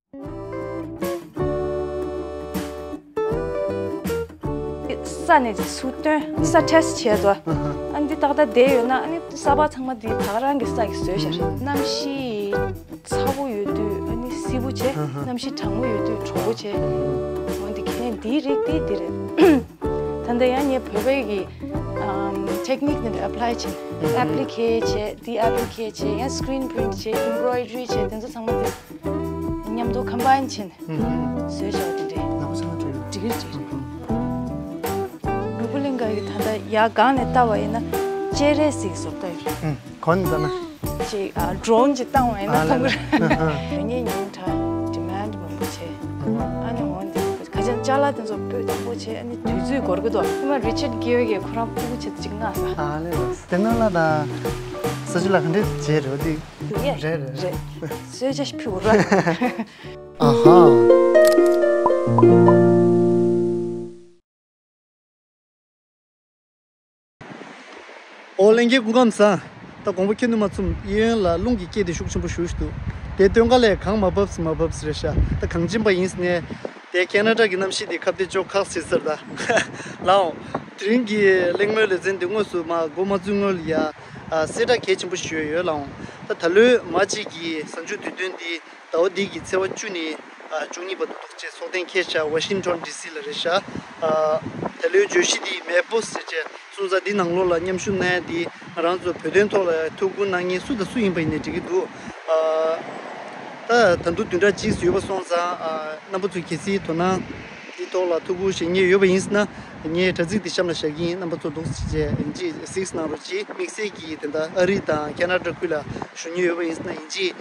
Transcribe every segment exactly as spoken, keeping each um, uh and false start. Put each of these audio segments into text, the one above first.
ས་ནས་ཚུར་བཏོན་ས་ཊེ་སི་ཊི་བྱས་འདུག་ཨ་ནི་འདི་ཏག་ཏག་བསྡད་ཡོད་ན་ཨ་ནི་ས་ཕག་ཚང་མ་འདི་ད་ག་རང་གི་ས་གིས་བཟོས་ཤག་གནམ་གཤིས་ཚ་པོ་ཡོད་དུས་ཨ་ནི་བསིལ་པོ་བྱས། གནམ་གཤིས་གྲང་མོ་ཡོད་དུས་དྲོ་པོ་བྱས། འོ་འདི་ཁྱེད་འདིའི་རིགས་འདི་འདི་རེད། ད་ལྟ་ཡང་ངས་བོད་པའི་གི་ཨམ་ཊེག་ནིག་འདི་འདྲ་ཨེབ་ལའི་བྱས། ཨེབ་ལི་ཁེ་བྱས། འདི་ཨེབ་ལི་ཁེ་བྱས། ཡང་སི་ཀི་རིན་པི་རིན་ཊི་བྱས། ཨེམ་བྷོ་རོའི་ཌི་རི་བྱས། དེ་ཚོ་ཚང་མ་འདི་མཉམ་དུ་ཀམ་བྷའིན་བྱས་ནས་བཟོས་བྱས་པ་དེ་འདྲས། ལག་པ་ཚང་མ་བྲིས་རེད། འགྲིག་གི་རེད། འགྲིག་གི་རེད། ནོར་བུ་གླིང་ག་གི་ད་ལྟ་ཡར་སྒང་ནས་ལྟ་བ་ཡིན་ན་སྤྱན་རས་གཟིགས་བཟོ་ལྟ་ཡོད་རེད། ཨུམ། གོ་ནས་ལྟ་ན། ཅིག་ཨ་ཌོ་རོན་ཅིག་བཏང་བ་ཡིན་ན། ཨ་མཐོང་གི་རེད། ལ་ལ། ཉིན་ཉིན་དྲ་ཌི་མན་ཌི་མང་པོ་བྱས། ཨ་ནི་འོན་ཏེ་ཁ་ཅན་ཅ་ལག་དེ་ཚོ་སྤུས་དག་པོ་བྱས། ཨ་ནི་དུས་ཚོད་འགོར་གི་འདུག་ཨ་མ་རི་ཅར་ཌི་གྷེ་རི་གིས་ཁོ་རང་ཕྲུ་གུ་ཆེད་དུ་ཅིག་མངགས་ས། ཨ་ལེ། དེ་ནང་ལ་ད་ས་ཆུ་ལ་ག་འདྲས་བྱས་རེད་འདི། ཡེ། རེད་རེད་རེད། གསོལ་ཇ་ཞིག་ཕུལ་ར། ཨ་ཧ། ཨོ་ལྷན་རྒྱས་སྐུ་ཁམས་བཟང་། ད་དགོངས་པ་ཁྱོན་ནས་མ་ཚོམས། གཡས་གཡོན་ལ་རླུང་གི་སྐད་དེ་ཤུགས་ཆེན་པོ་ཞེ་པོ་ཞིག་འདུག་དེ་སྟོན་ཁ་ལས་གངས་མ་བབས་མ་བབས་རེད་ཤག་ད་གངས་ཅན་པ་ཡིན་ནས་དེ་ཁེ་ན་ཌ་གི་གནམ་གཤིས་དེ་ཁ་གཏད་གཅོག་ཁག་ཟེར་ཟེར་ད། ལའོ། དེ་རིང་གི་གླེང་མོལ་ལེ་ཚན་དེ་དངོས་སུ་མ་འགོ་མ་བཙུགས་སྔོན་ལ་ཡ། ཨ་གསལ་བསྒྲགས་གལ་ཆེན་པོ་ཞིག་ཡོད་ལའོ། ད་ད་ལོའི་མ་གཅིག་གི་གཟའ་མཇུག་དུས་སྟོན་དེ། ཟླ་བ་འདི་གི་ཚེས་པ་བཅུ་ནས་ཨ་བཅུ་གཉིས་བར་དུ་འདུག་ཅེས་ཚོགས་གཏན་འཁེལ་བཞག་ཝ་ཤིང་ཊོན་ཌི་སི་ལ་རེད་ཤག་ཨ་ད་ལོའི་བརྗོད་གཞི་འདི་མེ་པོ་ཟེར་བྱས་སོང་ཙང་འདི་ནང་ལོགས་ལ་མཉམ་ཞུགས་གནང་ཡ་འདི་ང་རང་ཚོ་བོད་དོན་ཐོག་ལ་ཐུགས་ཁུར་གནང་མཁན་སུ་དང་སུ་ཡིན་པ་ཡིན་ནའི་འགྲིག་གི་འདུག་ཨ་ད་ད་དུང་བདུན་ཕྲག་གཅིག་ཙམ་ཡོད་པ་སོང་ཙང་ཨ་རྣམ་པ་ཚོས་གལ་སྲིད་དོ་སྣང་འདི་ཐོག་ལ་ཐུགས་ཁུར་བཞེས་མཁན་ཡོད་པ་ཡིན་ཟེར་ན། ངས་དྲ་ཚིགས་འདི་གཤམ་ལ་བཞག་གི་ཡིན། རྣམ་པ་ཚོ་འདུག་སེ་བྱས་ཡིན་གཅིག་གཟིགས་གནང་རོགས་གྱིས། དམིགས་བསལ་གྱིས་དེ་འདྲ་ཨ་རི་དང་ཁེ་ན་ཌ་ཁུལ་ལ་བཞུགས་མྱོང་ཡོད་པ་ཡིན་ན་ཡིན་གཅིག་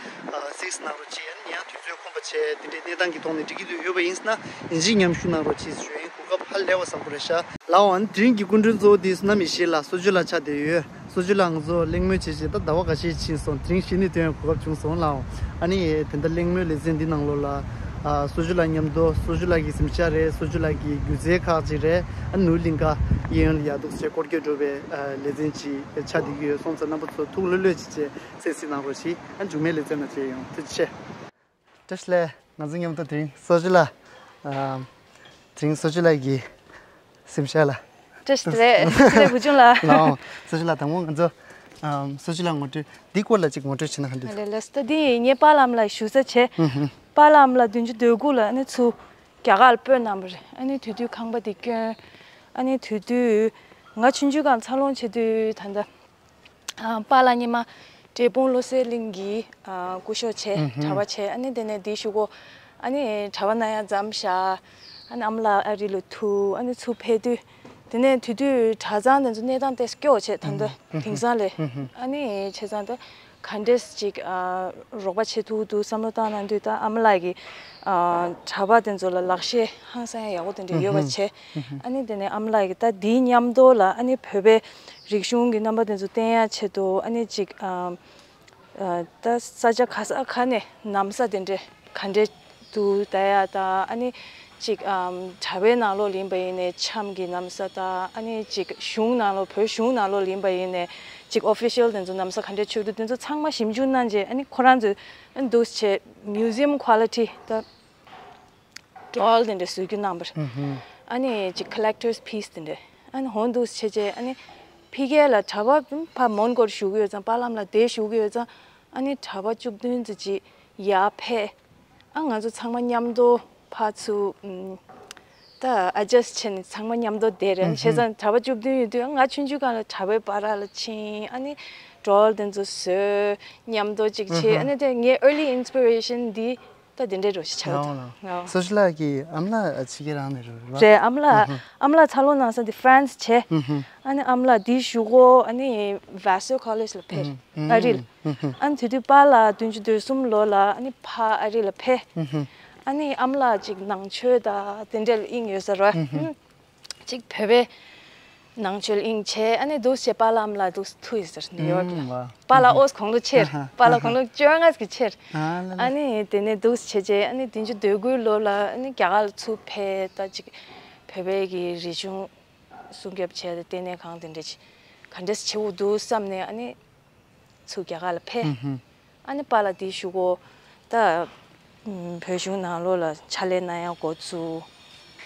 གཟིགས་གནང་རོགས་གྱིས། ཡང་དུས་ཚོད་ཁོམ་པ་བྱས་དེ་འདྲའི་གནས་སྟངས་ཀྱི་ཐོག་ནས་འགྲིག་གི་འདུག་ཡོད་པ་ཡིན་ན་ཡིན་གཅིག་མཉམ་ཞུགས་གནང་རོགས་གྱིས་ཞུ་ཡིན། གོ་སྐབས་ཧ་ལས་པ་བཟང་པོ་རེད་ཤག་ལའོ། ཨ་ནི་དེ་རིང་གི་སྐུ་མགྲོན་གཙོ་བོ་དེ་བསོད་ནམས་ཡེ་ཤེས་ལགས་སོ་ཇུ་ལགས་ཆགས་བསྡད་ཡོད། སོ་ཇུ་ལགས་ང་ཚོ་གླེང་མོལ་བྱས་བྱས་ད་ཟླ་བ་འགའ་ཤས་ཕྱིན་སོང་། དེ་རིང་གཞི་ནས་ཐོན་གོ་སྐབས་བྱུང་སོང་ལའོ། ཨ་ནི་དེ་འདྲ་གླེང་མོལ་ལེ་ཚན་འདི་ནང་ལོགས་ལ་ཨ་སོ་ཇུ་ལགས་མཉམ་དུ་སོ་ཇུ་ལགས་ཀྱི་གཟིམ་ཤག་རེད། སོ་ཇུ་ལགས་ཀྱི་སྒྱུ་རྩལ་ཁག་ཅིག་རེད། ཨ་ནི་ནོར་བུ་གླིང་ག་གཡས་གཡོན་ལ་ཡར་འདུག་སེ་སྐོར་སྐྱོད་འགྲོ་བའི་ཨ་ལེ་ཚན་ཅིག་ཆགས་བསྡད་ཀྱི་ཡོད་སོང་ཙང་རྣམ་པ་ཚོ་ཐུགས་ལྷོད་ལྷོད་ཅིག་བྱས་གསན་གཟིགས་གནང་རོགས་ཞེས། ཨ་མཇུག་མའི་ལེ་ཚན་ནང་མཇལ་ཡོང་། ཐུགས་རྗེ་ཆེ། བཀྲ་ཤིས་བདེ་ལེགས། ང་ཚོ་མཉམ་དུ་དེ་རིང་སོ་ཇུ་ལགས། ཨམ། དེ་རིང་སོ་ཇུ་ལགས་ཀྱི་གཟིམ་ཤག་ལ། བཀྲ་ཤིས་བདེ་ལེགས། བཀྲ་ཤིས་བདེ་ལེགས་བུ་ཆུང་ལགས། ལའོ། སོ་ཇུ་ལགས་དང་པོ་ང་ཚོ་ཨམ། སོ་ཇུ་ལགས་ངོ་སྤྲོད་འདི་སྐོར་ལ་ཅིག་ངོ་སྤྲོད་བྱེད་ན་ག་འདྲ་འདུག་ལེ་ལེ། ད་འདི་ངའི་པཱ་ལགས་ཨ་མ་ལགས་བཞུགས་ས་བྱས། ཨུ་ཧུ། པཱ་ལགས་ཨ་མ་ལགས་བདུན་ཅུ་དོན་དགུ་ལ་ཨ་ནི་ཚུར་རྒྱ་གར་ལ་སྤོས་གནང་བ་རེད། ཨ་ནི་དེ་དུས་ཁང་པ་དེ་བསྐྱོན། ཨ་ནི་དེ་དུས་ང་ཆུང་ཆུང་སྒང་འཚར་ལོངས་བྱེད་དུས་ད་ལྟ། ཨ་པཱ་ལགས་སྔོན་མ་འབྲས་སྤུངས་བློ་གསལ་གླིང་གི་ཨ་སྐུ་ཞབས་བྱས། ཨུ་ཧུ། གྲྭ་པ་བྱས། ཨ་ནི་དེ་ནས་དེའི་གཞུག་གུ་ཨ་ནི་གྲྭ་པ་གནང་ཡ་མཚམས་བཞག་ཨ་ནི་ཨ་མ་ལགས་ཨ་རི་ལ་ཐུག་ཨ་ནི་ཚུར་ཕེབས་དུས་དེ་ནས་དེ་དུས་གྲྭ་ཚང་དེ་ཚོ་གནས་སྟངས་ཏོག་ཙམ་སྐྱོ་བོ་བྱས། ད་ལྟ་ཨུ་ཧུ། དེང་སང་ལས། ཨུ་ཧུ། ཨ་ནི་བྱས་ཙང་ད་ག་འདྲས་ཅིག་ཨ་རོགས་པ་བྱེད་ཐུབ་ཀྱི་འདུག་བསམ་བློ་བཏང་གནང་དུས་ད་ཨ་མ་ལགས་ཀྱིས་ཨ་གྲྭ་པ་དེ་ཚོ་ལ་ལག་ཤེས་ཧང་སང་ཡག་པོ་དེ་འདྲ་ཡོད་པ་བྱས། ཨུ་ཧུ། ཨ་ནི་དེ་ནས་ཨ་མ་ལགས་ཀྱིས་ད་དེའི་མཉམ་དུ་ལ་ཨ་ནི་བོད་པའི་རིག་གཞུང་གི་རྣམ་པ་དེ་ཚོ་བསྟན་ཡ་ཆེད་དུ་ཨ་ནི་ཅིག་ཨ་ཨ་ད་ས་ཆ་ག་ས་ག་ནས་ན་བཟའ་དེ་འདྲས་ག་འདྲས་འདུག་ལྟ་ཡ་དང་། ཨ་ནི་ཅིག་ཨམ་གྲྭ་པའི་ནང་ལོགས་ལ་ཡིན་པ་ཡིན་ནའི་འཆམ་གྱི་ན་བཟའ་དང་། ཨ་ནི་ཅིག་གཞུང་ནང་ལོགས་བོད་གཞུང་ནང་ལོགས་ལ་ཡིན་པ་ཡིན་ནའི་ཅིག་ཨོ་ཕི་ཤལ་དེ་ཚོ་ན་བཟའ་ག་འདྲས་མཆོད་འདུག་དེ་ཚོ་ཚང་མ་ཞིབ་འཇུག་གནང་རྗེས་ཨ་ནི་ཁོ་རང་ཚོས་ཨ་ནི་འདུག་སེ་བྱས་མིའུ་ཛི་ཡམ་ཀོ་ལི་ཊི་ད། ཌོལ་དེ་འདྲ་བཟོ་རྒྱུ་རྣམ་པར། ཨུ་ཧུ། ཨ་ནི་ཅིག་ཀོ་ལེག་ཊར་སི་པིས་དེ་འདྲ། ཨ་ནི་འོ་འདུག་སེ་བྱས་རྗེས་ཨ་ནི་ཕ་གི་ལ་གྲྭ་པ་ཕར་མོན་གྷོར་བཞུགས་ཡོད་ཙང་། པཱ་ལགས་ཨ་མ་ལགས་དེར་བཞུགས་ཡོད་ཙང་། ཨ་ནི་གྲྭ་པ་བཅུ་བདུན་ཙམ་ཅིག་ཡར་ཕེབས། ཨ་ང་ཚོ་ཚང་མ་མཉམ་དུ་ཕར་ཚུར་ཨུམ་ད་ཨེ་ཌ་ཇ་སི་ཊི་བྱས་ནས་ཚང་མ་མཉམ་དུ་བསྡད་རེད། ཨུ་ཧུ། བྱས་ཙང་གྲྭ་པ་བཅུ་བདུན་ཡོད་དུས་ང་ཆུང་ཆུང་སྒང་ལ་གྲྭ་པའི་བར་ལ་ཕྱིན། ཨ་ནི་ཌོལ་དེ་ཚོ་བཟོས། མཉམ་དུ་ཅིག་བྱས། ཨུ་ཧུ། ཨ་ནི་དེ་ངའི་ཨར་ལི་ཨིན་སི་པི་རེ་ཤན་འདི་ད་དེ་འདྲའི་རོ་ཞིག་ཆགས་འདུག་ལའོ་ལའོ། ལའོ། སོ་ཇུ་ལགས་ཀྱི་ཨ་མ་ལགས་ཕྱི་རྒྱལ་རང་ནས་རེད་པ། རེད། ཨ་མ་ལགས། ཨ་མ་ལགས་འཚར་ལོངས་གནང་ས་འདི་ཧྥ་རན་སི་བྱས། ཨ་ནི་ཨ་མ་ལགས་འདིའི་གཞུག་གུ་ཨ་ནི་ཝ་སོ་ཀོ་ལེཇ་ལ་ཕེབས། ཨ་རི་ལ། ཨ་ནི་དེ་དུས་པཱ་ལགས་བདུན་ཅུ་དོན་གསུམ་ལོ་ལ་ཨ་ནི་ཕར་ཨ་རི་ལ་ཕེབས། ཨ་ནི་ཨ་མ་ལགས་ཅིག་ནང་ཆོས་དང་དེ་འདྲ་ལ་དབྱིངས་ཡོད་ས་རེད་པ། ཅིག་བོད་པའི་ནང་ཆོས་ལ་དབྱིངས་བྱས། ཨ་ནི་འདུག་སེ་བྱས་པཱ་ལགས་ཨ་མ་ལགས་འདུག་སེ་ཐུག་ཡོད་ཟེར། ནིའུ་ཡོག་ལ། ཨུམ། ཝ། པཱ་ལགས་ཨོ་ཁོང་ལོ་ཆེ། ཨ་ཧ། པཱ་ལགས་ཁོང་ལོ་བཅོ་ལྔ་གི་ཆེ། ཨ་ལ་ལ། ཨ་ནི་དེ་ནས་འདུག་སེ་བྱས་རྗེས་ཨ་ནི་བདུན་ཅུ་དོན་དགུའི་ལོ་ལ་ཨ་ནི་རྒྱ་གར་ལ་ཚུར་ཕེབས། ད་ཅིག་བོད་པའི་གི་རིག་གཞུང་སྲུང་སྐྱོབ་བྱས་ཏེ་ལྟེ་གནས་ཁང་དེ་འདྲ་ཅིག་ག་འདྲས་བྱེད་དགོས་འདུག་བསམ་ནས་ཨ་ནི་ཚུར་རྒྱ་གར་ལ་ཕེབས། ཨ་ནི་པཱ་ལགས་དེའི་གཞུག་གུ་ད་ བོད་གཞུང་ནང་ལོགས་ལ་ཕྱག་ལས་གནང་ཡག་འགོ་བཙུགས།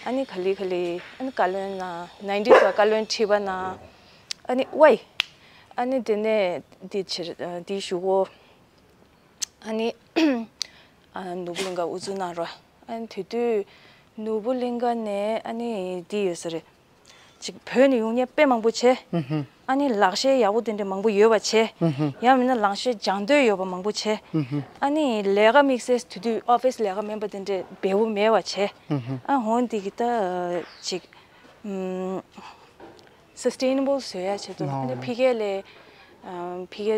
ཨ་ནི་ག་ལེ་ག་ལེ་ཨ་ནི་བཀའ་བློན་གནང་། ནའིན་ཊིས་ལ་བཀའ་བློན་ཁྲི་པ་གནང་། ཨ་ནི་ཝའི། ཨ་ནི་དེ་ནས་འདི་ཕྱིར་འདི་གཞུག་གུ། ཨ་ནི་ཨ་ནོར་བུ་གླིང་ག་དབུ་འཛུགས་གནང་རོགས། ཨ་ནི་དེ་དུས་ནོར་བུ་གླིང་ག་ནས་ཨ་ནི་འདི་ཡོད་ས་རེད། ཅིག་བོད་ནས་ཡོང་མཁན་དཔེ་མང་པོ་བྱས། ཨ་ནི་ལག་ཤེས་ཡག་པོ་དེ་འདྲ་མང་པོ་ཡོད་པ་བྱས། ཡང་མིན་ན་ལག་ཤེས་སྦྱང་འདོད་ཡོད་པ་མང་པོ་བྱས། ཨ་ནི་ལས་ཀ་དམིགས་བསལ་དེ་དུས་ཨོ་ཕིས་ལས་ཀ་མིན་པ་དེ་འདྲ་འབེལ་པོ་མེད་པ་བྱས། ཨ་འོ་འདི་གི་ད་ཅིག་ཨམ། སི་སི་ཊེ་ནེ་བལ་བཟོ་ཡ་ཆེད་དུ། ཨ་ནི་ཕ་གི་ལས་ཨམ། ཕ་གི་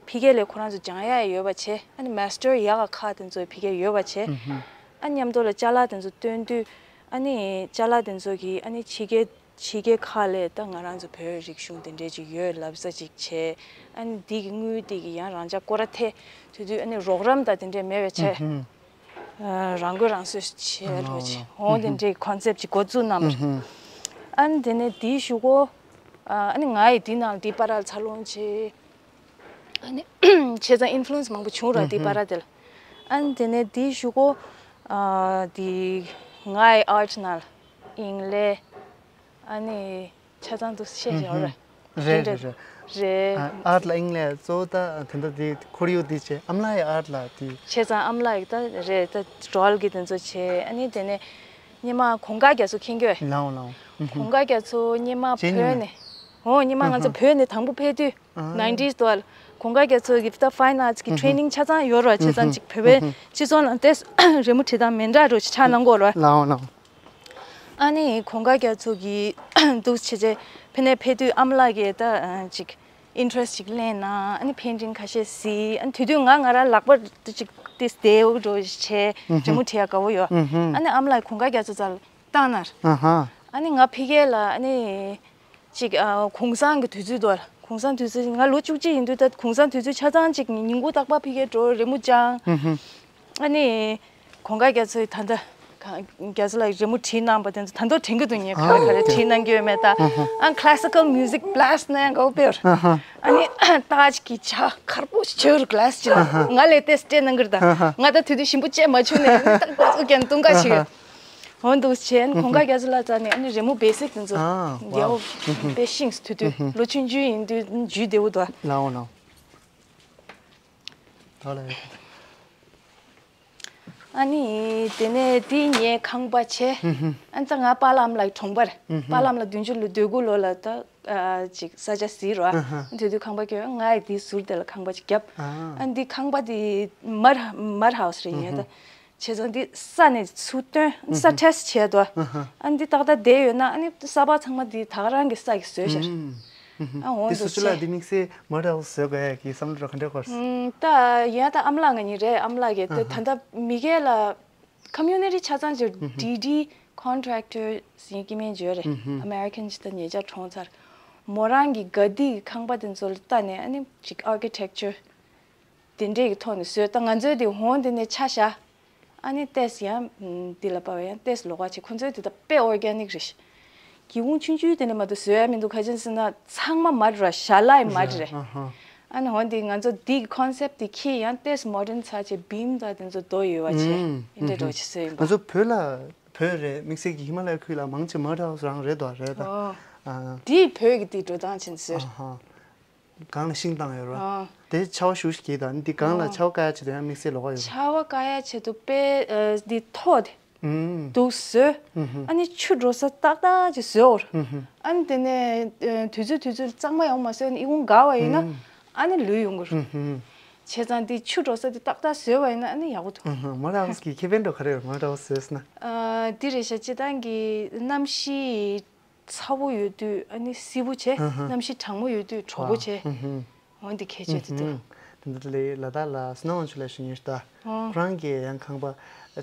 ཕ་གི་ལས་ཁོ་རང་ཚོ་སྦྱང་ཡ་ཡོད་པ་བྱས། ཨ་ནི་མ་སི་ཊར་ཡག་ག་ཁག་དེ་ཚོ་ཕ་གི་ཡོད་པ་བྱས། ཨ་མཉམ་དུ་ལ་ཅ་ལག་དེ་ཚོ་སྟོན་དུས། ཨ་ནི་ཅ་ལག་དེ་ཚོ་གིས་ཨ་ནི་ཕྱི་རྒྱལ་ཕྱི་རྒྱལ་ཁག་ལས་ད་ང་རང་ཚོ་བོད་རིག་གཞུང་དེ་འདྲས་ཅིག་ཡོད་ལབ་ས་ཅིག་བྱས། ཨ་ནི་འདི་གི་དངུལ་དེ་གི་ཡང་རང་ཅག་སྐོར་ར་ཐེ་དུས་དུས་ཨ་ནི་རོགས་རམ་དང་དེ་འདྲས་མེད་པ་བྱས། རང་དགོས་རང་གསོ་བྱས་རོགས་བྱས། འོ་དེ་འདྲའི་ཁོན་སེབ་ཅིག་འགོ་བཙུགས་གནང་བ་རེད། ཨ་ནི་དེ་ནས་དེའི་གཞུག་གུ། ཨ་ནི་ང་ཡི་དེའི་ནང་དེའི་བར་ལ་འཚར་ལོངས་བྱས། ཨ་ནི་བྱས་ཙང་ཨིན་ཕུ་ལུ་ཨེན་སི་མང་པོ་བྱུང་ར་དེའི་བར་དེ་ལ། ཨ་ནི་དེ་ནས་དེའི་གཞུག་གུ། དེ་ང་ཡི་ཨར་ཊི་ནང་ལ་ཨིང་ལེ། ཨ་ནི་ཆ་ཚང་དུ་བཤད་བཞག་རེད། རེད་རེད་རེད། རེད། ཨར་ཊི་ལ་ཨིང་ལེ་གཙོ་བོ་ད་དེ་འདྲ་དེ་ཁོར་ཡུག་དེ་བྱས། ཨ་མ་ལགས་ཡི་ཨར་ཊི་ལ་དེ། བྱས་ཙང་ཨ་མ་ལགས་ཡི་ད་རེད། ད་ཌོལ་གི་དེ་ཚོ་བྱས། ཨ་ནི་དེ་ནས་སྙེ་མ་གུང་དཀར་རྒྱ་མཚོ་མཁྱེན་གྱི། ལའོ་ལའོ། གུང་དཀར་རྒྱ་མཚོ་སྙེ་མ་བྱས་མྱོང་བོད་ནས། འོ་སྙེ་མ་ང་ཚོ་བོད་ནས་དང་པོ་ཕེབས་དུས། ནའིན་ཊིས་དུ་ལ་གུང་དཀར་རྒྱ་མཚོ་གི་ད་ཕ་ཡིན་ཨར་ཊི་གི་ཊི་རེ་ནིང་ཆ་ཚང་ཡོད་རེད། བྱས་ཙང་ཅིག་བོད་པའི་སྤྱི་ཚོགས་ནང་ཏོག་ཙམ་རི་མོ་བྲིས་སྟངས་མི་འདྲ་རུ་ཆགས་གནང་གོ་རེད། ལའོ་ལའོ། ཨ་ནི་གུང་དཀར་རྒྱ་མཚོ་གི་འདུག་བྱས་བྱས་ཕ་ནས་ཕེབས་དུས་ཨ་མ་ལགས་ཀྱིས་ད་ཅིག་ཨིན་ཊི་རེ་སི་ཊི་ཅིག་གླེང་གནང་། ཨ་ནི་པེན་ཊིང་ཁ་ཤས་གཟིགས། ཨ་ནི་དེ་དུས་ང་ང་རང་ལག་པ་ཅིག་དེ་བདེ་བོ་འགྲོ་བྱས་རི་མོ་བྲིས་ཡ་དགའ་བོ་ཡོད། ཨ་ནི་ཨ་མ་ལགས་གུང་དཀར་རྒྱ་མཚོ་རྩ་ལ་བཏང་ནར། ཨ་ནི་ང་ཕ་གི་ལ་ཨ་ནི་ཅིག་ཨ་གུང་སེང་གི་དུས་ཚོད་དུ་གུང་སེང་དུས་ཚོད་ང་ལོ་བཅུ་གཅིག་ཡིན་དུས། ད་གུང་སེང་དུས་ཚོད་ཆ་ཚང་ཅིག་ཉིན་གུང་རྟག་པར་ཕ་གིར་འགྲོ་རི་མོ་སྦྱང་། ཨ་ནི་གུང་དཀར་རྒྱ་མཚོའི་ད་ལྟ་ག་རྒྱ་མཚོ་ལ་རི་མོ་བྲིས་གནང་པ་དེ་ཚོ་ད་དུང་དྲན་གྱི་འདུག་ཉེ་ག་རེ་ག་རེ་བྲིས་གནང་གི་ཡོད་མེད། ད་ཨ་ཁ་ལ་སི་ཀལ་མིའུ་ཟིག་བྷི་ལ་སི་ཊི་གནང་གོ་པེར། ཨ་ནི་ཏཱཇ་གི་ཇ་ཁར་པོ་ཞིག་བྱོས་རུ་གི་ལ་སི་ཅི་ན་ང་ལས་ཏེ་སྤྲད་གནང་གི་རེད། ད་ང་ད་དུས་དུས་ཞིམ་པོ་བྱས་མ་བྱུང་ནས་ཨ་ནི་ཏག་ཏག་ཙུག་ཀྱང་བཏུང་ག་ཞིག་འོ་འདུག་བྱས། ཨ་ནི་གུང་དཀར་རྒྱ་མཚོ་ལ་ཙ་ནས་ཨ་ནི་རི་མོ་བེ་སིག་དེ་ཚོ་ཨ་རྒྱལ་བོ་དཔེ་ཤིང་དུས་དུས་ལོ་ཆུང་ཆུང་ཡིན་དུས་ཇུས་བདེ་བོ་འདུག་ལའོ་ལའོ། ད་ལ་ཡོད། ཨ་ནི་དེ་ནས་དེ་ངའི་ཁང་པ་བྱས། ཨ་ནི་ད་ང་པཱ་ལགས་ཨ་མ་ལགས་གྲོང་པར། པཱ་ལགས་ཨ་མ་ལགས་བདུན་ཅུ་ལོ་དོན་དགུ་ལོ་ལ་ད་ཨ་ཅིག་ས་ཆ་གཟིགས་རོགས། ཨ་དེ་དུས་ཁང་པ་སྐྱོན། ང་ཡི་དེའི་ཟུར་དེ་ལ་ཁང་པ་ཅིག་བརྒྱབ། ཨ་ནི་དེ་ཁང་པ་དེ་མར་མར་ཧའུ་སི་རེད་ཡིན་ད། བྱས་ཙང་འདི་ས་ནས་ཚུར་བཏོན། ས་ཊེ་སི་ཊི་བྱས་དོ། ཨ་ནི་འདི་ཏག་ཏག་བསྡད་ཡོད་ན་ཨ་ནི་ས་ཕག་ཚང་མ་འདི་ད་ག་རང་གི་ས་གིས་བཟོས་ཤག་ཨ་འོ་འདི་འདུག་སུ་ལ་བྱས། འདི་དམིགས་བསལ་མ་འདྲ་བོ་བཟོས་དགོས་ཡ་གི་བསམ་བློ་ག་འདྲ་འཁོར། ཨམ་ད་ཡིན་ད་ཨ་མ་ལགས་ང་གཉིས་རེད། ཨ་མ་ལགས་ཀྱིས་ད་ད་ལྟ་མི་སྒེར་ལ་ཀོ་མིའུ་ནི་ཊི་ཆ་ཚང་ཅིག་ཌི་ཌི་ཀོན་ཊེག་ཊར་ཟེར་སྐྱེ་དམན་ཅིག་ཡོད་རེད། ཨ་མེ་རི་ཀན་ཅིག་ད་ཉེ་ཆར་གྲོངས་ཚར། མོ་རང་གི་དགའ་སྡིག་གི་ཁང་པ་དེ་ཚོ་ལ་ལྟ་ནས་ཨ་ནི་ཅིག་ཨར་ཀི་ཊེག་ཅར་དེ་འདྲས་ཀྱི་ཐོག་ནས་བཟོས། ད་ང་ཚོའི་དེ་འོང་དེ་ནས་ཆ་བཞག་ཨ་ནི་ཏེས་ཡང་འདི་ལ་པ་བ་ཡང་ཏེས་ལོག་པ་ཆེ། ཁོ་ཚོའི་དེ་ད་དཔེ་ཨོར་གེ་ནིག་རེད། སྒེའུ་ཁུང་ཆུང་ཆུང་དེ་ནས་མ་གཏོགས་བཟོ་ཡ་མི་འདུག་ག་ཅི་ཟེར་ན་ཚང་མ་མར་ར་ཞལ་ལག་མར་རེད། ཨ་ནི་འོན་ཏེ་ང་ཚོ་འདི་གི་ཀོན་སེབ་དེ་ཁྱེད་ཡང་ཏེས་མོ་ཌན་ཚ་ཆེ་བིམ་དང་དེ་ཚོ་རྡོ་ཡོད་པ་ཆེ་ཨིན་འདྲ་འགྲོ་ཆེ་ཟེར་ཡིན་པ། ང་ཚོ་བོད་ལ་བོད་རེད། དམིགས་བསལ་གྱི་ཧི་མ་ལ་ཡ་ཁུལ་ལ་མང་ཆེ་མར་ཧའུ་སི་རང་རེད་དོ། རེད་ད། འདི་བོད་ཀྱི་འདི་འགྲོ་སྟངས་ཆེན་ཟེར། སྒང་ལ་ཤིང་བཏང་ཡོད་རེད་བ། དེ་ཆར་པ་ཞུ་ཞིག་གྱིས་དང་འདི་སྒང་ལ་ཆར་པ་བཀག་ཡ་ཆེད་དུ་ཡང་དམིགས་བསལ་ལོག་ག་ཡོད་རེད། ཆར་པ་བཀག་ཡ་ཆེད་དུ་དཔེ་འདི་ཐོག་དེ་འདུག་བཟོས། ཨ་ནི་ཆུ་འགྲོ་ས་ཏག་ཏག་ཅིག་བཟོས་འོར། ཨ་ནི་དེ་ནས་དུས་ཚོད་དུས་ཚོད་གཙང་མ་ཡོང་མ་བཟོས་ནས་ཨི་ཁུང་འགག་པ་ཡིན་ན་ཨ་ནི་ལུས་ཡོང་གི་རེད། བྱས་ཙང་འདི་ཆུ་འགྲོ་ས་དེ་ཏག་ཏག་བཟོས་པ་ཡིན་ན་ཨ་ནི་ཡག་པོ་འདུག་མར་ཧའུ་སི་གི་ཁེ་ཕན་འགྲོ་ག་རེ་ཡོད། མར་ཧའུ་སི་བཟོས་ན། འདི་རེད་ཤག་སྤྱིར་བཏང་གི་གནམ་གཤིས་ཚ་བོ་ཡོད་དུས་ཨ་ནི་བསིལ་པོ་བྱས། ཨ་ཧ། གནམ་གཤིས་གྲང་མོ་ཡོད་དུས་དྲོ་པོ་བྱས། ཨ་ཧ། འོ་འདི་ཁྱད་ཆོས་དེ་འདུག་དེ་འདྲ་ལས་ལ་དྭགས་ལ་སྣང་བ་ཆུ་ལ་ཞུ་ཉེར་ལྟ། ཨོ། ཁོ་རང་གིས་ཡང་ཁང་པ་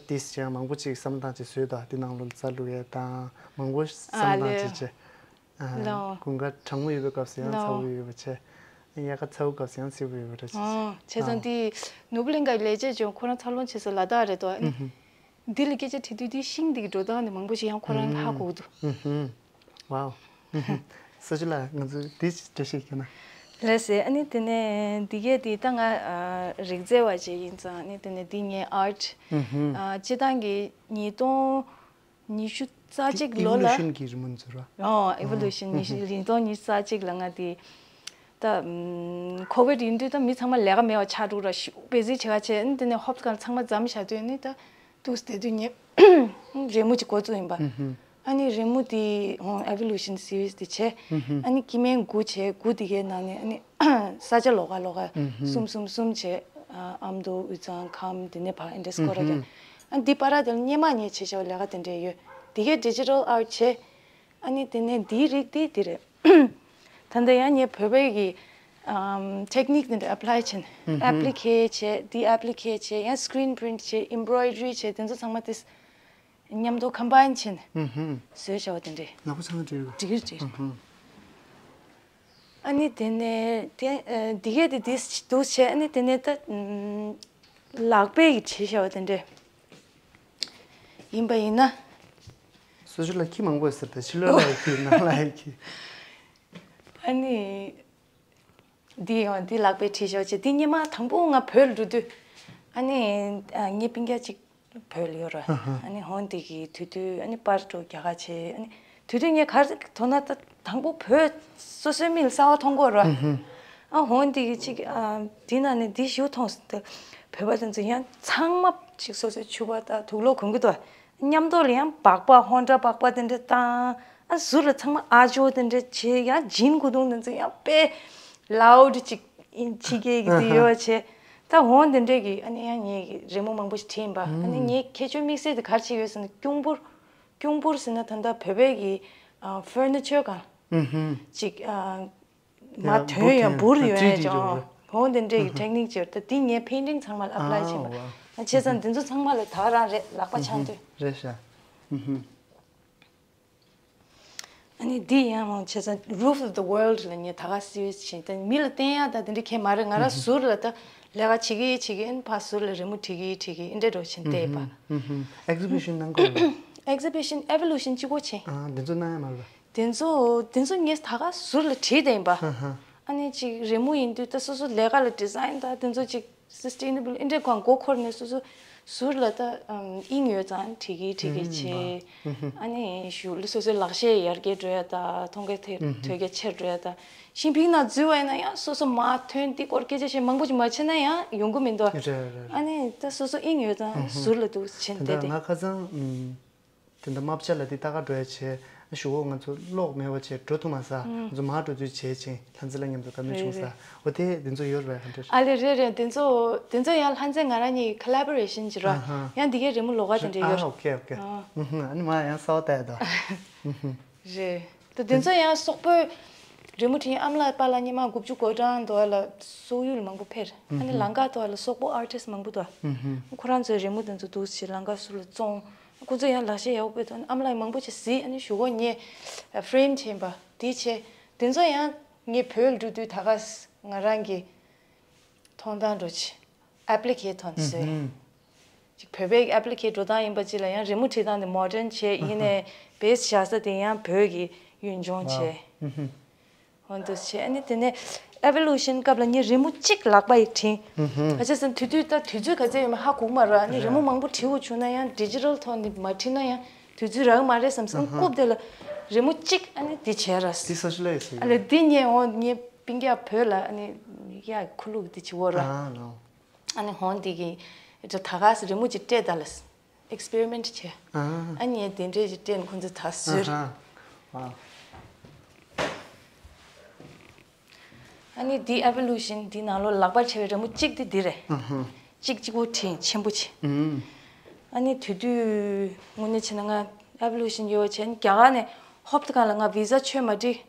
ཏིས་ཅང་མང་པོ་ཅིག་བསམ་སྟངས་ཅིག་བཟོས་དང་དེ་ནང་ལོགས་ལ་རྩྭ་བླུགས་ཡས་དང་མང་པོ་བསམ་སྟངས་ཅིག་བྱས། ལོ། དགུན་ཁ་གྲང་མོ་ཡོད་པའི་སྐབས་སུ་ཡང་ཚ་པོ་ཡོད་པ་བྱས། དབྱར་ཁ་ཚ་པོའི་སྐབས་སུ་ཡང་བསིལ་པོ་ཡོད་པ་འདྲ་ཅིག་བྱས། བྱས་ཙང་དེ་ནོར་བུ་གླིང་ག་ལས་བྱེད་ཅུང་ཁོ་རང་འཚར་ལོངས་བྱས་ས་ལ་དྭགས་རེད་དོ། འདི་ལ་སྐད་ཆ་དྲིས་དུས་དེ་ཤིང་འདི་གི་འགྲོ་སྟངས་ནི་མང་པོ་ཞིག་ཡང་ཁོ་རང་ཧ་གོ་གི་འདུག་ཝའོ། ས་ཆུ་ལགས་ང་ཚོ་འདི་འགྲེལ་བཤད་བྱས་ན། ལགས་སེ། ཨ་ནི་དེ་ནས་འདི་གས་དེ་ད་ང་ཨ་རིག་རྩལ་བ་ཅིག་ཡིན་ཙང་། ཨ་ནི་དེ་ནས་འདི་ངའི་ཨར་ཊི། ཨ་སྤྱིར་བཏང་གི་ཉིས་སྟོང་ཉི་ཤུ་རྩ་གཅིག་ལོ་ལ། ཨི་བོ་ལུ་ཤན་གྱི་རི་མོ་ཟེར་བ། ཨོ། ཨི་བོ་ལུ་ཤན། ཉི་ཤུ། ཉིས་སྟོང་ཉི་ཤུ་རྩ་གཅིག་ལ་ང་དེ་ད་ཨམ་ཁོ་ཝིཌ་ཡིན་དུས་ད་མི་ཚང་མ་ལས་ཀ་མེད་པ་ཆགས་འགྲོ་ར། ཞེ་པོ་བི་ཟི་བྱེད་ཀ་བྱས། ཨ་ནི་དེ་ནས་ཧོབ་སི་གྷལ་ཚང་མ་མཚམས་བཞག་དུས། ཨ་ནི་ད་འདུག་སེ་བསྡད་དུས་ངས་རི་མོ་ཅིག་འགོ་བཙུགས་ཡིན་པ། ཨ་ནི་རི་མོ་དེ་ཨོ་ཨི་བོ་ལུ་ཤན་སི་རི་ཛི་དེ་བྱས། ཨ་ནི་སྐྱེ་དམན་དགུ་བྱས། དགུ་དེ་གའི་ནང་ནས་ཨ་ནི་ས་ཆ་ལོགས་ཀ་ལོགས་ཀ་གསུམ་གསུམ་གསུམ་བྱས། ཨ་ཨ་མདོ། དབུས་གཙང་། ཁམས། དེ་ནས་ཕར་ཨེ་འདྲས་སྐོར་ར་རྒྱག་ཨ་འདི་པར་དེ་ལ་སྔོན་མ་ངས་བྱས་བཞག་པའི་ལས་ཀ་དེ་འདྲས་ཡོད། དེ་གའི་ཌི་ཇི་ཊལ་ཨར་ཊི་བྱས། ཨ་ནི་དེ་ནས་འདིའི་རིགས་དེ་དེ་རེད། ད་ལྟ་ཡང་ངས་བོད་པའི་གི་ཨམ་ཊེག་ནིག་དེ་འདྲ་ཨེབ་ལའི་བྱས་ནས། ཨེབ་ལི་ཁེ་བྱས། འདི་ཨེབ་ལི་ཁེ་བྱས། ཡང་སི་ཀི་རིན་པི་རིན་ཊི་བྱས། ཨེམ་བོ་རོའི་ཌི་རི་བྱས། དེ་ཚོ་ཚང་མ་དེ་མཉམ་དུ་ཀམ་བའིན་བྱས་ནས་བཟོས་བཞག་པ་དེ་འདྲས། ལག་པ་ཚང་མ་འབྲེལ་བ། འགྲིག་གི་རེད། འགྲིག་གི་རེད། ཨ་ནི་དེ་ནས་དེ་ཨ་འདི་གས་དེ་དེ་འདུག་བྱས། ཨ་ནི་དེ་ནས་ད་ཨམ་ལག་པས་ཀྱིས་བྱས་བཞག་པ་དེ་འདྲས་ཡིན་པ་ཡིན་ན། སོ་སོ་ལ་ཁྱི་མང་པོ་ཡོད་ཟེར་ཏེ། ཕྱི་ལོགས་ལ་ཡོད་ཁྱི། ནང་ལ་ཡོད་ཁྱི། ཨ་ནི་འདི་ཡང་འདི་ལག་པས་བྲིས་བཞག་བྱས། འདི་སྔོན་མ་དང་པོ་ང་བོད་ལ་འགྲོ་དུས། ཨ་ནི་ཨ་ངའི་སྤུན་ཀྱག་ཅིག་བོད་ལ་ཡོད་ར། ཨ་ནི་ཧོན་དེ་གི་དུས་དུས་ཨ་ནི་པར་འདྲ་རྒྱག་ག་བྱས། ཨ་ནི་དུས་དུས་ངས་ག་རེ་མཐོང་ན། ད་དང་པོ་བོད་སོ་སོའི་མིག་ལ་གསར་པ་མཐོང་གི་ཡོད་ར། ཨ་ཧོན་དེ་གི་ཅིག་ཨ་འདི་ན་ནས་འདི་ཞིག་མཐོང་སོང་། ད་བོད་པ་དེ་ཚོ་ཡང་ཚང་མ་ཅིག་སོ་སོའི་ཕྱུ་པ་དང་དུག་ལོག་གོན་གི་འདུག་མཉམ་དུ་ལ་ཡང་སྦག་སྦག་ཧོན་འདྲ་སྦག་སྦག་དེ་འདྲ་བཏང་། ཨ་ཟུར་ལ་ཚང་མ་ཨ་ཇོ་དེ་འདྲ་བྱས། ཡང་ཇིན་གོས་ཐུང་དེ་ཚོ་ཡང་དཔེ་ལའུ་ཌི་ཅིག་ཕྱི་རྒྱལ་གྱི་དེ་ཡོད་བྱས། ད་ཧོན་དེ་འདྲས་ཀྱི་ཨ་ནི་ཡང་ངས་རི་མོ་མང་པོ་ཞིག་བྲིས་ཡིན་པ། ཨ་ནི་ངའི་ཁྱད་ཆོས་དམིགས་བསལ་དེ་ག་རེ་ཅིག་ཡོད་ཟེར་ན། ཀྱུང་པུར། ཀྱུང་པུར་ཟེར་ན་ད་ལྟ་བོད་པའི་གི་ཨ་ཕར་ནི་ཆར་གང་ཅིག་ཨ་མར་ཡ་ཐོན་ཡོང་འབུར་ཡོང་ཡ་ཅིག་ཨ་ཧོན་དེ་འདྲས་ཀྱི་ཊེག་ནིག་ཅིག་ཡོད། ད་འདི་ངས་པེན་ཊིང་ཚང་མ་ལ་ཨེབ་ལའི་བྱས་པ། ཨ་བྱས་ཙང་འདི་ཚོ་ཚང་མ་ལ་ད་རང་རེད། ལག་པ་འཆང་དུས། རེད་ཤག་ཨ་ནི་འདི་ཡང་མང་ཆེ་ས་Roof of the World ལ་ངས་ད་ག་སི་རི་ཛི་བྱས། ད་མི་ལ་བསྟན་ཡ་ད་དེ་འདྲ་གང་ཡང་མ་རེད། ང་རང་ཟུར་ལ་ད་ལས་ཀ་བྱེད་ཀྱི་བྱེད་ཀྱི་ཨ་ནི་ཕར་ཟུར་ལ་རི་མོ་བྲིས་ཀྱི་བྲིས་ཀྱི་ཨེ་འདྲ་འདྲ་བྱས་བསྡད་པ། ཨེག་ཟི་བི་ཤན་གནང་དགོས་རེད། ཨེག་ཟི་བི་ཤན། ཨེ་བོ་ལུ་ཤན་གཅིག་པོ་བྱས། ཨ་འདི་ཚོ་གནང་ཡ་མ་རེད་པ། དེ་ཚོ་དེ་ཚོ་ངས་ད་ག་ཟུར་ལ་བྲིས་བསྡད་ཡིན་པ། ཨ་ནི་ཅིག་རི་མོ་ཡིན་དུས་ད་སོ་སོ་ལས་ཀ་ལ་ཌི་ཛའིན་ད་དེ་ཚོ་ཅིག་སི་སི་ཊེ་ནེ་བལ་ཨེ་འདྲ་གང་མགོ་འཁོར་ནས་སོ་སོ་ཟུར་ལ་ད་ཨམ་དབྱིངས་ཡོད་ཙང་བྲིས་ཀྱི་བྲིས་ཀྱི་བྱས། ཨ་ནི་གཞུག་ལ་སོ་སོའི་ལག་ཤེས་ཡར་རྒྱས་འགྲོ་ཡ་ད། མཐོང་རྒྱ་ཐོས་རྒྱ་ཆེར་འགྲོ་ཡ་ད། ཤིང་ཕིང་ནང་འཛུལ་བ་ཡིན་ན་ཡང་སོ་སོ་མར་ཐོན་འདི་སྐོར་སྐད་ཆ་བཤད་མང་པོ་ཅིག་མ་བྱས་ན་ཡང་ཡོང་གི་མི་འདུག་རེད་རེད། ཨ་ནི་ད་སོ་སོ་དབྱིངས་ཡོད་ཙང་ཟུར་ལ་འདུག་བྱས་དེ་འདྲ་ང་ཁ་སང་ཨམ། དེ་འདྲ་རྨ་བྱ་ལ་དེ་ལྟ་ག་འགྲོ་ཡ་བྱས། ཨ་གཞུག་གུ་ང་ཚོ་གློག་མེད་པ་བྱས་འགྲོ་ཐུབ་མ་སོང་། ང་ཚོ་མར་འགྲོ་དུས་བྱས་ཅིང་ལྷ་མཛེས་ལགས་མཉམ་དུ་བཀའ་མོལ་བྱུང་ས། འོ་དེ་དེ་ཚོ་ཡོད་རེད་པས། ག་འདྲ། ཨ་ལེ་རེད་རེད། དེ་ཚོ་དེ་ཚོ་ཡང་ལྷ་མཛེས་ང་རང་གཉིས་ཀྱི་ཀོ་ལ་བོ་རེ་ཤན་ཅིག་རེད། ཡང་འདི་གའི་རི་མོ་ལོགས་ཀ་དེ་འདྲ་ཡོད། ཨ་ཨོ་ཁེ་ཨོ་ཁེ། ཨ་ནི་མར་ཡང་གསར་པ་བལྟ་ཡ་ད། རེད། ད་དེ་ཚོ་ཡང་སོག་པོའི་རི་མོ་བྲིས། ཨ་མ་ལགས་པཱ་ལགས་སྔོན་མ་དགུ་བཅུ་གོ་གྲངས་དུས་ལ་སོག་ཡུལ་མང་པོ་ཕེབས། ཨ་ནི་ལང་ཀ་དུས་ལ་སོག་པོ་ཨར་ཊིསི་མང་པོ་འདུག་ཁོ་རང་ཚོའི་རི་མོ་དེ་ཚོ་འདུག་སེ་ལང་ཀ་ཟུར་ལ་བཙོང་། ཁོ་ཚོ་ཡང་ལག་ཤེས་ཡག་པོ་དཔེ་ཐོན། ཨ་མ་ལགས་མང་པོ་ཅིག་གཟིགས། ཨ་ནི་གཞུག་གུ་ངས་ཕེ་རེམ་བྱས་པ་དེ་བྱས། དེ་ཚོ་ཡང་ངས་བོད་ལ་འགྲོ་དུས་ད་ག་ང་རང་གི་མཐོང་སྟངས་འདྲ་ཅིག་ཨེབ་ལི་ཁེ་ཐོན་བཟོས། ཅིག་བོད་པའི་ཨེབ་ལི་ཁེ་འགྲོ་སྟངས་ཡིན་པ་ཅིག་ལ་ཡང་རི་མོ་བྲིས་སྟངས་དེ་མོ་ཌན་བྱས། ཡིན་ནའི་བེ་སི་བཞག་ས་དེ་ཡང་བོད་ཀྱི་ཡུལ་ལྗོངས་བྱས། འོ་འདུག་བྱས། ཨ་ནི་དེ་ནས་ཨེ་བོ་ལུ་ཤན་སྐབས་ལ་ངས་རི་མོ་གཅིག་ལག་པ་ཡིས་བྲིས། ག་ཅི་ཟེར་ན་དུས་ཚོད་ད་དུས་ཚོད་ག་ཚད་ཡོད་མེད་ཧ་གོ་གི་མ་རེད། ཨ་ནི་རི་མོ་མང་པོ་བྲིས་དགོས་བྱུང་ན་ཡང་ཌི་ཇི་ཊལ་ཐོག་ནས་མ་བྲིས་ན་ཡང་དུས་ཚོད་རག་གི་མ་རེད་བསམ་སོང་། སྐབས་དེ་ལ་རི་མོ་གཅིག་ཨ་ནི་འདི་བྱས་ར། འདི་སོ་ཤི་ལ་ཡིས་ཟེར། ཨ་ལེ་འདི་ངས་འོ་ངའི་སྤུན་ཀྱག་བོད་ལ་ཨ་ནི་ཡ་ཁུ་ལུག་འདི་བྱེད་འོ་ར། ཨ་ནི་ཧོན་འདི་གི་ད་ག་ས་རི་མོ་ཅིག་སྤྲད་ད་ལ། ཨེག་སི་པེ་རི་མེན་ཊི་བྱས། ཨ་ནི་དེ་འདྲས་ཅིག་སྤྲད་ནས་ཁོང་ཚོས་ད་བཟོས། ཨ་ནི་འདི་ཨེ་བོ་ལུ་ཤན་འདི་ནང་ལོགས་ལག་པ་བྱས་པའི་རི་མོ་གཅིག་དེ་འདི་རེད། གཅིག་གཅིག་པོ་བྲིས་ཆེན་པོ་བྱས། ཨ་ནི་དེ་དུས་དངོས་གནས་བྱས་ན་ང་ཨེ་བོ་ལུ་ཤན་ཡོད་བྱས། ཨ་ནི་རྒྱ་གར་ནས་ཧོབ་ཏེ་གང་ལ་ང་བི་ཟ་ཆོད་མ་འགྲིག་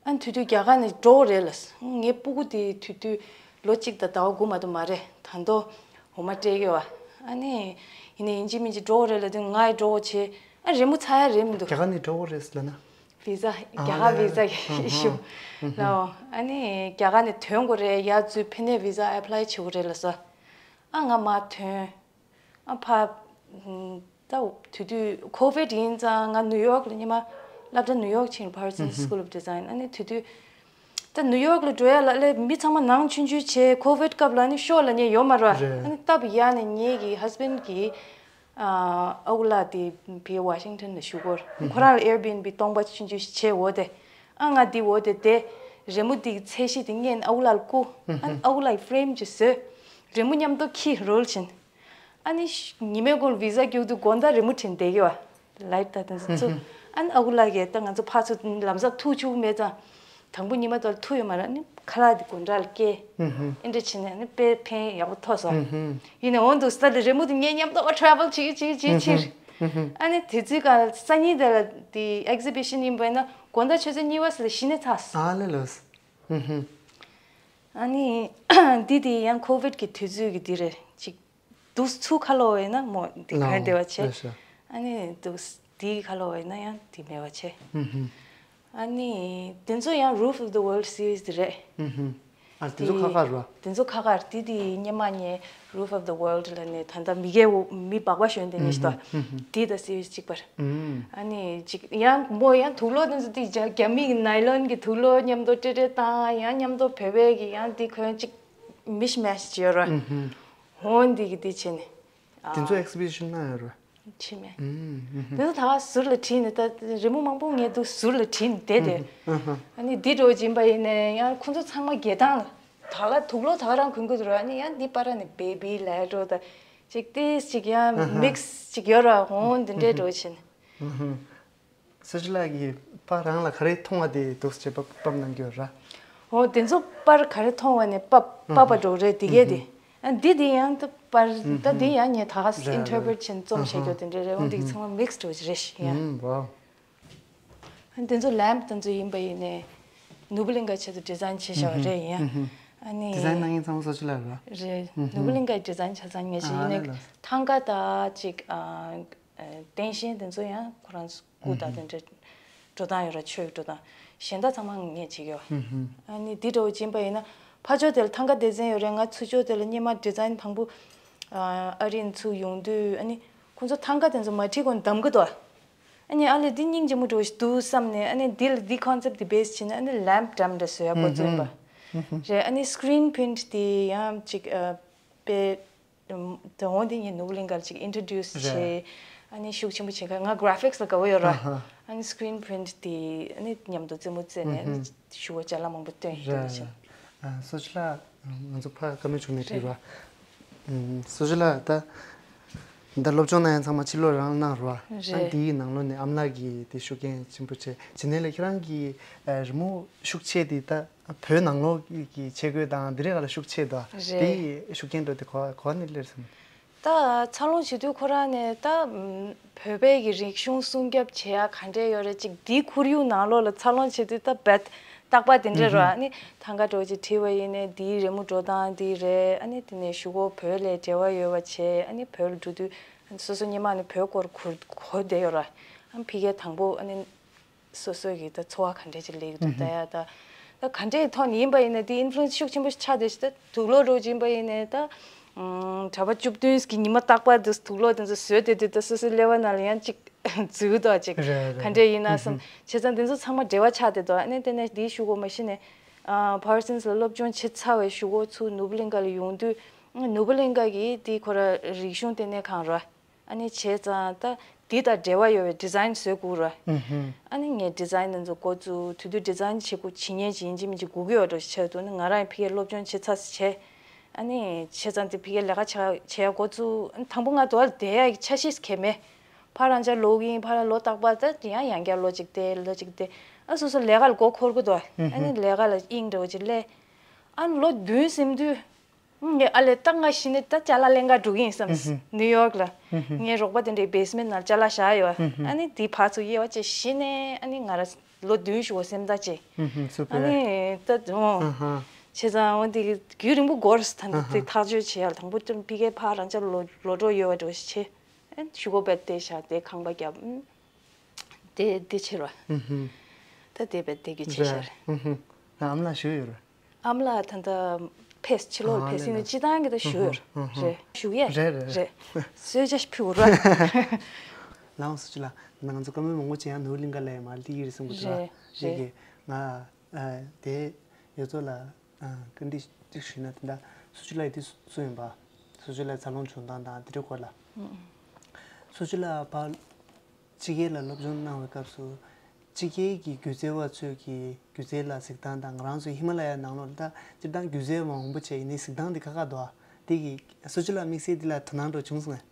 ཨ་ནི་དེ་དུས་རྒྱ་གར་ནས་འགྲོ་དགོས་རེད་ལ། ངའི་སྤུ་གུ་དེ་དེ་དུས་ལོ་གཅིག་དང་ཟླ་བ་དགུ་མ་གཏོགས་མ་རེད། ད་དུང་འོ་མ་སྤྲད་ཀྱི་ཡོད་པ། ཨ་ནི་ཡིན་ནའི་ཡིན་གཅིག་མིན་གཅིག་འགྲོ་དགོས་རེད་ལབ་དུས་ང་ཡི་འགྲོ་དགོས་བྱས། ཨ་རི་མོ་ཚར་ཡ་རེད་མི་འདུག་རྒྱ་གར་ནས་འགྲོ་དགོས་རེད་ལབ་ན། བི་ཟ། རྒྱ་གར་བི་ཟ་གི་ཨ་ཧ། ཨ་ཧ། ཨ་ནི་རྒྱ་གར་ནས་ཐོན་དགོས་རེད། ཡར་ཚུར་ཕེབས་ནས་བི་ཟ་ཨེབ་ལའི་བྱེད་དགོས་རེད་ལབ་སོང་། ཨ་ང་མར་ཐོན། ཨ་ཕ། ད་དེ་དུས་ཁོ་ཝིཌ་ཡིན་ཙང་ང་ནིའུ་ཡོག་ལ་སྔོན་མ་སློབ་གྲྭ་ནིའུ་ཡོག་ཕྱིན། Parsons School of Design། ཨ་ནི་དེ་དུས་ད་ ནིའུ་ཡོག་ལ་འགྲོ་ཡ་ལ་ལས་མི་ཚང་མ་ནང་ཆུང་ཆུང་བྱས་ཀོ་ཝིད་སྐབས་ལ་ནི་ཤོག་ལ་ཉལ་ཡོད་མ་རེད་བ། རེད། ཨ་ནི་སྟབས་ཡག་ནས་ངེད་ཀྱི་ཧས་བྷེན་གྱི་ཨ་ཨ་ཁུ་ལགས་དེ་བི་ཝ་ཤིང་ཊོན་ལ་བཞུགས་སྐོར་ཁོ་རང་ལ་ཨེར་བི་ཨེན་བི་སྟོང་པ་ཆུང་ཆུང་བྱས་འོ་དེ། ཨ་ང་འདི་འོ་དེ་དེ་རི་མོ་འདི་གི་ཚད་གཞི་དེ་ངས་ཨ་ཁུ་ལགས་ལ་བསྐུར། ཨ་ནི་ཨ་ཁུ་ལགས་ཀྱི་ཕེ་རེམ་ཅིག་བཟོས། རི་མོ་མཉམ་དུ་ཁྱེར་རོལ་ཕྱིན། ཨ་ནི་ཉི་མའི་གུང་ལ་བི་ཟ་རྒྱུག་དུས་དགོང་དག་རི་མོ་བྲིས་བསྡད་ཀྱི་བ། ལའིཊ་དང་དེ་ཚོ་ཚུར། ཨ་ནི་ཨ་ཁུ་ལགས་ཀྱིས་ད་ང་ཚོ་ཕར་ཚུར་ལམ་སང་ཐུག་བཅུག་མེད་ཙང་། དང་པོ་ཉི་མ་དེ་ལ་ཐུག་ཡོད་མ་རེད། ཨ་ནི་ཁ་ལག་དེ་དགོང་དག་ལ་སྐྱེལ། ཨེ་འདྲ་བྱས་ནས་ཨ་ནི་དཔེ་ཕན་ཡག་པོ་ཐོགས་སོང་། ཡིན་ནའི་འོ་འདུག་སེ་ད་རི་མོ་དེ་ངས་མཉམ་དུ་ཨ་ཊ་རེ་ཝལ་བྱེད་ཀྱི་བྱེད་ཀྱི་བྱེད་ཕྱིར། ཨ་ནི་དེ་ཚོའི་སྐབས་སང་ཉིན་དེ་ལ་དེ་ཨེག་ཟི་བི་ཤན་ཡིན་པ་ཡིན་ན་དགོང་དག་ཆུ་ཚོད་གཉིས་པ་ཙམ་ལ་གཞི་ནས་ཚར་སོང་། ཨ་ལེ་ལོས། ཨ་ནི་འདི་དེ་ཡང་ཀོ་ཝིད་ཀྱི་དུས་ཚོད་ཀྱི་འདི་རེད་ཅིག་འདུག་ཚུར་ཁ་ལོ་བས་ན་མོ་འདི་ག་ལའོ་འདི་བ་ཆེ། རེད་ཤག་ཨ་ནི་འདུག་འདི་ཁ་ལོ་བས་ན་ཡང་འདི་མེད་བ་ཆེ། ཨ་ནི་དེ་ཚོ་ཡང་Roof of the World series དེ་རེད། ཨ་དེ་ཚོ་ཁ་ཁ་རེད་བ། དེ་ཚོ་ཁ་ཁ་རེད། དེ་དེ་སྔོན་མ་ངས་Roof of the World ལ་ནས་ད་ལྟ་མི་སྐྱ་བོ་མི་སྦག་སྦག་ཞོན་དེ་ནས་ཤི་ཏོ། དེ་དང་series གཅིག་པར། ཨ་ནི་ཅིག་ཡང་མོ་ཡང་དུག་ལོག་དེ་ཚོ་དེ་རྒྱ་རྒྱ་མི་གི་ནའི་ལོན་གི་དུག་ལོག་མཉམ་དུ་སྤྲེལ་སྤྲེལ་དང་ཡང་མཉམ་དུ་བོད་པའི་གི་ཡང་དེ་གོན་ཅིག་མིཤ་མེཤ་ཅིག་ཡོད་རེད། འོ་འདི་གི་འདི་བྱས་ནས། དེ་ཚོ་exhibition གནང་ཡོད་རེད། ཕྱི་མེད། དེ་ཚོ་ད་ཟུར་ལ་བྲིས་ནས་ད་རི་མོ་མང་པོ་ངས་འདུག་ཟུར་ལ་བྲིས་ནས་བསྡད་དེ། ཨ་ནི་འདི་འགྲོ་བཞིན་པ་ཡིན་ནས་ཡང་ཁོ་ཚོ་ཚང་མ་རྒྱལ་ཐང་ལ་ད་ག་དུག་ལོག་ད་ག་རང་གོན་གི་འདུག་ར། ཨ་ནི་ཡང་འདི་པར་ནས་བེ་བི་ལེ་འགྲོ་ད་ཅིག་ཏིས་ཅིག་ཡང་མིག་སི་ཅིག་ཡོད་ར། འོ་འདི་འདྲའི་འགྲོ་བཞིན། སོ་ཅི་ལགས་ཀྱིས་པར་རང་ལ་ག་རེ་མཐོང་བ་དེ་འདུག་སེ་ཕབ་ཕབ་གནང་གི་ཡོད་ར། འོ་དེ་ཚོ་པར་ག་རེ་མཐོང་བ་ནས་ཕབ་ཕབ་པ་འགྲོ་རེད་དེ་གས་དེ། ཨ་འདི་དེ་ཡང་ད་པར་ད་དེ་ཡང་ངས་ད་ག་རེད་རེད། interpret བྱས་ནས་རྩོམ་བྱེད་རྒྱུ་དེ་འདྲ་རེད། འོ་འདི་ཚང་མ་མིག་སི་འགྲོ་གི་རེད་ཡ། ཨ་དེ་ཚོ་ལེམ་པ་དེ་ཚོ་ཡིན་པ་ཡིན་ནས་ནོར་བུ་གླིང་ག་ཆེད་དུ་ཌི་ཛའིན་བྱས་བཞག་པ་རེད་ཡ། ཨ་ནི་ཌི་ཛའིན་གནང་མཁན་ཚང་མ་སོ་ཅི་ལགས་རེད་བ། རེད། ནོར་བུ་གླིང་གའི་ཌི་ཛའིན་ཆ་ཚང་ངས་བྱས་ཡིན་ནས་ཐང་ག་ད་ཅིག་ཨ། ཨ་སྟེང་ཤན་དེ་ཚོ་ཡང་ཁོ་རང་སྐུ་དང་དེ་འདྲའི་འགྲོ་སྟངས་ཡོད་ར། ཆོས་འགྲོ་སྟངས་གཞན་དག་ཚང་མ་ངས་བྱེད་ཀྱི་ཡོད། ཨ་ནི་འདི་འདྲ་བོ་ཡིན་པ་ཡིན་ན་ཕར་ཕྱོགས་དེ་ལ་ཐང་ག་སྡེ་ཚན་ཡོད་རེད། ང་ཚུར་ཕྱོགས་དེ་ལ་སྔོན་མ་ཌི་ཛའིན་དང་པོ་ཨ་ཨ་རིན་ཚུར་ཡོང་དུས་ཨ་ནི་ཁོང་ཚོ་ཐང་ག་དེ་ཚོ་མ་བྲིས་གོང་བདམས་གི་འདུག་ཨ་ནི་ཨ་ལས་འདི་སྙིང་རྗེ་མོ་འགྲོ་ཞིག་འདུག་བསམ་ནས་ཨ་ནི་འདི་ལ་འདི་ཁོན་སེབ་འདི་བེས་བྱས་ནས་ཨ་ནི་ལེམ་པ་འགྲམ་འདྲ་བཟོ་ཡ་འགོ་རྩོམ་པ་རེད། ཨ་ནི་སི་ཀི་རིན་པི་རིན་ཊི་དེ་ཡང་ཅིག་ཨ་དཔེ། དེ་འོང་དེ་ངས་ནོར་བུ་གླིང་ག་ལ་ཅིག་ཨིན་ཊྲོ་ཌིའུ་སི་རེད། བྱས། ཨ་ནི་ཤུགས་ཆེན་པོ་བྱེད་མཁན། ང་གྷ་ར་ཕིག་སི་ལ་དགའ་བོ་ཡོད་ར། ཨ་ནི་སི་ཀི་རིན་པི་རིན་ཊི་དེ་ཨ་ནི་མཉམ་དུ་རྩེད་མོ་རྩེས་ནས་ཨ་ནི་ཞུ་བ་ཅ་ལག་མང་པོ་བཏོན་ཡིན་དེ་འདྲ་བྱས། ཨ་སོ་ཅི་ལགས་ང་ཚོ་ཕ་བཀའ་མོལ་བྱུང་ནས་དྲིས་ར། ཨ་སོ་ཅི་ལགས་ད་ད་སློབ་སྦྱོང་གནང་ཡ་ཚང་མ་ཕྱི་ལོགས་རང་གནང་ར། ཨ་རེད། དེའི་ནང་ལོགས་ནས་ཨ་མ་ལགས་ཀྱིས་དེ་ཤུགས་རྐྱེན་ཆེན་པོ་བྱས་བྱས་ནས་ལ་ཁྱེད་རང་གི་རི་མོ་ཤུགས་ཆེ་དེ་ད། བོད་ནང་ལོགས་ཀྱི་ཆས་གོས་དང་འདི་རིགས་ལ་ཤུགས་ཆེ་དོ། རེད། དེ་ཡི་ཤུགས་རྐྱེན་འགྲོ་དེ་གོ་གོ་ནི་ལེར་སོང་། ད་འཚར་ལོངས་བྱེད་དུས་ཁོ་རང་ནས་ད་བོད་པའི་གི་རིག་གཞུང་སྲུང་སྐྱོབ་བྱེད་ཡ་ག་འདྲས་ཡོད་རེད། ཅིག་འདིའི་ཁོར་ཡུག་ནང་ལོགས་ལ་འཚར་ལོངས་བྱེད་དུས་ད་རྦད་རྟག་པ་དེ་འདྲས་རོ། ཨ་ནི་ཐང་ག་འགྲོ་ཅིག་བྲིས་པ་ཡིན་ནས་འདིའི་རི་མོ་འགྲོ་སྟངས་འདི་རེད། ཨ་ནི་དེ་ནས་གཞུག་གུ་བོད་ལ་འབྲེལ་བ་ཡོད་པ་བྱས། ཨ་ནི་བོད་ལ་འགྲོ་དུས་སོ་སོ་སྔོན་མ་ནས་བོད་སྐོར་གོ་གོ་བསྡད་ཡོད་ར། ཨ་ནི་ཕ་གིར་དང་པོ་ཨ་ནི། སོ་སོ་གི་ད་འཚོ་བ་ག་འདྲས་ཅིག་ལེགས་འདུག་ལྟ་ཡ་ད། ད་ག་འདྲས་ཐོག་ནས་ཡིན་པ་ཡིན་ན་དེ་ཨིན་ཕུ་ལུ་ཨེན་སི་ཤུགས་ཆེན་པོ་ཆགས་བསྡད་ཤག་ད་དུག་ལོག་འགྲོ་ཡིན་པ་ཡིན་ནའི་ད། གྲྭ་པ་བཅུ་བདུན་གི་ཉི་མ་རྟག་པར་དུ་དུག་ལོག་དེ་ཚོ་བཟོས་བསྡད་དུས་ད་སོ་སོའི་ཀླད་པ་ནང་ལ་ཡང་ཅིག་འཛུལ་འདུག་ཅིག་རེད་རེད། ག་འདྲས་ཡིན་ན་བསམ། བྱས་ཙང་དེ་ཚོ་ཚང་མ་འབྲེལ་བ་ཆགས་བསྡད་འདུག་ཨ་ནི་དེ་ནས་དེའི་གཞུག་གུ་མ་གཞི་ནས་ཕར་སི་ཊི་ལ་སློབ་སྦྱོང་བྱས་ཚར་བའི་གཞུག་གུ་ཚུར་ནོར་བུ་གླིང་ག་ལ་ཡོང་དུས་ནོར་བུ་གླིང་ག་གི་དེ་ཁོ་ར་རིག་གཞུང་ལྟེ་གནས་ཁང་ར། ཨ་ནི་བྱས་ཙང་ད་འདི་དང་འབྲེལ་བ་ཡོད་པའི་ཌི་ཛའིན་བཟོས་དགོས་ར། ཨ་ནི་ངས་ཌི་ཛའིན་དེ་ཚོ་འགོ་བཙུགས། དེ་དུས་ཌི་ཛའིན་བྱེད་དགོས་བྱེད་མཁན་ཅིག་ཡིན་གཅིག་མིན་གཅིག་དགོས་ཀྱི་ཡོད་འགྲོ་ཞེས་དུས་ནི་ང་རང་ཡང་ཕ་གིར་སློབ་སྦྱོང་བྱེད་ཚར་བྱས། ཨ་ནི་བྱས་ཙང་དེ་ཕ་གིར་ལས་ཀ་བྱ་བྱེད་ཡ་འགོ་བཙུགས། ཨ་ནི་དང་པོ་ང་དོ་བ་ལ་བསྡད་ཡ་གི་འཆར་གཞི་གལ་མེད། ཕར་རང་ཅག་ལོག་གི་ཡིན། ཕར་ལོག་རྟག་པར་ད་ཡང་ཡང་བསྐྱར་ལོ་གཅིག་བསྡད་ལོ་གཅིག་བསྡད། ཨ་སོ་སོ་ལས་ཀ་ལ་མགོ་འཁོར་གི་འདུག་ཨ་ནི་ལས་ཀ་ལ་དབྱིངས་འདྲ་བོ་ཅིག་སླེབས། ཨ་ནི་ལོ་བདུན་ཟིན་དུས། ངས་ཨ་ལས་ད་ང་གཞི་ནས་ད་ཅ་ལག་ལེན་ག་འགྲོ་གི་ཡིན་བསམ། ནིའུ་ཡོག་ལ། ངའི་རོགས་པ་དེ་འདྲའི་བེ་སི་མེན་ཊི་ནང་ཅ་ལག་བཞག་ཡོད། ཨ་ནི་དེ་ཕར་ཚུར་དབྱེ་བ་བྱས་གཞི་ནས་ཨ་ནི་ང་རང་ལོ་བདུན་ཞུ་བ་སེམས་ཐག་བཅད། ཨ་ནི་ད་འོ། བྱས་ཙང་འོ་དེ་རྒྱུན་རིང་པོ་འགོར། ད་འདི་དེ་ཐག་གཅོད་བྱེད་ཡ་ལ་དང་པོ་ཕ་གིར་ཕར་རང་ཅག་ལོ་ལོ་འགྲོ་ཡོད་པ་འགྲོ་ཞིག་བྱས། ཨ་ནི་གཞུག་གུ་བས་དེ་བཞག་དེ་ཁང་པ་བརྒྱབ། དེ་དེ་ཕྱིར་བ། ད་དེ་བས་དེ་གི་ཕྱིར་ཤར། ཨ་མ་ལགས་ཞུ་ཡོད་རེད། ཨ་མ་ལགས་ད་ལྟ་ཕེས་ཕྱི་ལོགས་ལ་ཕེས་ཡིན་ན་སྤྱི་བཏང་གི་ད་ཞུ་ཡོད་རེད། ཞུ་ཡས་རེད་རེད་རེད། གསོལ་ཇ་ཞིག་ཕུལ་རོགས། ལའང་སུ་ཅི་ལ་ང་ཚོ་བཀའ་མོལ་མང་པོ་བྱས་ཡང་ནོར་བུ་གླིང་ག་ལ་ཡང་མ་ལྟ་གི་རེད་གསུང་གི་འདུག་ར། རེད་རེད། ང་དེ་ ཡོད་ཚོ་ལ་ཨ་བཀའ་འདྲི་གཅིག་ཞུས་ན། དེ་འདྲ་སུ་ཅི་ལགས་དེ་སུ་ཡིན་པ། སུ་ཅི་ལགས་འཚར་ལོངས་བྱུང་སྟངས་དང་དེ་འདྲའི་སྐོར་ལ། སུ་ཅི་ལགས་ཕར་ཕྱི་རྒྱལ་ལ་སློབ་སྦྱོང་གནང་བའི་སྐབས་སུ། ཕྱི་རྒྱལ་གྱི་སྒྱུ་རྩལ་བ་ཚོས་ཀྱི་སྒྱུ་རྩལ་ལ་གཟིགས་སྟངས་དང་། ང་རང་ཚོའི་ཧི་མ་ལ་ཡའི་ནང་ལོགས་ལ་ད་སྤྱིར་བཏང་སྒྱུ་རྩལ་བ་མང་པོ་བྱས་ཡིན་ནའི་གཟིགས་སྟངས་དེ་ཁ་ཁ་འདུག་ཨ། དེ་གི་སུ་ཅི་ལགས་དམིགས་བསལ་འདི་ལ་དོ་སྣང་འདྲ་བྱུང་སོང་ངས།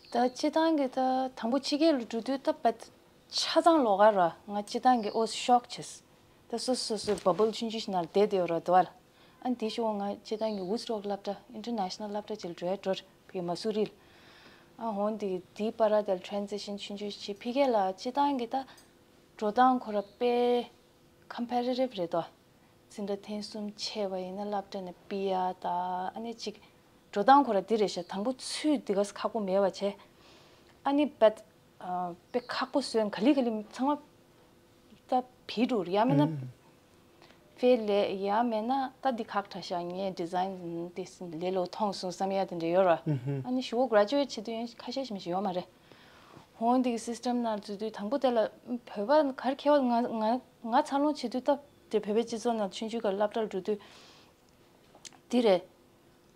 ད་སྤྱིར་བཏང་གི་ད་དང་པོ་ཕྱི་རྒྱལ་ལ་འགྲོ་དུས་ད་བད་ཆ་ཚང་ལོགས་ཀ་ར། ང་སྤྱིར་བཏང་གི་ཨོ་ཤོག་བྱས། ད་སོ་སོ་སོ་སོའི་བ་བལ་ཆུང་ཆུང་ཞིག་ནང་བསྡད་དེ་ཡོད་ར་དོ་བར། ཨ་ནི་དེ་ཞོག་ང་སྤྱིར་བཏང་གི་ཝུ་སི་ཊོག་སློབ་གྲྭ། ཨིན་ཊར་ནེ་ཤ་ནལ་སློབ་གྲྭ་ཅིག་ལ་འགྲོ་ཡ་འགྲོ་ར། བི་མ་སུ་རི་ལ། ཨ་འོན་ཏེ་དེའི་བར་དེར་ཊེ་རན་སི་ཤན་ཆུང་ཆུང་ཞིག་བྱས། ཕ་གི་ལ་སྤྱིར་བཏང་གི་ད་འགྲོ་སྟངས་ཁོ་ར་དཔེ་ཀམ་པེ་ཊི་ཊིབ་རེད་དོ། འཛིན་གྲྭ་ཐེངས་གསུམ་ཆད་པ་ཡིན་ན་སློབ་གྲྭ་ནས་ཕུད་ཡ་ད། ཨ་ནི་ཅིག་འགྲོ་སྟངས་ཁོ་ར་འདི་རེད་ཤག་དང་པོ་ཚུད་འདི་ག་ཁག་པོ་མེད་པ་བྱས། ཨ་ནི་བད་ཨ་དཔེ་ཁག་པོ་བཟོས། ག་ལེ་ག་ལེ་ཚང་མ་ད་བི་འགྲོ་ར། ཡང་མིན་ན་ཕེལ་ལས། ཡང་མིན་ན་ད་འདི་ཁག་ཁག་ཤག་ངས་ཌི་ཛའིན་དེ་ལས་སླ་པོ་མཐོང་སོང་བསམ་ཡ་དེ་འདྲ་ཡོད་ར། ཨ་ནི་གཞུག་གུ་གྷ་རེ་ཇུ་ཨེཊ་བྱེད་དུས་ཡང་ཁ་ཤས་ཤིག་མི་ཤེས་ཡོད་མ་རེད། འོན་ཏེ་སིས་ཊམ་ནང་འཛུལ་དུས་དང་པོ་དེ་ལ་བོད་པ་ག་རེ་མཁས་པ། ང་ང་ང་འཚར་ལོངས་བྱེད་དུས་སྟབས་བདེ། བོད་པའི་སྤྱི་ཚོགས་ནང་ཆུང་ཆུང་སྒང་སློབ་གྲྭར་འགྲོ་དུས་འདི་རེད།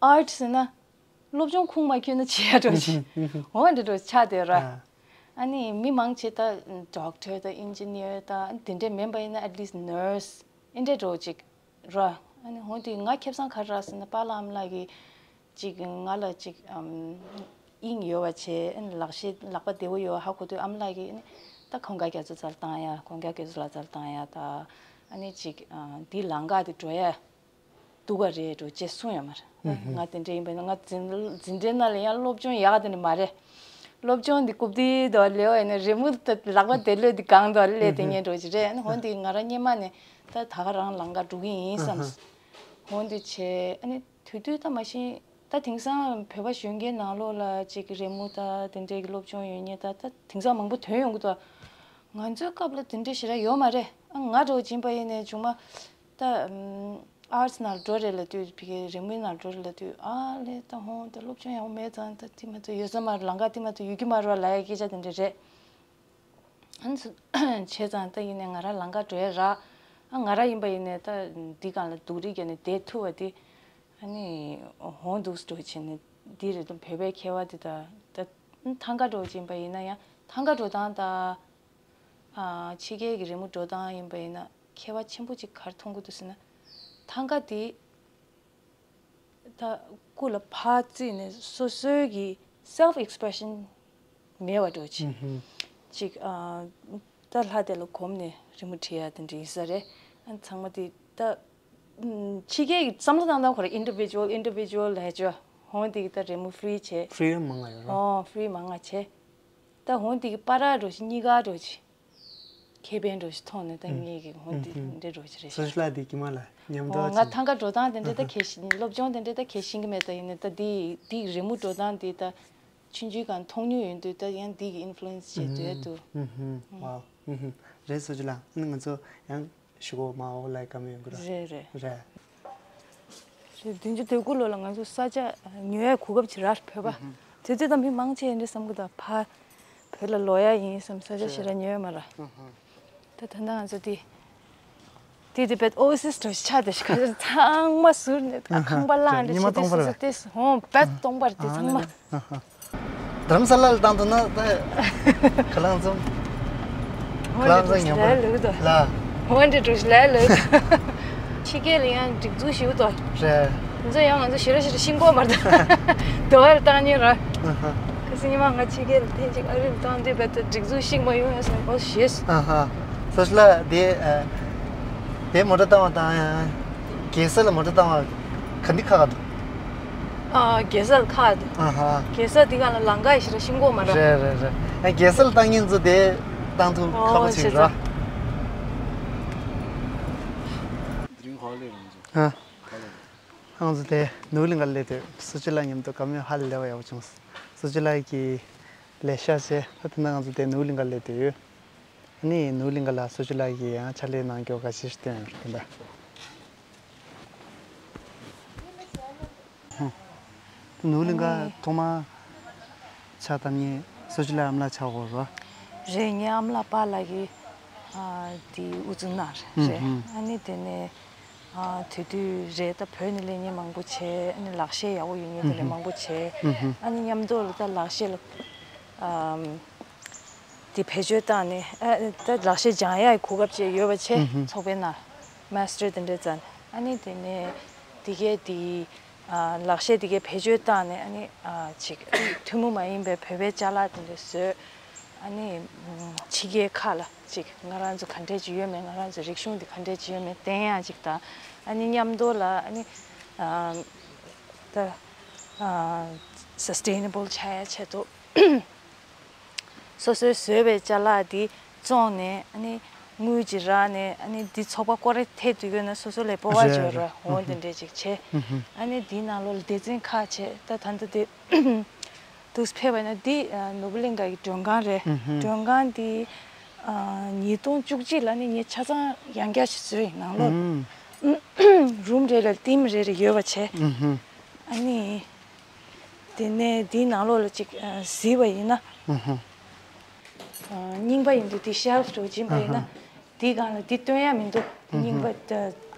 ཨར་ཊི་ཟེར་ན་སློབ་སྦྱོང་ཁུངས་མ་འཁྱོལ་ན་བྱེད་ཡ་འགྲོ་ཞིག་འོ་འདི་འདྲ་ཆགས་བསྡད་ར། ཨ་ནི་མི་མང་ཆེ་ད་ཌོག་ཊར་དང་ཨིན་ཇི་ནི་ཡར་དང་དེ་འདྲས་མིན་པ་ཡིན་ན་ཨེཊ་ལིསཊ་ནར་སི་འདི་འདྲས་འགྲོ་ཅིག་ར། ཨ་ནི་འོ་འདི་ང་ཁེ་བཟང་ག་རེ་རག་ཟེར་ན་པཱ་ལགས་ཨ་མ་ལགས་ཀྱིས་ཅིག་ང་ལ་ཅིག་ཨམ་དབྱིངས་ཡོད་པ་བྱས། ཨ་ནི་ལག་ཤེས་ལག་པ་བདེ་པོ་ཡོད་པ་ཧ་གོ་དུས་ཨ་མ་ལགས་ཀྱིས་ཨ་ནི་ད་ཁང་ག་རྒྱ་མཚོ་རྩ་ལ་བཏང་ཡ། ཁང་ག་རྒྱ་མཚོ་ལ་རྩ་ལ་བཏང་ཡ་ད། ཨ་ནི་ཅིག་ཨ་འདི་ལམ་ཁ་དེ་འགྲོ་ཡ་སྡུག་ག་རེད་འགྲོ་ཅེས་གསུངས་ཡོད་མ་རེད། ང་དེ་འདྲ་ཡིན་པ་ཡིན་ན་ང་འཛིན་འཛིན་གྲྭའི་ནང་ལ་ཡང་སློབ་སྦྱོང་ཡག་དེ་འདྲ་མ་རེད། སློབ་སྦྱོང་འདི་རྐུབ་སྟེགས་དེ་ལ་སླེབས་པ་ཡིན་ན་རི་མོ་ད་ལག་པ་དེ་ལོས་འདི་གང་དུ་སླེབས་དེ་ངས་འགྲོ་གི་རེད། ཨ་ནི་འོ་འདི་ང་རང་སྔོན་མ་ནས་ད་ད་ག་རང་ལམ་ཁ་འགྲོ་གི་ཡིན་བསམ། འོ་འདི་བྱས། ཨ་ནི་དེ་དུས་ད་མ་གཞི་ད་དེང་སང་བོད་པ་གཞོན་སྐྱེས་ནང་ལོགས་ལ་ཅིག་རི་མོ་ད་དེ་འདྲའི་གི་སློབ་སྦྱོང་ཡོད་མཁན་ད་ད་དེང་སང་མང་པོ་ཐོན་ཡོང་གི་འདུག་ང་ཚོའི་སྐབས་ལ་དེ་འདྲ་ཞེ་དྲག་ཡོད་མ་རེད། ཨ་ང་འདྲ་བོ་ཡིན་པ་ཡིན་ནའི་བྱུང་མ་ད་ཨར་ཊི་ནང་འགྲོ་རེད་ལབ་དུས། ཕ་གིའི་རི་མོའི་ནང་འགྲོ་རེད་ལབ་དུས། ཨ་ལས་ད་ཧོང་ད་སློབ་སྦྱོང་ཡག་པོ་མེད་ཙང་ད་དེ་མ་གཏོགས་ཡོད་ས་མ་རེད། ལམ་ཁ་དེ་མ་གཏོགས་ཡོད་ཀྱི་མ་རེད་ལབ་ཡ་སྐད་ཆ་དེ་འདྲ་རེད། ཨ་ནི་བྱས་ཙང་ད་ཡིན་ནའི་ང་རང་ལམ་ཁ་འགྲོ་ཡ་རག་ཨ་ང་རང་ཡིན་པ་ཡིན་ནའི་ད་འདི་སྒང་ལ་སྡུག་རུས་བརྒྱབ་ནས་བསྡད་ཐུབ་པ་དེ་ཨ་ནི་ཧོང་འདུག་སེ་འགྲོ་བྱས་ནས་འདི་རེད། ད་བོད་པའི་མཁས་པ་དེ་ད་ད་ཐང་ག་འགྲོ་བྱས་ཡིན་པ་ཡིན་ན་ཡང་ཐང་ག་འགྲོ་སྟངས་ད། ཨ་ཕྱི་རྒྱལ་གྱི་རི་མོ་འགྲོ་སྟངས་ཡིན་པ་ཡིན་ན་ཁྱད་པར་ཆེན་པོ་ཅིག་ག་རེ་མཐོང་གི་འདུག་ཟེར་ན། ཐང་ག་དེ་ད་སྐུ་ལ་ཕར་བརྩིས་ནས་སོ་སོའི་གི་སེལ་ཕི་ཨེགས་པི་རེ་ཤན་མེད་པ་འགྲོ་ཅིག་ཅིག་ཨ་ད་ལྷ་དེ་ལ་གོམས་ནས་རི་མོ་བྲིས་ཡ་དེ་འདྲ་ཡིན་ས་རེད། ཨ་ཚང་མ་དེ་ད་ཕྱི་རྒྱལ་གྱི་བསམ་བློ་བཏང་སྟངས་ཁོ་ར་ཨིན་ཌི་བི་ཇུ་ཨལ་ཨིན་ཌི་བི་ཇུ་ཨལ་ལབ་ཡ་ཅོ། ཧོང་དེ་གི་ད་རི་མོ་ཧྥི་རི་བྱས། ཧྥི་རི་མང་ང་ཡོད་ར། ཨོ་ཧྥི་རི་མང་ང་བྱས། ད་འོན་ཏེ་གི་པ་ར་འགྲོ་ཞིག་གཉིས་ཀ་འགྲོ་ཞིག་ཁེ་ཕན་འགྲོ་ཞིག་མཐོང་ནས་ད་ངེད་ཀྱི་འོན་ཏེ་འདྲེ་འགྲོ་ཞིག་རེད་ཤག་སོ་ཤི་ལ་དེ་ཀྱི་མ་ལ་མཉམ་འགྲོ་ང་ཞིག་ཐང་ག་འགྲོ་སྟངས་དེ་འདྲ་ད་གལ་ཤིན་སློབ་སྦྱོང་དེ་འདྲ་ད་གལ་ཤིན་གི་མེད། ད་ཡིན་ནས་ད་དེ་དེ་རི་མོ་འགྲོ་སྟངས་དེ་ད་ཆུང་ཆུང་གང་མཐོང་མྱོང་ཡོད་དུས་ད་ཡང་དེ་གི་ཨིན་ཕུ་ལུ་ཨེན་སི་བྱེད་འདོད་འདུག་ཝའོ། རེད་སོ་ཤི་ལ་ཨ་ནི་ང་ཚོ་ཡང་། ཞུ་གོ་མ་འོ་ལ་ཀ་མེད་གུ་ར། རེད་རེད། རེད། རེད། བདུན་ཅུ་དོན་དགུ་ལོ་ལ་ང་ཚོ་ས་ཆ་ཉོ་ཡ་གོ་སྐབས་ཅིག་རག་བོད་པ། དེ་དུས་ད་མི་མང་ཆེ་འདྲ་བསམ་གི་འདུག་ཕ་བོད་ལ་ལོག་ཡ་ཡིན་བསམ་ས་ཆ་ཞེ་དྲག་ཉོ་ཡ་མ་རག་ད་ད་ལྟ་ང་ཚོ་དེ་དེ་དེ་བེད་ཨོ་སིས་འགྲོ་ཆ་དེ་ཤི་ཁ་ཚང་མ་ཟུར་ནས་ཁང་པ་བླངས་ནས་ཉི་མ་བྱས་སྟོང་པ་དེ་རེད། སོ་སོ་དེ་ཧོང་བེད་སྟོང་པར་དེ་ཚང་མ། རྡ་རམ་ས་ལ་ལ་བཏང་ཐུབ་ན་ད་ཁ་ལང་ཚོམ། ཁ་ལང་ཚོམ་ཉམས་པ་ལ། འོན་ཏེ་འགྲོ་ཞིག་ལ་ལོས། ཕྱི་རྒྱལ་ལ་ཡང་སྒྲིག་འཛུགས་ཞིག་ཏོ། རེད། ང་ཚོ་ཡང་ང་ཚོ་ཞེ་ར་ཞེ་ར་ཤིང་གོ་མར་ད་དོ་བར་བཏང་ཉེ་ར། ཁ་སང་ཉི་མ་ང་ཕྱི་རྒྱལ་ལ་ཐེངས་གཅིག་ཨ་རིར་བཏང་དུས་བད་ད་སྒྲིག་འཛུགས་ཤིག་མ་ཡོང་ཡ་སོང་གོ་ཞེས། ཨ་ཧ། སོ་ཤི་ལ་དེ་དེ་མོ་ཊ་བཏང་བ་དང་ཡང་རྒྱལ་ས་ལ་མོ་ཊ་བཏང་བ་ག་འདི་ཁག་ཁག་འདུག་ཨ་རྒྱལ་ས་ལ་ཁག་འདུག་ཨ་ཧ། རྒྱལ་ས་འདི་ག་ལ་ལམ་ཁ་ཡི་ཞེ་ར་ཤིང་གོ་མ་ར། རེད་རེད་རེད། ཨ་རྒྱལ་ས་ལ་བཏང་མཁན་ཚོ་དེ་བཏང་ཐུབ་ཁག་པོ་ཅིག་རེད། དེ་རིང་ག་ལ་རེད་ང་ཚོ། ཨ། ག་ལ་རེད། ང་ཚོ་དེ་ནོར་གླིང་ག་སླེབས་དུས་སུ་ཅི་ལགས་མཉམ་དུ་བཀའ་མོལ་ཧ་ལས་པ་ཡག་པོ་བྱུང་། སུ་ཅི་ལགས་ཀྱིས་ལས་ཤག་བྱས། ད་དེ་ན་ང་ཚོ་དེ་ནོར་གླིང་ག་སླེབས་དུས་ཡོད། ཨ་ནི་ནོར་གླིང་ག་ལ་སུ་ཅི་ལགས་ཀྱིས་ཡང་ཕྱག་ལས་གནང་རྒྱུ་འགའ་ཤས་ཤིག་བསྟན་ཡོད་རེད་ད། ནོར་གླིང་ག་ཐོག་མ་ཕྱག་བཏབ་མཁན་སུ་ཅི་ལགས་ཨ་མ་ལགས་ཆགས་ཡོད་རེད་པ། རེད། ངའི་ཨ་མ་ལགས་པཱ་ལགས་ཀྱིས་ཨ་དེ་དབུ་འཛུགས་གནང་རེད། ཨ་ནི་དེ་ནས་ ཨ་དེ་དུས་རེད། ད་བོད་ནས་སླེབས་མཁན་མང་པོ་བྱས། ཨ་ནི་ལག་ཤེས་ཡག་པོ་ཡོད་མཁན་དེ་འདྲ་མང་པོ་བྱས། ཨ་ནི་མཉམ་དུ་ལ་ད་ལག་ཤེས་ལ་ཨམ་དེ་བེད་སྤྱོད་བཏང་ནས། ཨ་ད་ལག་ཤེས་སྦྱང་ཡག་གི་གོ་སྐབས་ཅིག་ཡོད་པ་བྱས། ཚོགས་པའི་ནང་མཱ་སི་ཊར་དེ་འདྲ་བཙལ། ཨ་ནི་དེ་ནས་དེ་གས་དེ་ཨ་ལག་ཤེས་དེ་གས་བེད་སྤྱོད་བཏང་ནས། ཨ་ནི་ཨ་ཅིག་ཐུན་མོང་མ་ཡིན་པའི་བོད་པའི་ཅ་ལག་དེ་འདྲ་བཟོས། ཨ་ནི་ཕྱི་རྒྱལ་ཁག་ལ་ཅིག་ང་རང་ཚོ་ག་འདྲས་ཅིག་ཡོད་མེད། ང་རང་ཚོ་རིག་གཞུང་འདི་ག་འདྲས་ཅིག་ཡོད་མེད་བསྟན་ཡག་ཅིག་དང་། ཨ་ནི་མཉམ་དུ་ལ་ཨ་ནི་ཨ་ད་ཨ་སཱ་སི་ཊེ་ནེ་བལ་ཆགས་ཡག་ཆེད་དུ། སོ་སོའི་བཟོས་པའི་ཅ་ལག་འདི་བཙོངས་ནས། ཨ་ནི་དངུལ་ཅིག་རག་ནས། ཨ་ནི་འདི་ཚོགས་པ་སྐོར་ར་ཐད་དུས་ཡོད་ན་སོ་སོ་ལ་སྤོབས་པ་ཅིག་ཡོད་ར། འོ་འདི་འདྲས་ཅིག་བྱས། ཨ་ནི་འདིའི་ནང་ལོགས་ལ་སྡེ་ཚན་ཁག་བྱས། ད་ད་ལྟ་དེ་འདུག་ཕེབས་པ་ན། འདི་ཨ་ནོར་བུ་གླིང་ག་གི་མགྲོན་ཁང་རེད། མགྲོན་ཁང་འདི་ཨ་ཉིས་སྟོང་བཅུ་གཅིག་ལ་ནི་ངས་ཆ་ཚང་ཡང་བསྐྱར་ཞིག་བཟོས་ཡིན། ནང་ལོགས་རུམ་རེ་རེ་ལ་ཊིམ་རེ་རེ་ཡོད་པ་བྱས། ཨ་ནི་དེ་ནས་འདིའི་ནང་ལོགས་ལ་ཅིག་ཨ་གཟིགས་པ་ཡིན་ན། ཨ་རྙིང་པ་ཡིན་དུས་དེ་ཤེལ་ཕི་འདྲ་བོ་ཅིག་ཡིན་པ་ཡིན་ན། ཨ་ཧ། དེའི་སྒང་ལ་དེ་སྟོན་ཡག་མི་འདུག་རྙིང་པ་ད་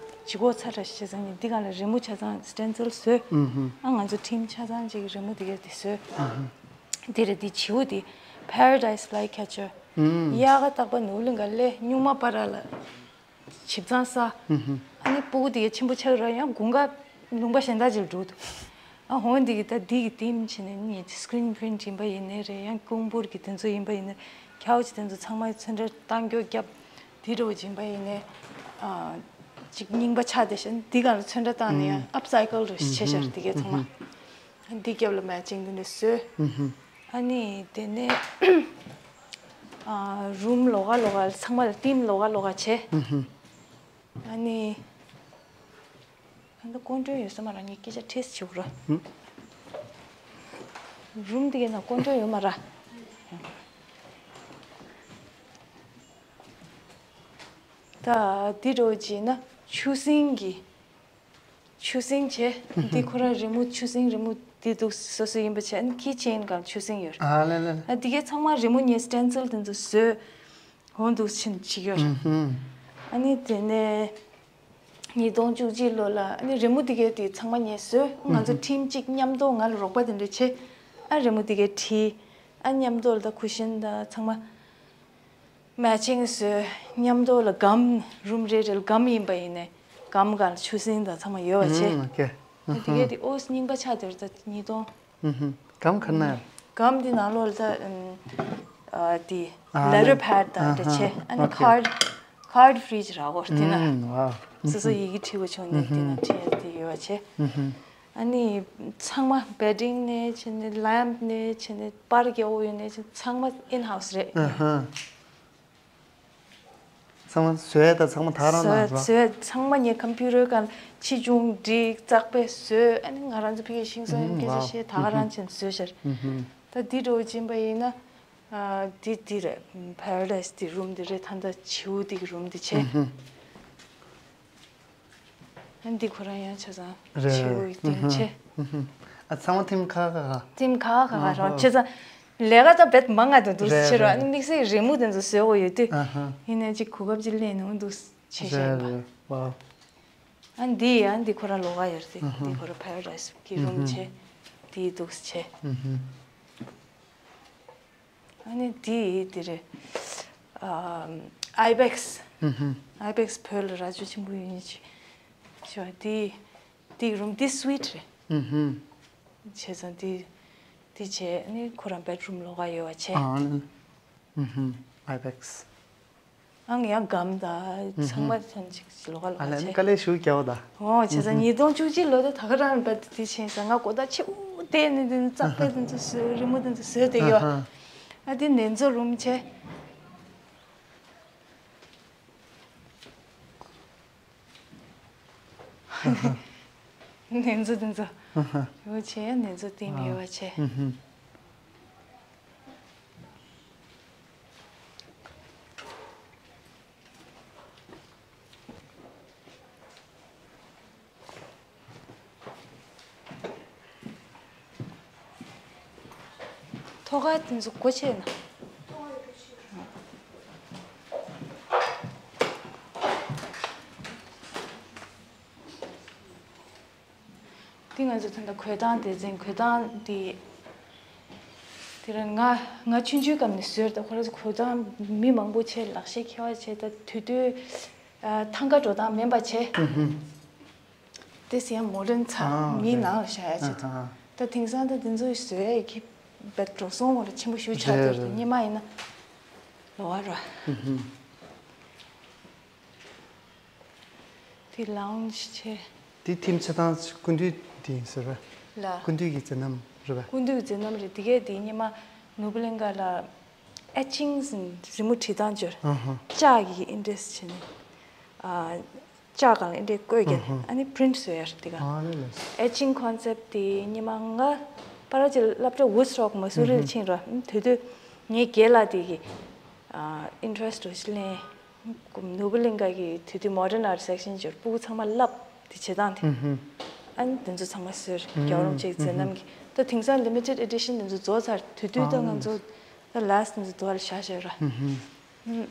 ལྗིད་ཁོག་ཚ་དྲགས་བྱས་ཙང་། ངས་དེའི་སྒང་ལ་རི་མོ་ཆ་ཚང་སི་ཊེན་སིལ་བཟོས། ཨ་ང་ཚོ་ཊིམ་ཆ་ཚང་ཅིག་གིས་རི་མོ་དེ་གས་དེ་བཟོས། དེ་རེད། དེ་བྱིའུ་དེ་Paradise Flycatcher། དབྱར་ཁ་རྟག་པར་ནོར་བུ་གླིང་ག་སླེབས། སྨྱུག་མ་པ་ར་ལ་བྱིའུ་གཙང་ས། ཨ་ནི་སྤུ་གུ་དེ་གས་ཆེན་པོ་ཆགས་ར། ཡང་དགུན་ཁ་ལུང་པ་གཞན་དག་ཅིག་ལ་འགྲོ་འདུག་ཨ་འོ་འདི་གི་ད་འདི་གི་ཊིམ་བྱས་ནས་ནི་སི་ཀི་རིན་པི་རིན་ཊི་ཡིན་པ་ཡིན་ནའི་རེད། ཡང་ཀོང་པུར་གི་དེ་ཚོ་ཡིན་པ་ཡིན་ནའི། ཁའོ་ཆི་དེ་ཚོ་ཚང་མ་ཚོན་ཁྲ་བཏང་རྒྱུ་རྒྱབ། དེ་འདྲ་བོ་ཅིག་ཡིན་པ་ཡིན་ནའི། ཨ་ཅིག་རྙིང་པ་ཆགས་བསྡད་ཤག་འདི་སྒང་ལ་ཚོན་ཁྲ་བཏང་ནས་ཡང་ཨུབ་སའི་ཀལ་འདྲ་བོ་ཞིག་བྱས་ཤག་འདི་གས་ཚང་མ། འདི་རྒྱབ་ལ་མེ་ཅིང་འདི་འདྲ་བཟོས། ཨ་ནི་དེ་ནས་ཨ་རུམ་ལོགས་ཀ་ལོགས་ཀ་ཚང་མ་ལ་ཊིམ་ལོགས་ཀ་ལོགས་ཀ་བྱས། ཨ་ནི་ད་ལྟ་སྐུ་མགྲོན་ཡོད་ས་མ་རེད། ངས་སྐད་ཆ་ཁྲིས་བྱེད་དགོས་ར། རུམ་འདི་གའི་ནང་སྐུ་མགྲོན་ཡོད་མ་རེད། ད་འདི་འདྲ་བོ་ཅིག་ཡིན་ན་ཆུ་སྲིན་གྱི། ཆུ་སྲིན་བྱས། འདི་ཁོ་རང་རི་མོ། ཆུ་སྲིན་རི་མོ་འདི་འདུག་སོ་སོ་ཡིན་པ་བྱས། ཨ་ནི་ཁི་ཆེན་སྒང་ཆུ་སྲིན་ཡོད་རེད། ཨ་ལེ་ལེ་ལེ། ཨ་འདི་གའི་ཚང་མ་རི་མོ་ངས་སི་ཊེན་སིལ་དེ་ཚོ་བཟོས། འོ་འདུག་ཕྱིན་བྱེད་ཀྱི་ཡོད་རེད། ཨ་ནི་དེ་ནས་ཉིས་སྟོང་བཅུ་གཅིག་ལོ་ལ་ཨ་ནི་རི་མོ་དེ་གའི་དེ་ཚང་མ་ངས་བཟོས། ང་ཚོ་ཊིམ་གཅིག་མཉམ་དུ་ང་ལ་རོགས་པ་དེ་འདྲ་བྱས། ཨ་རི་མོ་དེ་གའི་བྲིས། ཨ་མཉམ་དུ་ལ་ད་ཁུ་ཤིན་དང་ཚང་མ་མེ་ཅིང་བཟོས། མཉམ་དུ་ལ་སྒམ། རུམ་རེ་རེ་ལ་སྒམ་ཡིན་པ་ཡིན་ནའི་སྒམ་སྒང་ལ་ཆུ་སྲིན་དང་ཚང་མ་ཡོད་པ་བྱས། ཨ་དེ་གའི་དེ་ཨོ་རྙིང་པ་ཆགས་བསྡད་རེད། ད་ཉིས་སྟོང་། སྒམ་ག་ན། སྒམ་འདི་ནང་ལོགས་ལ་ད་ཨ་དེ་ལེ་ཊར་པེ་ཌི་དང་འདྲ་བྱས། ཨ་ནི་ཁཱཌ། ཁཱཌ་ཕི་རི་ཇི་རག་གོ་དེ་ན། སོ་སོ་ཡི་གེ་བྲིས་པ་བྱུང་ནས་དེ་ན་བྲིས་ཡ་དེ་ཡོད་པ་བྱས། ཨ་ནི་ཚང་མ་བེ་ཌིང་ནས་བྱས་ནས་ལེམ་པ་ནས་བྱས་ནས་པར་རྒྱག་ཡོད་ནས་བྱས་ཚང་མ་ཨིན་ཧའུ་སི་རེད། ཚང་མ་བཟོས་དང་ཚང་མ་ད་རང་ན་བཟོས་ར། བཟོས་ཚང་མ་ངས་ཁམ་པུ་ཊར་སྒང་ཆེ་ཆུང་བསྒྲིགས། གཙགས་པས་བཟོས། ཨ་ནི་ང་རང་ཚོ་ཕ་གིའི་ཤིང་བཟོ་ཡིན་སྐད་ཆ་བཤད། ད་ག་རང་བྱས་ནས་བཟོས་ཤག་ད་འདི་འདྲ་བོ་ཅིག་ཡིན་པ་ཡིན་ན། ཨ་འདི་འདི་རེད། པེ་ར་ཌའི་སི་འདི་རུམ་འདི་རེད། ད་ལྟ་བྱིའུ་འདི་གི་རུམ་འདི་བྱས། ཨ་འདི་ཁོ་རང་ཡང་ཆ་ཚང་རེད་བྱིའུ་རེད། ཡི་ཏིང་ཆེ། ཨ་ཚང་མ་ཊིམ་ཁག་ཁག་ཁག་ཊིམ་ཁག་ཁག་ཁག་རང་ཆ་ཚང་ལས་ཀ་ད་བེད་མང་ང་དུ་འདུག་རེད་ཕྱིར་རོ། རེད། ཨ་ནི་དམིགས་བསལ་རི་མོ་དེ་ཚོ་བཟོ་དགོས་ཡོད་དུས། ཨ་ཧ། ཡིན་ནའི་ཅིག་གོ་སྐབས་ཅིག་ལེན་ནས་འདུག་ཆེ་ཤ་ཡིན་པ། རེད་རེད། ཝའོ། ཨ་འདི་ཨ་འདི་ཁོ་རང་ལོགས་ཀ་ཡོད་རེད། ཨ་ཧ། འདི་ཁོ་རང་པེ་ར་ཌའི་སི་གི་རུམ་ཆེ། འདི་འདུག་ཆེ། ཨ་ནི་དེ་དེ་རེད། ཨ་ཨའི་བེག་སི། ཨའི་བེག་སི་བོད་ལ་རྭ་ཅོ་ཆེན་པོ་ཡོད་མཁན་ཅིག་ཞུ་བ། དེ་དེ་རུམ་དེ་སུ་ཝིཊ་རེད། བྱས་ཙང་དེ་དེ་བྱས། ཨ་ནི་ཁོ་རང་བེད་རུམ་ལོགས་ཀ་ཡོད་པ་བྱས། ཨ་ནི་ཨའི་བེག་སི། ཨང་ཡང་སྒམ་དང་ཚང་མ་ཚང་ཅིག་ལོགས་ཀ་ལོགས་ཀ་ཨ་ལས་ནི་བྱས། དཀའ་ལས་ཞུ་རྒྱག་པ་ད། ཨོ་བྱས་ཙང་ཉིས་སྟོང་བཅུ་གཅིག་ལོ་ད་ད་ག་རང་བར་དུ་དེ་ཕྱིན་ཙང་ང་གོ་ད་ཆེ་འུ་བལྟས་ནས་དེ་ཙག་པས་དེ་ཚོ་བཟོས། རི་མོ་དེ་ཚོ་བཟོས་བསྡད་ཡོད། ཨ་ཧ། ཨ་དེ་ནེ་ཙོ་རུམ་བྱས། ནེ་ཙོ་དེ་ཚོ་ཨ་ཧ། ཡོད་བྱས། ནེ་ཙོ་བསྟན་ཡོད་པ་བྱས། ཐོག་ཁ་དེ་ཚོ་སྒོ་ཕྱེ་ན། ང་ཚོ་ད་ལྟ་གོས་ཐང་སྡེ་ཚན་གོས་ཐང་དེ། དེ་རིང་ང་ང་ཆུང་ཆུང་སྐབས་ནས་བཟོས། ད་ཁོ་རང་ཚོ་གོས་ཐང་མི་མང་པོ་བྱས། ལག་ཤེས་མཁས་པ་བྱས། ད་དུས་དུས་ཐང་ག་འགྲོ་སྟངས་མིན་པ་བྱས། དེ་ཟེར་ཡང་མོ་ཌན་ཚ། ཨ་མིའི་ནང་ལ་བཞག་ཡ་བྱས། ད་དེང་སང་ད་དེ་ཚོ་བཟོས་ཡ་གི་བད་འགྲོ་སོང་བ་ལ་ཆེན་པོ་ཞེ་པོ་ཆགས་འདུག་རེད། ཉི་མ་ཡིན་ན་ལོ་བ་ར། དེ་ལའུན་ཇི་བྱས། དེ་ཐིམ་ཆ་ཐང་སྐུ་མདུན་དེ་ཡིན་ཟེར་བས། ལ། སྐུ་མདུན་གྱི་མཛད་རྣམ་རེད་པས། སྐུ་མདུན་གྱི་མཛད་རྣམ་རེད། དེ་གས་དེ་སྔོན་མ་ནོར་བུ་གླིང་ག་ལ་ཨེ་ཆིང་ཟེར་རི་མོ་བྲིས་སྟངས་སྦྱོར། ཨ་ཧ། ལྕགས་ཀྱི་ཨིན་ཊེ་རེ་སི་ཊི་བྱས་ནས། ཨ། ལྕགས་སྒང་ལ་ཨིན་ཊེ་རེ་སི་ཊི་བཀོད་བརྒྱབ་ནས། ཨ་ནི་པི་རིན་ཊི་བཟོས་ཡ་རེད་དེ་ག་ཨ་ལེ་ལེ། ཨེ་ཆིང་ཁོན་སེབ་དེ་སྔོན་མ་ང་པར་ཅིག་སློབ་གྲྭ་ཝུད་སི་ཊོག་མ་སུ་རི་ལ་ཕྱིན་ར། དེ་དུས་ངའི་རྒན་ལགས་དེ་གི་ཨ་ཨིན་ཊེ་རེ་སི་ཊི་འདྲ་ཞིག་ལེན། ནོར་བུ་གླིང་ག་གི་དེ་དུས་མོ་ཌན་ཨར་ཊི་སེག་ཤན་སྦྱོར། སྤུ་གུ་ཚང་མ་བསླབ་དེ་བྱེད་སྟངས་དེ། ཨ་ནི་དེ་ཚོ་ཚང་མ་བཟོས། རྒྱལ་བ་རིན་པོ་ཆེའི་མཛད་རྣམ་གྱི། ད་དེང་སང་ལི་མི་ཊེཌ་ཨེ་ཌི་ཤན་དེ་ཚོ་རྫོགས་ཚར། དེ་དུས་ད་ང་ཚོ་ད་ལཱ་སི་ཊི་དེ་ཚོ་དུ་བ་ལ་བཞག་བཞག་ར།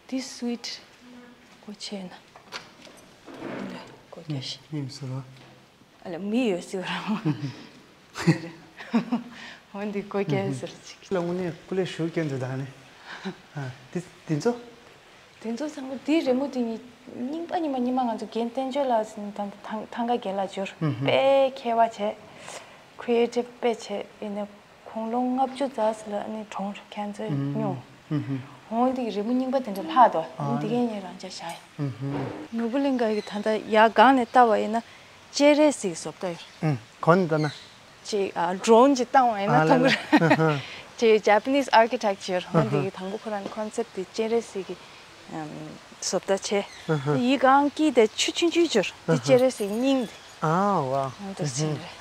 འདི་སུ་ཝི་ཊི་སྒོ་ཕྱེ་ན། སྒོ་རྒྱག་ཤིག་ཡིན་ཟེར་བ། ཨ་ལ་མི་ཡོད་ཟེར་བ་རང་། འོན་ཏེ་སྒོ་རྒྱག་ཟེར་ཅིག་ལ་དངོས་གནས་སྐུ་ལས་ཞུ་མཁན་དུ་དང་ནི། ཨ། འདི་འདི་ཚོ། དེ་ཚོ་ཚང་མ་འདི་རི་མོ་དེ་ཉིད་རྙིང་པ་རྙིང་པ་རྙིང་པ། ང་ཚོ་རྒན་བསྟན་ཆོས་ལགས་ཟེར་ནས་ད་ལྟ་ཐང་ཐང་ག་རྒན་ལགས་འབྱོར། དཔེ་མཁས་པ་བྱས། ཁི་རི་ཨེ་ཊིབ་དཔེ་བྱས། ཡིན་ནའི་དགུང་ལོ་ལྔ་བཅུ་རྩ་ལ་ཨ་ནི་གྲོངས། ཁེན་སར་སྨྱོ། འོང་དེ་རི་མོ་རྙིང་པ་དེ་འདྲ་ལྷག་འདུག་ཨ་ནི་དེ་གས་ངས་རང་འཇགས་བཞག་ཡིན། ནོར་བུ་གླིང་ག་གི་ད་ལྟ་ཡར་སྒང་ནས་ལྟ་བ་ཡིན་ན་སྤྱན་རས་གཟིགས་བཟོ་ལྟ་ཡོད། གོ་ནས་ལྟ་ན། ཅིག་ཨ་ཌོ་རོན་ཅིག་བཏང་བ་ཡིན་ན་ཨ་མཐོང་གི་རེད། ཅིག་ཇ་པ་ནིས་ཨར་ཀི་ཊེག་ཅར། འོ་དེ་གི་དང་པོ་ཁོ་རང་ཁོན་སེབ་དེ་སྤྱན་རས་གཟིགས་ཀྱི་བཟོ་ལྟ་བྱས། ཡིད་གང་སྐྱིད་དེ་ཆུ་ཆུང་ཆུང་བྱོར་དེ་སྤྱན་རས་གཟིགས་སྙིང་དེ། ཨ་ཝ། འོ་དེ་ཟིན་རེད།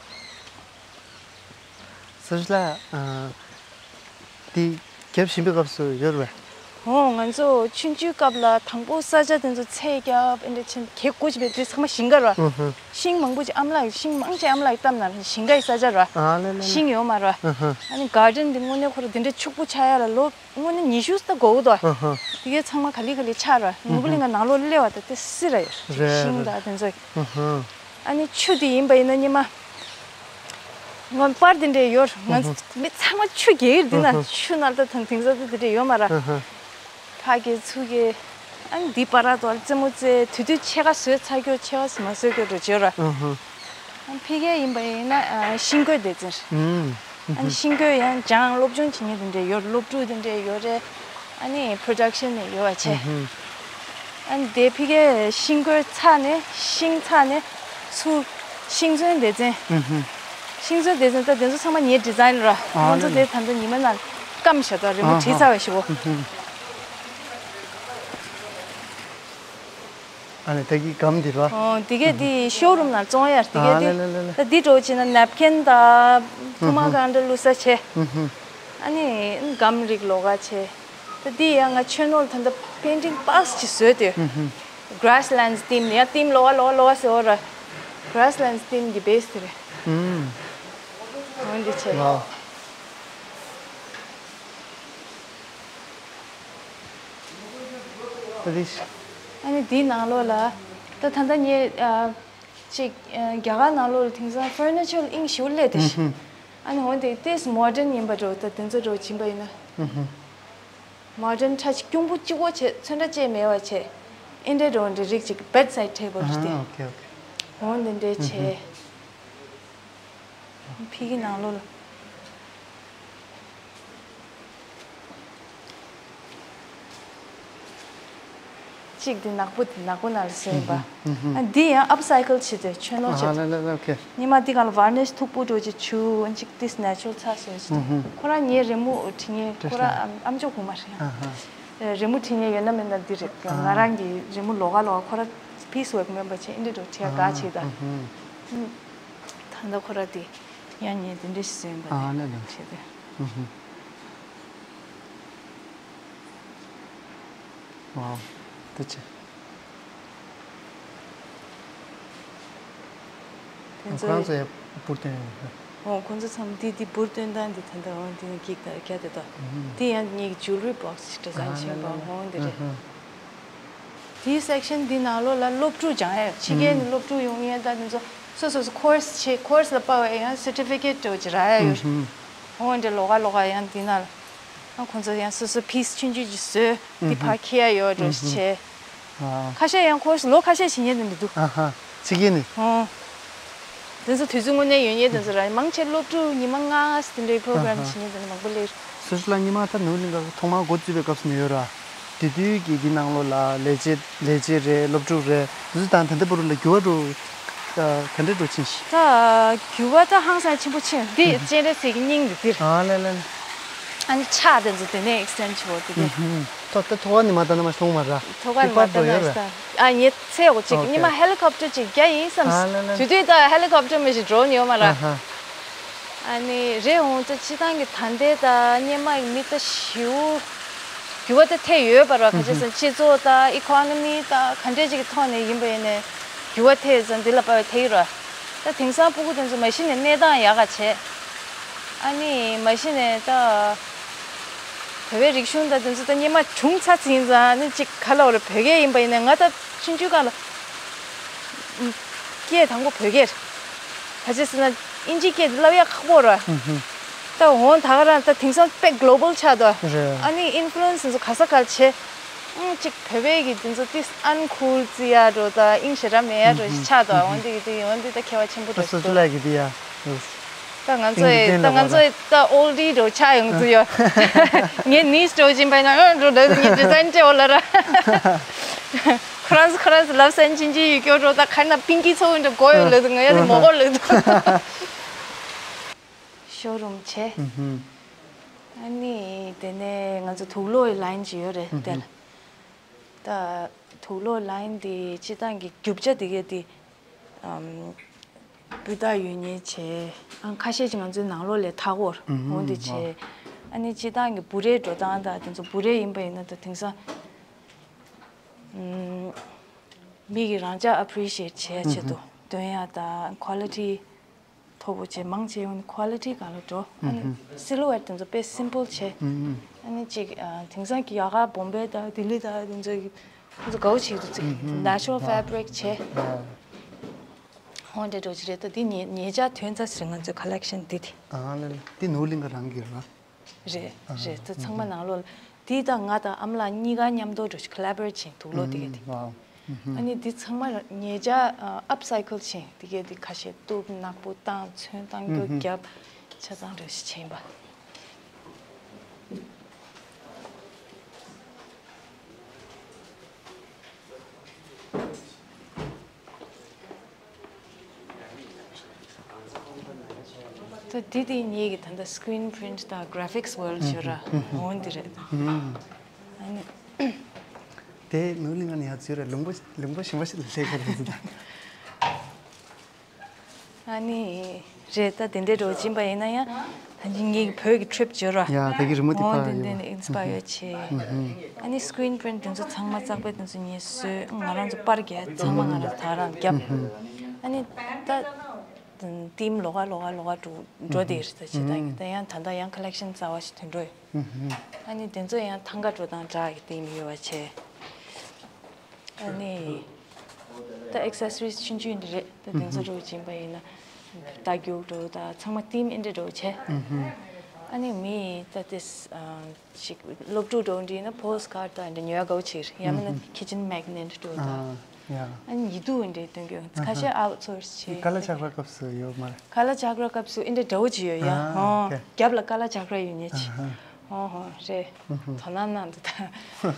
སོ་ལ་དེ་རྒྱབ་ཞིམ་པའི་སྐབས་སུ་ཡོད་རེད། འོ་ང་ཚོ་ཆུང་ཆུང་སྐབས་ལ་དང་པོ་ས་ཆ་དེ་ཚོ་ཚད་རྒྱབ་ཨེ་འདྲ་ཆེན་གེ་དགུ་ཅིག་པའི་དུས་ཚང་མ་ཞིང་ཁ་ར། ཤིང་མང་པོ་ཅིག་ཨ་མ་ལགས་ཤིང་མང་ཆེ་ཨ་མ་ལགས་བཏབ་ན་ཞིང་ཁའི་ས་ཆ་ར། ཨ་ལེ་ལེ་ལེ། ཤིང་ཡོད་མ་ར། ཨ་ནི་གར་ཌེན་དེ་དངོས་གནས་ཁོ་ར་དེ་འདྲའི་ཕྱུག་པོ་ཆགས་ཡ་ལ་ལོ་དངོས་གནས་ཉི་ཤུ་ཙམ་འགོར་གི་འདུག་དེ་གའི་ཚང་མ་ག་ལེ་ག་ལེ་ཆགས་ར། ནོར་བུ་གླིང་ག་ནང་ལོགས་སླེབས་པ་ད་དེ་སི་ར་ཡོད་རེད། ཤིང་དང་དེ་ཚོ། ཨ་ནི་ཆུ་དེ་ཡིན་པ་ཡིན་ན་སྔོན་མ། ངོ་པར་དེ་འདྲས་ཡོད། ང་ཚོ་མི་ཚང་མ་ཆུ་རྒྱག་གི་རེད། འདི་ན་ཆུ་ནང་ལ་ད་དེང་སང་དེ་འདྲས་ཡོད་མ་ར། ཕ་གི་ཚུ་གི། ཨ་ནི་འདི་པ་ར་དོ་རྩེད་མོ་རྩེ་དུས་དུས་ཕྱེད་ཀ་བཟོས་ཚར་རྒྱུ་ཕྱེད་ཀ་མ་བཟོས་རྒྱུ་འགྲོ་བྱོས་ར། ཨ་ནི་ཕ་གི་ཡིན་པ་ཡིན་ན་ཤིང་བརྐོས་སྡེ་ཚན་རེད། ཨ་ནི་ཤིང་བརྐོས་ཡང་སྦྱང་སློབ་སྦྱོང་བྱེད་མཁན་དེ་འདྲས་ཡོད། སློབ་ཕྲུག་དེ་འདྲས་ཡོད་རེད། ཨ་ནི་པྲོ་ཌག་ཤན་ནས་ཡོད་པ་བྱས། ཨ་ནི་དེ་ཕ་གིའི་ཤིང་བརྐོས་ཚར་ནས་ཤིང་ཚར་ནས་ཚུར་ཤིང་བཙོན་སྡེ་ཚན། ཤིང་བཙོན་སྡེ་ཚན་ད་དེ་ཚོ་ཚང་མ་ངའི་ཌི་ཛའིན་ར། ང་ཚོ་དེ་ད་ལྟ་ཉི་མ་ནང་སྐམ་བཞག་ད་རི་མོ་བྲིས་ཚར་བ་ཞིག་གོ། ཨ་ནི་དེ་གི་སྒམ་འདི་ར། ཨོ་དེ་གས་དེ་ཤོ་རུམ་ནང་བཙོང་ཡ་དེ་གས་དེ། ད་འདི་འགྲོ་བྱས་ན་ནེབ་ཀིན་དང་ཕུ་མ་གང་འདྲ་བླུགས་ས་བྱས། ཨ་ནི་སྒམ་རིགས་ལོགས་ཀ་བྱས། ད་འདི་ཡང་ང་ཆོས་ནོར་ད་ལྟ་པེན་ཊིང་པགས་ཅིག་བཟོས་ཏེ། གྷ་ར་སི་ལེན་ཌི་ཐིམ་ཡང་ཐིམ་ལོགས་ཀ་ལོགས་ཀ་ལོགས་ཀ་ཟེར་བ་ར། གྷ་ར་སི་ལེན་ཌི་ཐིམ་གྱི་བེ་སི་དེ་རེད། འོན་ཏེ་བྱས། ཝའོ། ཨ་ནི་འདིའི་ནང་ལོགས་ལ་ད་ད་ལྟ་ངས་ཨ། ཅིག་རྒྱ་གར་ནང་ལོགས་ལ་དེང་སང་ཕར་ནི་ཆར་དབྱིངས་ཞེ་པོ་སླེབས་ཏེ། ཨ་ནི་འོན་ཏེ་ཏེས་མོ་ཌན་ཡིན་པ་འགྲོ། ད་དེ་ཚོ་འགྲོ་བྱིན་པ་ཡིན་ན། མོ་ཌན་ཁྲ་ཅིག་གྱོང་པོ་གཅིག་པོ་བྱས་ཚོན་ཁྲ་བཅས་མེད་པ་བྱས། ཨིན་འདྲའི་འགྲོ་འདྲའི་རིགས་ཅིག་བེད་སའིཌ་ཊེ་བལ་རེད་དེ། ཨོ་ཁེ་ཨོ་ཁེ། འོན་ཏེ་འདྲའི་བྱས། ཕ་གི་ནང་ལོགས་ལ། གཅིག་འདི་ནག་པོ་འདི་ནག་པོ་ནང་ལ་བཟོས་ཡིན་པ། ཨ་འདི་ཡང་ཨབ་སའི་ཀལ་བྱེད་དུས་ཆོས་ནོར་བྱེད་དུས། ཉི་མ་འདི་གང་ལ་ཝར་ནིཤ་མཐུག་པོ་འགྲོ་ཅིག་བྱུག་ཨ་གཅིག་ཏིས་ནེ་ཅུ་རལ་ཚ་བཟོས་ཅིག་ཁོ་རང་ངའི་རི་མོ་བྲིས་མཁན་ཁོ་རང་ཨམ་ཅོག་གོང་མ་རེད། རི་མོ་བྲིས་མཁན་ཡོད་ན་མེད་ན་འདི་རེད། ང་རང་གི་རི་མོ་ལོགས་ཀ་ལོགས་ཀ་ཁོ་རང་པིས་ཝརྐ་མེན་པ་བྱས་ཨིན་འདྲ་འགྲོ་བྲིས་ཡ་དགའ་བྱེད་ད། ད་ལྟ་ཁོ་རང་དེ་ཡང་ངས་དེ་འདྲ་ཞིག་བཟོས་ཡིན་པ་ཨ་ནི་ནི་བྱས་ཏེ། ཝའོ། དེ་ཆེ། དེ་ཚོ་ཁོ་རང་ཚོ་ཡང་འབུར་བཏོན་ཡོད་རེད། ཨོ་ཁོ་ཚོ་ཚང་མ་འདི་འདི་འབུར་བཏོན་སྟངས་འདི་ད་ལྟ་འོ་འདི་ནི་འགྱིག་དང་རྒྱ་དེ་དག་འདི་ཡང་ངེད་ཀྱི་ཇུལ་རི་བོག་སི་ཞིག་འདྲ་ཟ་ཨ་ཤེས་པ་ལ་ལ་ལ། འོ་འདི་རེད། ཨ་ཧ། དེའི་སེག་ཤན་འདི་ནང་ལོགས་ལ་སློབ་ཕྲུག་སྦྱང་ཡ་ཡོད། ཕྱི་རྒྱལ་ནས་སློབ་ཕྲུག་ཡོང་མཁན་ད་དེ་ཚོ་སོ་སོ་སོ་ཁོར་སི་བྱེད། ཁོར་སི་ལ་དཔའ་བ་ཡང་སར་ཊི་ཕི་ཀེཊ་འདྲ་བོ་ཅིག་རག་ཡ་ཡོད། འོ་འདྲ་ལོགས་ཀ་ལོགས་ཀ་ཡང་འདི་ནང་ལ་ཨ་ཁོང་ཚོ་ཡང་སོ་སོ་པི་སི་ཆུང་ཆུང་ཅིག་བཟོས། འདི་ཕར་འཁྱེར་ཡ་ཡོད་འདྲ་བོ་ཞིག་བྱས། ཨ། ཁ་ཤས་ཡང་ཁོར་སི་ལོ་ཁ་ཤས་བྱེད་མཁན་དེ་འདྲ་འདུག་ཨ་ཧ། ཕྱི་རྒྱལ་ནས། ཨོ། དེ་ཚོ་དུས་ཚོད་དངོས་གནས་ཡོད་མཁན་དེ་ཚོ་ར། མང་ཆེ་སློབ་ཕྲུག་ཉི་མ་ལྔ་དེ་འདྲའི་པོ་རོ་གྷ་རམ་ཨ་ཧ། བྱེད་མཁན་དེ་འདྲ་མང་པོ་སླེབས། སོ་སོ་ལ་སྔོན་མ་ད་ནོར་གླིང་ག་ཐོག་མར་འགོ་བཙུགས་པའི་སྐབས་སུ་ནས་ཡོད་ར། དེ་དུས་ཀྱི་འདི་ནང་ལོགས་ལ་ལས་བྱེད་ལས་བྱེད་རེད། སློབ་ཕྲུག་རེད། དེ་ཚོ་དང་ད་ལྟ་བར་ལ་འགྱུར་བ་འགྲོ་ག་འདྲ་འགྲོ་ཕྱིན་ཤི། ད་འགྱུར་བ་ད་ཧང་སང་ཆེན་པོ་ཕྱིན། འདི་སྤྱན་རས་གཟིགས་ཀྱི་སྙིང་རུས་འདིར། ཨ་ལེ་ལེ་ལེ། ཨ་ནི་ཕྱག་དེ་ཚོ་དེ་ནས་ཨེག་སི་ཊེན་ཌི་བྱེད་འོ་དེ་དེ། ཐོག་ད་ཐོག་ནི་མ་ད་ནི་མ་སོང་མ་ར། ཐོག་ནི་མ་ད་ནི་མ་སོང་། ཨ་ངས་ཚེ་འོ་ཅིག་ཨོ་ཉི་མ་ཧེ་ལི་ཀོབ་ཊར་ཅིག་རྒྱ་ཡིན་བསམ། ཨ་ལེ་ལེ། དུས་དུས་ད་ཧེ་ལི་ཀོབ་ཊར་མི་ཞིག་འགྲོ་ནི་ཡོད་མ་ར། ཨ་ཧ། ཨ་ནི་རེད་འོང་ད་སྤྱི་བཏང་གི་ད་ལྟའི་ད་སྔོན་མ་ཡི་མི་ད་ཞིའུ་འགྱུར་བ་ད་ཐེབས་ཡོད་པ་ར། ཁ་ཆེ་སོང་སྤྱི་ཚོགས་ད་ཨི་ཀོ་ནོ་མི་ད་ག་འདྲས་ཅིག་གི་ཐོག་ནས་ཡིན་པ་ཡིན་ནས་འགྱུར་བ་ཐེབས་ཙང་འདི་ལ་དཔའ་བའི་ཐེབས་ཡོད་ར། ད་དེང་སང་སྤུ་གུ་དེ་ཚོ་མ་གཞི་ནས་གནས་སྟངས་ཡག་ག་བྱས། ཨ་ནི་མ་གཞི་ནས་ད་བོད་པའི་རིག་གཞུང་ད་དེ་ཚོ་ད་སྔོན་མ་བྱུང་ཚར་ཚར་ཡིན་ཙང་ཨ་ནི་ཅིག་ག་ལ་བ་རེད། བོད་སྐད་ཡིན་པ་ཡིན་ནའི་ང་ད་ཆུང་ཆུང་སྒང་ལ་སྐད་དང་པོ་བོད་སྐད་རེད། ད་ཅི་ཟེར་ན་ཨིན་ཇི་སྐད་དེ་བསླབ་ཡག་ཁག་པོ་རེད། ད་འོང་ད་ག་རང་ད་དེང་སང་དཔེ་གློ་བལ་ཆགས་འདུག་རེད། ཨ་ནི་ཨིན་ཕུ་ལུ་ཨེན་སི་དེ་ཚོ་ག་ས་ག་ལ་བྱས། ཨང་ཅིག་བོད་པའི་གི་དེ་ཚོ་ཏིས་ཨན་ཁུལ་ཙི་ཡ་འགྲོ་ད་ཨིང་ཞེ་དྲག་མེད་ཡ་འགྲོ་ཞིག་ཆགས་འདུག་འོན་ཏེ་གི་དེ་འོན་ཏེ་ད་ཁྱད་པར་ཆེན་པོ་ད་འགྲོ་སོ་སོ་ཞིག་ལ་འདུག་གི་དེ་ཡ། ད་ང་ཚོ་ཨིང་ད་ང་ཚོ་ད་ཨོལ་ཌི་འགྲོ་ཆགས་ཡོང་ཚུལ་ཡོད། ངས་ནིས་འགྲོ་བཞིན་པ་ཡིན་ན་ཨང་འགྲོ་ལབ་ངས་ཌི་ཛའིན་སྤྲད་འོ་ལ་ར། ཁོ་རང་ཁོ་རང་ལབ་སན་ཆིན་ཆིན་ཡུལ་སྐྱོར་འགྲོ་ད་ག་ན་པིང་ཀི་ཚོ་འགྲོ་དགོས་ཡོད་ལབ་འདུག་ང་ཡ་དེ་མོ་གོ་ལབ་འདུག་ཤོ་རུམ་བྱས། ཨ་ནི་དེ་ནས་ང་ཚོ་དུག་ལོག་གི་ལ་ཡིན་ཅིག་ཡོད་རེད་དེ་ལ། ད་དུག་ལོག་ལ་ཡིན་དེ་སྤྱི་བཏང་གི་རྒྱུ་ཆ་དེ་གས་དེ་སྤུས་དག་ཡོད་མཁན་བྱས། ཨང་ཁ་ཤས་ཅིག་ང་ཚོའི་ནང་ལོགས་ལས་མཐའ་སྐོར་འོང་དེ་བྱས། ཨ་ནི་སྤྱི་བཏང་གི་འབུ་རའི་འགྲོ་སྟངས་དང་དེ་ཚོ་འབུ་རའི་ཡིན་པ་ཡིན་ན་ད་དེང་སང་མི་གི་རང་ཅག་ཨ་པི་རི་ཤི་ཨེཊ་བྱེད་ཆེད་དུ་འདོན་ཡ་དང་ཁོ་ལི་ཊི་མཐོ་པོ་བྱས། མང་ཆེ་ཡོང་ནི་ཁོ་ལི་ཊི་སྒང་ལ་འགྲོ། ཨ་ནི་སི་ལུ་ཨེཊ་དེ་ཚོ་དཔེ་སིམ་པལ་བྱས། ཨ་ནི་ཅིག་དེང་སང་གི་ཡག་ག་བོམ་བེ་དང་ལྡི་ལི་དང་དེ་ཚོ་གི་ཁོ་ཚོ་དགའ་བོ་བྱེད་ཀྱི་འདུག་ཅིག་ནེ་ཅུ་རལ་ཕེབ་རིག་བྱས། ཧོན་དེ་འགྲོ་ཅི་རེད། ད་འདི་ཉེ་ཉེ་ཆར་ཐོན་ཚར་ཟེར་ང་ཚོའི་ཁ་ལེག་ཤན་འདི་དེ། ཨ་ལེ་ལེ། འདི་ནོར་གླིང་ག་རང་གི་རེད་བ། རེད་རེད། ད་ཚང་མ་ནང་ལོགས་ལ་འདི་དང་ང་དང་ཨ་མ་ལགས་གཉིས་ཀ་མཉམ་དུ་འགྲོ་ཞིག་ཁོ་ལ་བོ་རེཊ་བྱས་དུག་ལོག་དེ་ག་དེ། ཨ་ནི་འདི་ཚང་མ་ཉེ་ཆར་ཨབ་སའི་ཀལ་བྱས་དེ་ག་དེ་ཁ་ཤས་གཏུབ་ནག་པོ་བཏང་ཚོན་བཏང་རྒྱུ་བརྒྱབ་ཆ་ཚང་འདྲ་ཞིག་བྱས་ཡིན་པ། ད་འདི་དེ་ངེད་ཀྱི་ད་ལྟ་སི་ཀི་རིན་པི་རིན་ཊི་དང་གྷ་ར་ཕིག་སི་ཝོལ་ཌི་ཞུ་ར་འོང་འདི་རེད། ཨ་ནི། དེ་ནོར་གླིང་ང་ནས་ཡར་འཛུལ་ར་ལུང་པ་ལུང་པ་གཞན་པ་ཞིག་ལ་སླེབས་ཀྱི་རེད་ཟེར། ཨ་ནི་རེད། ད་དེ་འདྲའི་འགྲོ་བཞིན་པ་ཡིན་ན་ཡང་ད་ཅི་ངེད་ཀྱི་བོད་ཀྱི་ཊི་རིབ་འབྱོར་བ། ཡ་དེ་གི་རི་མོ་དེ་འོ་ཕ་དེ་ཡོད། འདྲ་ནས་ཨིན་སི་པ་ཡར་བྱས། ཨ་ནི་སི་ཀི་རིན་པི་རིན་ཊི་དེ་ཚོ་ཚང་མ་གཙག་པའི་དེ་ཚོ་ངས་བཟོས། ང་རང་ཚོ་པར་རྒྱག་ཚང་མ་ང་རང་ད་རང་བརྒྱབ། ཨ་ནི་ད་ཊིམ་ལོགས་ཀ་ལོགས་ཀ་ལོགས་ཀ་འགྲོ་འགྲོ་དེ་རེད། ད་བྱེད་སྟངས་ཀྱི་ད་ཡང་ད་ལྟ་ཡང་ཁོ་ལེག་ཤན་གསར་བ་ཞིག་ཐོན་འགྲོ་ཡོད། ཨ་ནི་དེ་ཚོ་ཡང་ཐང་ག་འགྲོ་སྟངས་འདྲ་གི་ཊིམ་ཡོད་པ་བྱས། ཨ་ནི། ད་ཨེག་སེ་སི་རིས་ཆུང་ཆུང་འདི་རེད། ད་དེང་སང་འགྲོ་བཞིན་པ་ཡིན་ན་རྟ་རྒྱུག་འགྲོ་ད་ཚང་མ་ཊིམ་ཨེ་འདྲ་འགྲོ་བྱས། ཨ་ནི་མི་ད་དེ་ཞིག་སློབ་ཕྲུག་འགྲོ་འདི་ན་པོ་སི་ཊི་ཀར་ཌི་ད་འདྲ་ཉོ་ཡ་དགའ་བོ་བྱེད་ཡ་མིན་ན་ཁི་ཆེན་མེག་ནེཊ་འགྲོ་ད། ཨ་ནི་ཡིད་དུ་འདྲ་སྟོན་གྱི་ཁ་ཤས་ཨའུ་ཊི་སོར་སི་བྱས། ཀ་ལ་ཆག་ར་སྐབས་སུ་ཡོད་མ་རེད། ཀ་ལ་ཆག་ར་སྐབས་སུ་ཨེ་འདྲ་འདྲ་བོ་ཅིག་ཡོད་ཡ། ཧོ་རྒྱབ་ལ་ཀ་ལ་ཆག་ར་ཡོད་ཉེ་ཆི། ཧོ་ཧོ་རེད། དོ་སྣང་གནང་འདུག་ད།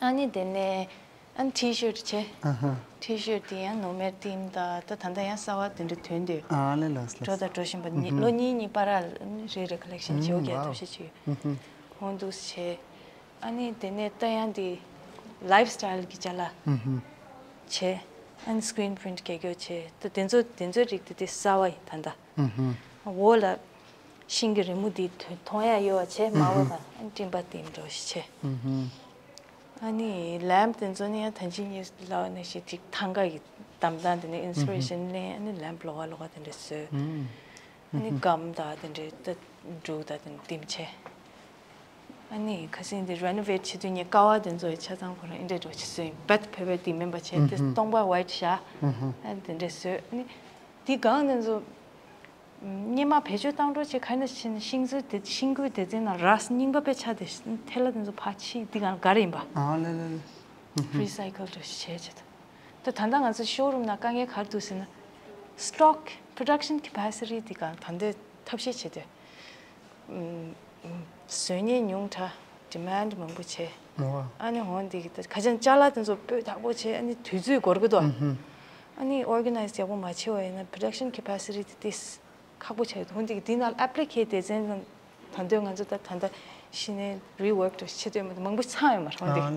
ཨ་ནི་དེ་ནས་ཨ་ནི་ཊི་ཤར་ཊི་བྱས། ཊི་ཤར་ཊི་དེ་ཡང་ནོ་མེཌ་ཊིམ་ད་ད་ད་ལྟ་ཡང་གསར་བ་དེ་འདྲ་ཐོན་འདུག་ཨ་ལེ་ལགས་ལགས། འགྲོ་དང་འགྲོ་བཞིན་པ་ཉི་ལོ་གཉིས་གཉིས་བར་རེ་རེ་ཁོ་ལེག་ཤན་བྱེད་དགོས་ཀྱི་ཐབས་ཤེས་བྱས་ཡོད། འོང་འདུག་བྱས། ཨ་ནི་དེ་ནས་ད་ཡང་དེ་ལའིཕ་སི་ཊལ་གྱི་ཅ་ལག་བྱས། ཨ་ནི་སི་ཀི་རིན་པི་རིན་ཊི་རྒྱག་རྒྱུ་བྱས། ད་དེ་ཚོ་དེ་ཚོའི་རིགས་དེ་དེ་གསར་བ་ཡིན་ད་ལྟ། འོ་ལ། ཤིང་གི་རི་མོ་འདི་མཐོང་ཡ་ཡོད་པ་བྱས་མ་འོ་ན་སྤྲིན་པ་དེ་འགྲོ་ཞིག་བྱས། ཨ་ནི་ལེམ་པ་དེ་ཚོ་ནི་ཡང་ད་ཅི་ངས་ལབ་ནས་ཞིག་ཅིག་ཐང་ག་གི་གདམ་སྟངས་དེ་ནས་ཨིན་སི་པི་རེ་ཤན་ལེན། ཨ་ནི་ལེམ་པ་ལོགས་ཀ་ལོགས་ཀ་དེ་འདྲ་བཟོས། ཨ་ནི་སྒམ་དང་དེ་འདྲ་ད་འབྲུག་དང་དེ་འདྲ་ལྡེམ་བྱས། ཨ་ནི་ཁ་སང་འདི་རེ་ནོ་ཝེ་ཊི་བྱེད་དུས་ངས་ཀ་བ་དེ་ཚོ་ཆ་ཚང་ཁོ་རང་ཨེ་འདྲས་འགྲོ་ཆེ་བཟོས་ཡིན། བེད་བོད་པའི་དེ་མིན་པ་བྱས་ཏེ་སྟོང་པ་ཝའི་ཊི་བཞག་ཨ་ནི་དེ་འདྲས་བཟོས། ཨ་ནི་དེ་སྒང་དེ་ཚོ་སྔོན་མ་བེད་སྤྱོད་བཏང་འགྲོ་བྱས་ག་ནས་ཕྱིན་ཤིང་བཟོས་དེ་ཤིང་ཀུན་སྡེ་ཚན་ནང་རས་རྙིང་པ་དཔེ་ཆ་དེ་ཐལ་ལ་དེ་ཚོ་ཕར་ཕྱིས་དེ་སྒང་ག་རེ་ཡིན་པ། ཨ་ལེ་ལེ་ལེ། རི་སའི་ཀལ་འདྲ་བྱས་བྱས། ད་ད་ལྟ་ང་ཚོ་ཤོ་རུམ་ནང་དཀའ་ངལ་ག་རེ་འདུག་ཟེར་ན། སི་ཊོག་པྲོ་ཌག་ཤན་ཁེ་པེ་སི་ཊི་དེ་གང་ད་འདོད་ཐབས་ཤེས་བྱེད་འདོད། བཟོ་མཁན་ཉུང་དྲགས། ཌི་མན་ཌི་མང་པོ་བྱས། ཨ་ནི་འོང་འདི་གི་ད་ཁ་ཅན་ཅ་ལག་དེ་ཚོ་སྤོས་དག་པོ་བྱས། ཨ་ནི་དུས་ཚོད་འགོར་གི་འདུག་ཨ་ནི་ཨོར་ག་ནའི་ཛི་ཡག་པོ་མ་བྱས་པ་ཡིན་ན་པྲོ་ཌག་ཤན་ཁེ་པེ་སི་ཊི་དེ་ཏིས་ཁག་པོ་ཆགས་ཡོད། འོང་འདི་གི་འདི་ནང་ཨེབ་ལི་ཀེ་ཊི་སྡེ་ཚན་དང་། ད་འདོད་ང་ཚོ་ད་ད་ལྟ་གཞི་ནས་རི་ཝརཀ་འདྲ་བྱེད་འདོད་མི་འདུག་མང་པོ་ཚང་ཡོད་མ་རེད། འོང་འདི་གི་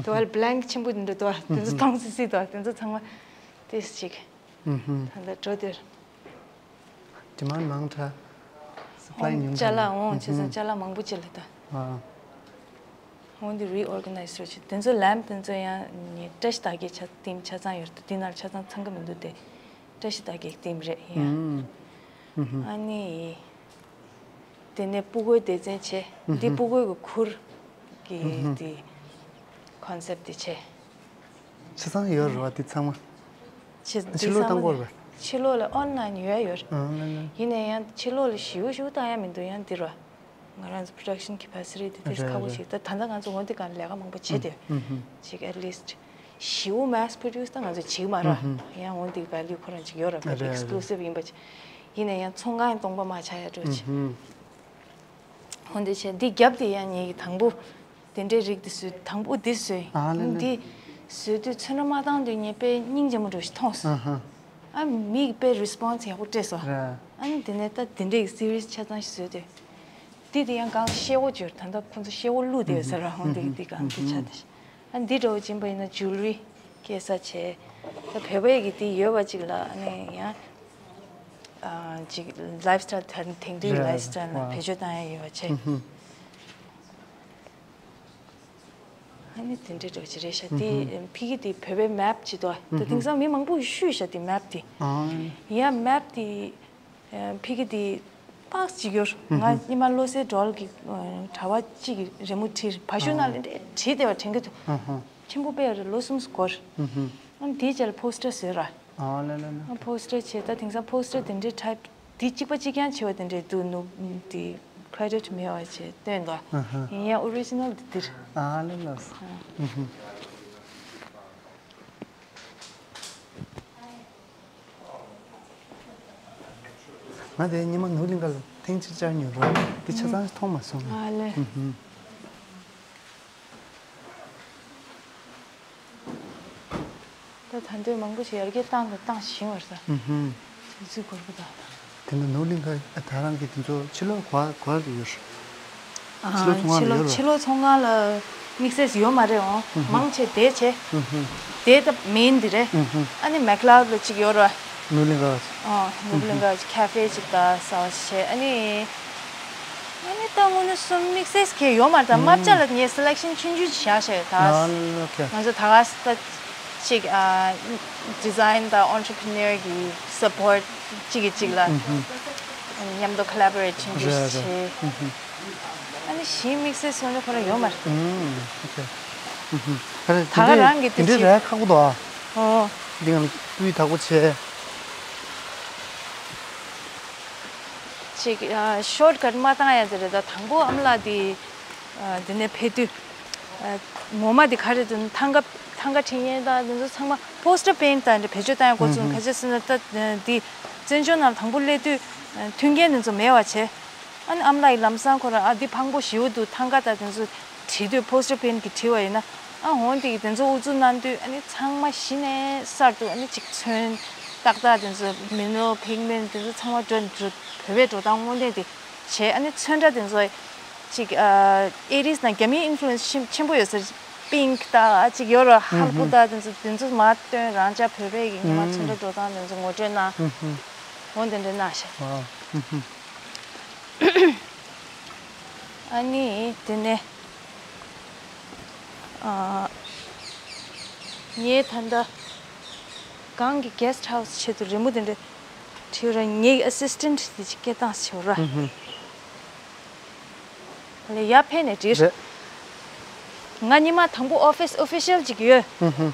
དུ་བལ་བྷི་ལེངྐ་ཆེན་པོ་འདི་འདྲ་འདུག་དེ་ཚོ་སྟོང་སི་སི་འདུག་དེ་ཚོ་ཚང་མ་ཏིས་ཅིག་ད་ལྟ་འགྲོ་དེར། ཌི་མན་ཌི་མང་དྲགས། སབ་ལའི་ཉུང་ཅ་ལག་འོང་བྱས་ཙང་ཅ་ལག་མང་པོ་ཅིག་ལ་ད། འོང་འདི་རི་ཨོར་ག་ནའི་ཛི་རོ་ཆེ་དེ་ཚོ་ལེམ་པ་དེ་ཚོ་ཡང་ནི་བཀྲ་ཤིས་རྟགས་བརྒྱད་ཆ་ཏིམ་ཆ་ཚང་ཡོད་དུ་འདི་ནང་ཆ་ཚང་ཚང་གི་མི་འདུག་དེ་བཀྲ་ཤིས་རྟགས་བརྒྱད་ཏིམ་རེད་ཡ། ཨ་ནི་དེ་ནས་སྤུ་གུའི་སྡེ་ཚན་བྱས། འདི་སྤུ་གུའི་གི་ཁུར་གི་དེ་ཀོན་སེབ་དེ་བྱས། ཆ་ཚང་ཡོད་རེད་བ་དེ་ཚང་མ། ཕྱི་ཕྱི་ལོགས་བཏང་དགོས་རེད་པས། ཕྱི་ལོགས་ལ་ཨོན་ལན་ཡོད་ཡོད། ཨ་ལ་ལ། ཡིན་ན་ཡང་ཕྱི་ལོགས་ལ་ཞེ་པོ་ཞེ་པོ་བཏང་ཡ་མི་འདུག་ཡང་འདིར་བ། ང་རང་ཚོ་པྲོ་ཌག་ཤན་ཁེ་པེ་སི་ཊི་དེ་ཏིས་རེད་ཁག་པོ་རེད། ཞིག་ད་ད་ལྟ་ང་ཚོ་འོན་ཏེ་གང་ལས་ཀ་མང་པོ་བྱེད་དེ། ཅིག་ཨེཊ་ལིསཊ་ཞེ་པོ་མེ་སི་པྲོ་ཌིའུ་སི་ད་ང་ཚོ་བྱེད་ཀྱི་མ་རེད། ཡང་འོན་ཏེ་ཝེ་ལུ་ཁོ་རང་ཅིག་ཡོད་རེད་པས། རེད་རེད་རེད། ཨེག་སི་ཀུ་ལུ་སིབ་ཡིན་པ་ཅིག་ཡིན་ན་ཡང་ཚོང་ཁང་སྟོང་པ་མ་ཆགས་ཡ་འགྲོ་ཅིག་འོན་ཏེ་བྱས་འདི་རྒྱབ་དེ་ཡང་ངེད་ཀྱི་དང་པོ་དེ་འདྲའི་རིགས་དེ་བཟོས། དང་པོ་འདི་བཟོས། ཨ་ལེ་ལེ། འདི་བཟོས་དུས་ཚོན་ཁྲ་མ་བཏང་དུས་ངས་དཔེ་སྙིང་རྗེ་མོ་འདྲ་ཞིག་མཐོང་སོང་། ཨ་ཧ། ཨ་མིག་དཔེ་རི་སི་པོན་སི་ཡག་པོ་སྤྲད་སོང་། རེད། ཨ་ནི་དེ་ནས་ད་དེ་འདྲའི་སི་རི་ཡས་ཆ་ཚང་ཞིག་བཟོས་དུས། འདི་དེ་ཡང་གང་ཤེལ་སྒོ་བྱོས། ད་ལྟ་ཁོང་ཚོ་ཤེལ་སྒོ་བླུགས་བསྡད་ཡོད་ས་རེད། འོ་འདི་འདི་གང་འདི་ཆ་དེ་ཞིག་ཨ་འདི་འདྲ་བོ་སྦྱིན་པ་ཡིན་ན་ཇུ་ལི་རི་སྐྱེལ་ས་བྱས། ད་བོད་པའི་གི་འདི་ཡོད་པ་ཅིག་ལ་ཨ་ནི་ཡང་ཨ་ཅིག་ལའིབ་སི་ཊལ་དེང་དུས་ལའིབ་སི་ཊལ་ལ་བེད་སྤྱོད་བཏང་ཡ་ཡོད་པ་བྱས། ཨ་ནི་དེ་འདྲའི་འདྲ་བོ་ཅིག་རེད་ཤག་དེ་ཕ་གི་དེ་བོད་པའི་མེབ་ཅིག་འདུག་ད་དེང་སང་མི་མང་པོ་ཞུས་ཤག་དེ་མེབ་དེ། ཡ་མེབ་དེ་ཕ་གི་དེ་ཏག་ཅིག་ཡོད། ང་ཉི་མ་བློ་གསལ་སྒྲོལ་གྱི་གྲྭ་པ་གཅིག་གི་རི་མོ་བྲིས། བ་ཤུ་ནང་ལ་འདྲེ་བྲིས་བསྡད་པ་དྲན་གྱི་འདུག་ཆེན་པོ་དཔེ་ཡོད་རེད། ལོ་གསུམ་འགོར། ཨ་ནི་དེའི་རྗེས་ལ་པོ་སི་ཊར་བཟོས་ར། ཨ་ལེ་ལེ་ལེ། ཨ་པོ་སི་ཊར་བྱས། ད་དེང་སང་པོ་སི་ཊར་དེ་འདྲའི་ཊའིབ་དེ་གཅིག་པ་གཅིག་རྐྱང་བྱས་པ་དེ་འདྲའི་འདུག་ནུ་དེ་ཀེ་རེ་ཌིཊ་མེད་པ་བྱས་བཏོན་འདུག་ཨ་ཧ། ཡིན་ཡང་ཨོ་རི་ཇི་ནལ་དེ་འདིར། ཨ་ལེ་ལགས་སོ། ཨ་ཧུ། ང་དེ་ཉི་མ་ནོར་གླིང་ག་ལ་ཐེངས་གཅིག་བཅར་མྱོང་རོགས། དེ་ཆ་ཚང་མཐོང་མ་སོང་། ཨ་ལེ། ཨ་ཧུ། ད་ད་འདོད་མང་པོ་ཞིག་ཡར་རྒྱས་བཏང་དང་བཏང་བཞིན་པ་རེད་ད། ཨུ་ཧུ། དུས་ཚོད་འགོར་གི་ད། དེ་ནས་ནོར་གླིང་ག་ད་རང་གི་དེ་ཚོ་ཕྱི་ལོགས་ག་ག་རེ་ཡོད་རེད། ཨ། ཕྱི་ལོགས་ཚོང་ཁང་ལ་ཡོད་རེད། ཕྱི་ལོགས་ཚོང་ཁང་ལ་དམིགས་བསལ་ཡོད་མ་རེད་འོང་། ཨུ་ཧུ། མང་ཆེ་དེ་བྱས། ཨུ་ཧུ། དེ་ད་མེན་དེ་རེད། ཨུ་ཧུ། ཨ་ནི་མེག་ལའོཌ་ལ་གཅིག་ཡོད་རེད། ནོར་གླིང་ག། ཨ། ནོར་གླིང་ག་ཁེ་ཕེ་གཅིག་ད་ཟ་བ་བྱས། ཨ་ནི། ཨ་ནི་ད་དངོས་གནས་གསུམ་དམིགས་བསལ་གང་ཡོད་མ་རེད་ད། རྨ་བྱ་ལ་ངས་སེ་ལེག་ཤན་ཆུང་ཆུང་ཅིག་བཞག་བཞག་ཡོད་ད། ཨ་ལེ་ལེ། ཨོ་ཁེ། ང་ཚོ་ད་ག་ས་ད་ཅིག་ཨ་ཌི་ཛའིན་དང་ཨོན་ཊར་པི་ནར་གི་སབ་པོརཊ་གཅིག་གིས་གཅིག་ལ་ཨུ་ཧུ། མཉམ་དུ་ཁོ་ལ་བོ་རེ་ཊི་བྱེད་འདྲ་རེད་རེད། བྱེད། ཨུ་ཧུ། ཨ་ནི་གཞན་དམིགས་བསལ་སོང་ན་ཁོ་རང་ཡོད་མ་རེད། ཨུ་ཧུ། ཨོ་ཁེ། ཨུ་ཧུ། ད་ག་རང་གི་དེ་འདྲའི་ཅིག་རེད་ཁག་པོ་འདུག་ཨ། ཨོ། འདི་ང་སྤུས་དག་པོ་བྱས། ཅིག་ཨ་ཤོར་ཀཊ་མ་བཏང་ཡ་ཟེར་རེད་ད། དང་པོ་ཨ་མ་ལགས་དེ་ཨ་འདི་ནས་ཕེབས་དུས་ཨ་ངོ་མ་དེ་ག་རེ་འདུག་ཐང་ག་ཐང་ག་འཕྲིན་ཡས་དང་འདི་ཚོ་ཚང་མ་པོ་སི་ཊར་པེན་ཊི་དང་འདྲ་བེད་སྤྱོད་བཏང་ཡ་འགོ་བཙུགས། ཨུ་ཧུ། ག་ཅི་ཟེར་ན་ད་འདི་བཙན་བྱོལ་ནང་དང་པོ་སླེབས་དུས་ཨ་མཐུན་རྐྱེན་འདི་ཚོ་མེད་པ་བྱས། ཨ་ནི་ཨ་མ་ལགས་ཀྱིས་ལམ་སང་ཁོ་རང་ཨ་འདི་ཕངས་པོ་ཞེ་པོ་འདུག་ཐང་ག་དང་དེ་ཚོ་བྲིས་དུས་པོ་སི་ཊར་པེན་ཊི་གིས་བྲིས་པ་ཡིན་ན། ཨ་འོང་དེ་གི་དེ་ཚོ་ཨུ་ཚུགས་གནང་དུས་ཨ་ནི་ཚང་མ་གཞི་ནས་གསར་དུ་ཨ་ནི་ཅིག་ཚོན་ཏག་ཏག་དེ་ཚོ་མི་ནོ་པིག་མེན་ཊི་དེ་ཚོ་ཚང་མ་འགྲོ་འགྲོ་བོད་པའི་འགྲོ་སྟངས་དངོས་གནས་དེ་བྱས། ཨ་ནི་ཚོན་ཁྲ་དེ་ཚོ་ཅིག་ཨ་ཨེ་ཊིས་ནང་རྒྱ་མིའི་ཨིན་ཕུ་ལུ་ཨེན་སི་ཆེན་ཆེན་པོ་ཡོད་ས་རེད། པིང་ཀི་ཏག་ཨ་ཅིག་ཡོད་ར། ཧ་ལ་པུ་ཏག་དེ་ཚོ་དེ་ཚོ་མར་བཏོན། རང་ཅག་བོད་པའི་གི་ཉི་མ་ཚོན་ཁྲ་འགྲོ་སྟངས་དེ་ཚོ་ངོ་སྤྲོད་གནང་། འོ་དེ་འདྲ་གནང་ཤག་ཨ་ནི་དེ་ནས་ཨ་ངས་ད་ལྟ་གང་གི་གེ་སི་ཊི་ཧའུ་སི་ཆེད་དུ་རི་མོ་དེ་འདྲ་བྲིས་ར། ངའི་ཨ་སི་སི་ཊེན་ཊི་དེ་ཅིག་སྐད་བཏང་བྱས་ར། ལས་ཡར་ཕེབས་ནས་བྲིས། རེད། ང་ཉི་མ་དང་པོ་ཨོ་ཕིས་ཨོ་ཕི་ཤལ་ཅིག་ཡོད། ཧུམ་ཧུམ།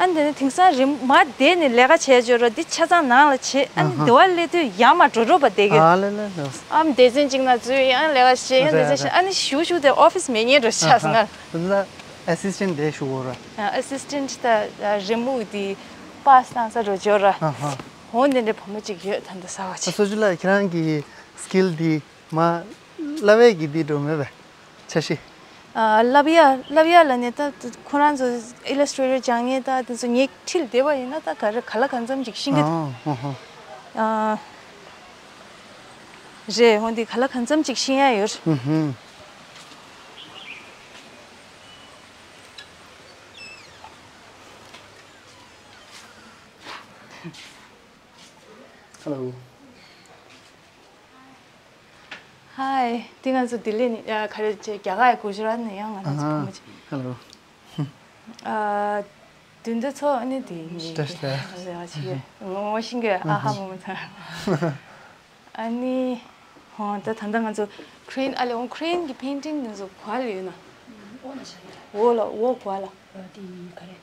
ཨ་ནི་དེ་ནས་དེང་སང་རིམ་མ་བསྡད་ནས་ལས་ཀ་བྱས་བྱས་ར་འདི་ཆ་ཚང་ནང་ལ་བྱེད། ཨ་ནི་ཨ་ཧ། དེ་བ་སླེབས་དུས་ཡར་མར་འགྲོ་འགྲོ་བ་བསྡད་ཡོད། ཨ་ལེ་ལེ་ལེ། ཨམ་སྡེ་ཚན་གཅིག་ན་འཛུལ་ཡང་ལས་ཀ་བྱེད་ཡང་སྡེ་ཚན་རེད་ཤིག་རེད། ཨ་ནི་ཞུ་ཞུ་དེ་ཨོ་ཕིས་མེད་ཉེན་འགྲོ་ཆགས་སོང་ང་། ཨ་ཧ། དེ་ན་ཨེ་སིས་ཊེན་ཊི་དེ་ཞུ་དགོས་ར། ཨ་ཨེ་སིས་ཊེན་ཊི་ད་རེ་མུག་དེ་པཱས་བཏང་ས་རོ་འཇོག་ར། ཨ་ཧ། འོ་འདི་འདྲའི་བུ་མོ་གཅིག་ཡོད། ད་འདི་གསར་བ་ཨ་ཅིག་སོ་ཅུ་ལགས་ཁྱེད་རང་གི་སི་ཀིལ་འདི་མ་བསླབ་ཡས་ཀྱི་འདི་འགྲོ་མེད་པས་འཆར་གཞི། ཨ་བསླབ་ཡ་བསླབ་ཡ་ལ་ནི་ད་ཁོ་རང་ཚོ་ཨི་ལ་སི་ཊྲེ་ཊར་སྦྱང་མཁན་ད་དེ་ཚོ་ངས་ཁྲིད་བསྡད་པ་ཡིན་ན་ད་ག་རེ་ག་ལ་གང་འཚམ་ཅིག་ཤེས་ཀྱི་འདུག་ཨ་ཧོ་ཧོ། ཨ་རེད། འོ་འདི་ག་ལ་གང་འཚམ་ཅིག་ཤེས་ཡ་ཡོད། ཧུ་ཧུ། Hello. Hi. དེ་ང་ཚོ་ལྡི་ལི་ནས་ཨ་ག་རེ་བྱས་རྒྱ་གར་གྱི་གུ་ཇི་རཱཏ་ནས་ཡང་ང་རང་ཚོ་བུ་མོ་ཅིག Hello. ཨ་དུས་འདི་ཚོ་ཨ་ནི་དེ་ངས་ལྟ་ལྟ། རེ་བ་བྱེད་ཀྱི་ངོ་ངོ་ཤེས་ཀྱི་ཨ་ཧ་བུ་མོ་ཚང་། ཨ་ནི་ཧོ་ད་ད་ལྟ་ང་ཚོ་ཁྲེན་ཨ་ལེ་འོང་ཁྲེན་གྱི་པེན་ཊིང་དེ་ཚོ་ག་ལ་ཡོད་ན། འོག་ལ་བཞག་ཡོད། འོག་ལ་འོག་ག་ལ། ཨ་དེ་ག་རེ།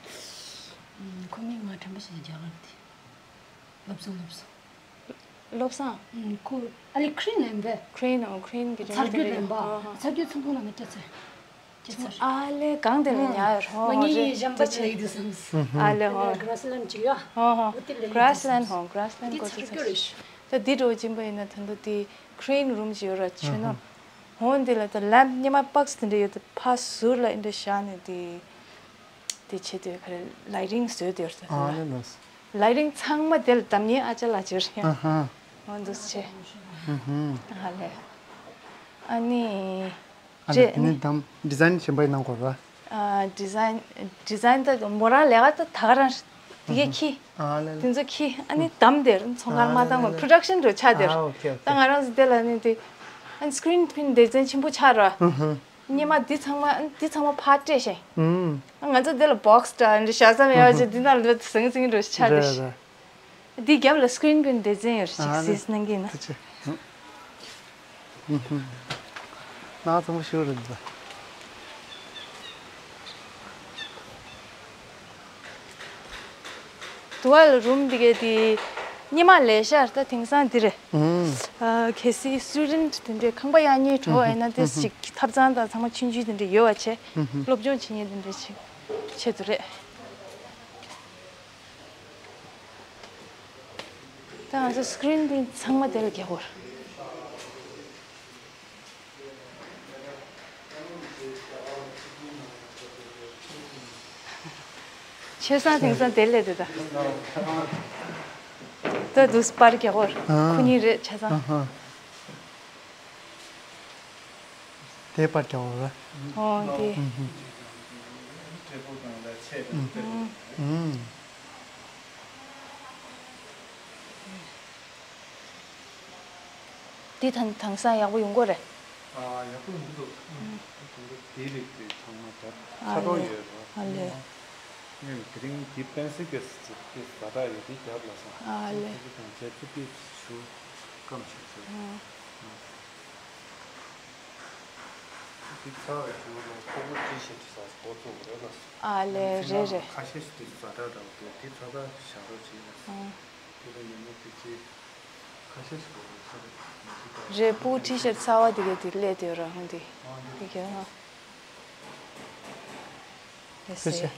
ཁོ་མིང་ང་དྲན་པ་ཞིག་རྒྱ་གར་དེ། བློ་བཟང་བློ་བཟང་། བློ་བཟང་། ཁོ་ཨ་ལེ་ཁྲེན་ལེན་པས། ཁྲེན་ཨོ་ཁྲེན་གྱི་ཚར་རྒྱུ་ལེན་པ། ཨ་ཚར་རྒྱུ་ཚོང་ཁང་ལ་ནི་སྐྱེ་ཚར། སྐྱེ་ཚར། ཨ་ལེ་གང་དེ་ལ་ཉར་ཧོ་ང་ཧོ་ངའི་རེད་གཞན་པ་དེ་ཅི་ལ་ཡིད་དུ་སོང་། ཨ་ལེ་ཧོ། གྷ་ར་སི་ལན་ཅིག་ཡོད། ཧོ་ཧོ། འོ་དེ་ལ་ཡིད་དུ་གྷ་ར་སི་ལན་ཧོ་གྷ་ར་སི་ལན་འདི་གོ་ཚར་ཚར་རྒྱུ་རེད། ད་འདི་འགྲོ་སྦྱིན་པ་ཡིན་ན་ད་འདི་དེ་ཁྲེན་རུམ་ཅིག་ཡོད་ར་ཆོས་ནོར། ཧོ་འདི་ལ་ད་ལེམ་པ་ཉི་མ་པགས་དེ་འདྲ་ཡོད་དེ་ཕ་ཟུར་ལ་འདི་འདྲ་བཞག་ནས་དེ། དེ་ཆེད་དུ་ག་རེ་ལའི་ཊིང་བཟོས་ཏེ་ཡོད་རེད། ཨ་ལེ་ལོས། ལའི་ཊིང་ཚང་མ་དེ་ལ་གདམ་ཉེ་ཨ་ཅག་ལགས་ཅིག་ཡོད་རེད། ཨ་ཧ། འོ་འདུག་སེ་བྱས། ཨ་ཧ། ཨ་ལེ། ཨ་ནི། ཨ་ལེ་རེད་དེ་ནི་གདམ་ཌི་ཛའིན་གཞན་པ་ཡིན་ན་དགོས་ར། ཨ་ཌི་ཛའིན་ཌི་ཛའིན་ད་མོ་རང་ལས་ཀ་ད་ད་ག་རང་དེ་གས་ཁྱི། ཨ་ལེ་ལེ། དེ་ཚོ་ཁྱི་ཨ་ནི་གདམ་དེ་ར་ཚོང་ཁང་མ་བཏང་བ་པྲོ་ཌག་ཤན་རུ་ཆགས་དེ་ར། ཨ་ཨོ་ཁེ་ཨོ་ད་ཁེ། ང་རང་ཚོ་དེ་ལ་ནི་དེ་ཨ་ནི་སི་ཀི་རིན་པིན་སྡེ་ཚན་ཆེན་པོ་ཆགས་ར། ཨ་ཧ། སྔོན་མ་འདི་ཚང་མ་འདི་ཚང་མ་ཕར་སྤྲད་ཤག་ཨུམ། ང་ཚོ་འདི་ལ་བོག་སི་འདྲ་འདི་བཞག་ས་མེད་པ་ཅིག་འདི་ནང་ལ་ཟང་ཟིང་འགྲོ་ཤག་ཆགས་རེད་ཤག་རེད། འདི་རྒྱབ་ལ་སི་ཀི་རིན་པིན་སྡེ་ཚན་ཡོད་ཤག་ཨ་ནི་སིས་གནང་གི་ཡིན་ན། ཐུགས་རྗེ་ཆེ། ཨུམ། ནང་ཚང་མ་ཤོར་རེད་འདི། དུ་བ་ལ་རུམ་འདི་གའི་དེ་སྔོན་མ་ལས་ཤག་ད་དེང་སང་འདི་རེད། ཨ་གལ་སྲིད་སི་ཊུ་ཌེན་ཊི་དེ་འདྲའི་ཁང་པ་གཡར་མཁན་འགྲོ་བ་ཡིན་ན་དེ་ཅིག་ཐབ་ཚང་དང་ཚང་མ་ཆུང་ཆུང་དེ་འདྲ་ཡོད་པ་བྱས། སློབ་སྦྱོང་བྱེད་མཁན་དེ་འདྲ་ཅིག་ཆེད་དུ་རེད། ད་ང་ཚོ་སི་ཀི་རིན་དེ་ཚང་མ་དེ་ལ་རྒྱག་དགོས། ཆོས་སང་དེང་སང་དེ་ལས་དེ་ད། ད་དུས་པར་རྒྱག་དགོས། ཨ། ཁོ་གཉིས་རེད་ཆ་ཚང་། ཨ་ཧ། དེ་པར་རྒྱག་དགོས། ཨོ་དེ། ཨུམ། ཨུམ། འདི་དང་དེང་སང་ཡག་པོ་ཡོང་གི་རེད། ཨ་ཡག་པོ་ཡོང་གི་འདུག་ཨ་དེ་རིགས་དེ་ཚང་མ་ད་ཨ་ཁ་དོག་ལེ། ཡོད་རེད། ཨ་ལེ། ངས་དེ་རིང་འདི་པེན་སིལ་གྱི་ཟ་འདྲ་ཡོད་དེ་རྒྱབ་ལ་སོང་། ཨ་ལེ། དེ་དང་བྱས་ཚེ་དེ་ཞུ་སྐམ་ཞིག་ཟེར། ཨ། འདི་ཚར་བའི་གཞུག་ལ་ཁོ་བོ་ཊི་ཤར་ཊི་ཟ་འགོ་བཙུགས་རེད་ལ་སོང་། ཨ་ལེ་རེད་རེད། ཁ་ཤས་ཤིག་འདི་ཟ་འདྲ་འདྲ་བོ་འདུག་འདི་ཚོ་ད་བཞག་རོགས་བྱེད་ལ་སོང་། ཨ། དེ་ལ་ཉིན་མོ་དེ་ཚེ་ཁ་ཤས་ཤིག་འགོ་བཙུགས་རེད། རེད་སྤུ་གུ་ཊི་ཤར་ཊི་གསར་བ་དེ་ག་དེ་སླེབས་དེ་ར་ཧོན་དེ། ཨ་དེ་ག་ཧ། ལེ་སེ།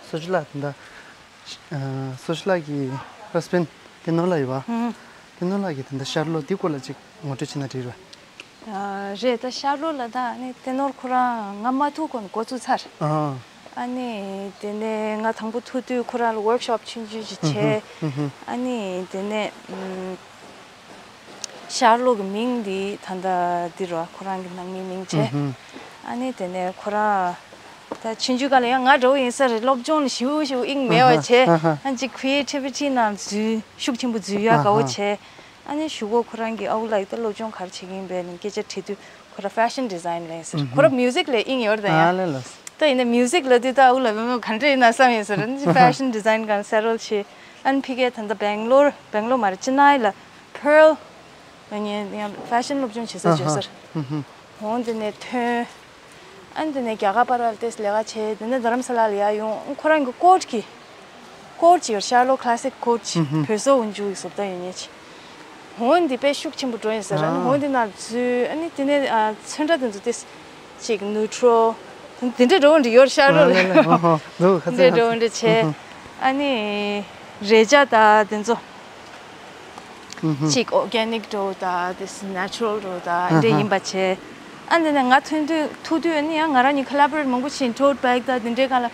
སོ་ཅི་ལགས་དེ་འདྲ། སོ་ཅི་ལགས་ཀྱི་ཧ་སི་བྷེན་ཌི་ཏེ་ནོར་ལགས་ཡོད་པ། ཨུམ། ཏེ་ནོར་ལགས་ཀྱིས་དེ་འདྲ་ཤར་ལྷོ་འདི་སྐོར་ལ་ཅིག་ངོ་སྤྲོད་བྱས་ན་འགྲིག་རེད་པ། ཨ་རེད། ད་ཤར་ལྷོ་ལ་ད་ནི་ཏེ་ནོར་ཁོ་རང་ང་མ་ཐུག་གོང་འགོ་བཙུགས་ཚར། ཨ། ཨ་ནི་དེ་ནས་ང་དང་པོ་ཐུག་དུས་ཁོ་རང་ལ་ཝོརྐ་ཤོབ་ཆུང་ཆུང་ཞིག་བྱས། ཨ་ནི་དེ་ནས་ཨུམ། ཤར་ལྷོ་གི་མིང་འདི་ད་ལྟ་འདི་རོ་ཁོ་རང་གི་ནང་མིའི་མིང་བྱས། ཨ་ནི་དེ་ནས་ཁོ་རང་ད་ཆུང་ཆུང་སྒང་ལ་ཡང་ང་འདྲ་བོ་ཡིན་ས་རེད། སློབ་སྦྱོང་ལ་ཞེ་པོ་ཞེ་པོ་དབྱིངས་མེད་པ་བྱས། ཨ་ཅིག་ཁྲི་ཨེ་ཊི་བི་ཊི་ནང་འཛུལ་ཤུགས་ཆེན་པོ་འཛུལ་ཡ་དགའ་བོ་བྱས། ཨ་ནི་གཞུག་གུ་ཁོ་རང་གིས་ཨའུ་ལགས་ད་སློབ་སྦྱོང་ག་རེ་བྱེད་ཀྱི་ཡིན་པས་ནི་སྐད་ཆ་དྲིས་དུས། ཁོ་ར་ཧྥེ་ཤན་ཌི་ཟའིན་ལས་ཟེར། ཁོ་ར་མིའུ་ཟིག་ལས་དབྱིངས་ཡོད་ད་ཡ། ཨ་ལེ་ལོས། ད་ཡིན་ན་མིའུ་ཟིག་ལ་དེ་ད་འུ་ལ་བེ་མོ་ག་འདྲ་ཡིན་ན་བསམ་ཡིན་ཟེར། ཨ་ནི་ཧྥེ་ཤན་ཌི་ཟའིན་གང་སེ་ཊལ་བྱས། ཨ་ནི་ཕ་གིར་ད་ལྟ་སྦེང་ལོར་སྦེང་ལོར་མ་རེད། ཅི་ནའི་ལ་Pearl ཡང་ཧྥེ་ཤན་སློབ་སྦྱོང་བྱེད་ས་བརྗོད་ཟེར། འོང་དེ་ནས་ཐོན། ཨ་ནི་དེ་ནས་རྒྱ་གར་པར་ལ་ཏེས་ལས་ཀ་བྱས། དེ་ནས་རྡ་རམ་ས་ལ་ལ་ཡར་ཡོང་། ཁོ་རང་གི་ཀོཊ་གི་ཀོཊ་ཅིག་ཡོད། ཤར་ལོ་ཁ་ལ་སིག་ཀོཊ་ཅིག་བོད་ཟོ་འོན་ཇུ་གི་བཟོ་ལྟ་ཡོད་མཁན་ཅིག་འོན་དེ་དཔེ་ཤུགས་ཆེན་པོ་འགྲོ་ཡིན་ཟེར། ཨ་ནི་འོན་དེ་ནང་འཛུལ། ཨ་ནི་དེ་ནས་ཚོན་ཁྲ་དེ་ཚོ་ཏེས་ཅིག་ནུ་ཊྲོ་དེ་འདྲ་འགྲོ་འདྲ་ཡོད། ཤར་ལོ་ལ་ཡོད་འདྲ་འགྲོ་འདྲ་བྱས། ཨ་ནི་རེ་ཅག་ད་དེ་ཚོ། གཅིག་ཨོར་གེ་ནིག་འདྲ་བོ་དང་དེ་ནེ་ཅུ་རལ་འདྲ་བོ་དང་འདྲ་ཡིན་པ་བྱས། ཨ་འདི་ནས་ང་ཐོན་དུས་ཐུག་དུས་ཨ་ནི་ཡང་ང་རང་གཉིས་ཁོ་ལ་བོ་རེ་ཊི་མང་པོ་བྱས། ཊོ་ཊི་བེག་དང་དེ་འདྲའི་སྒང་ལ་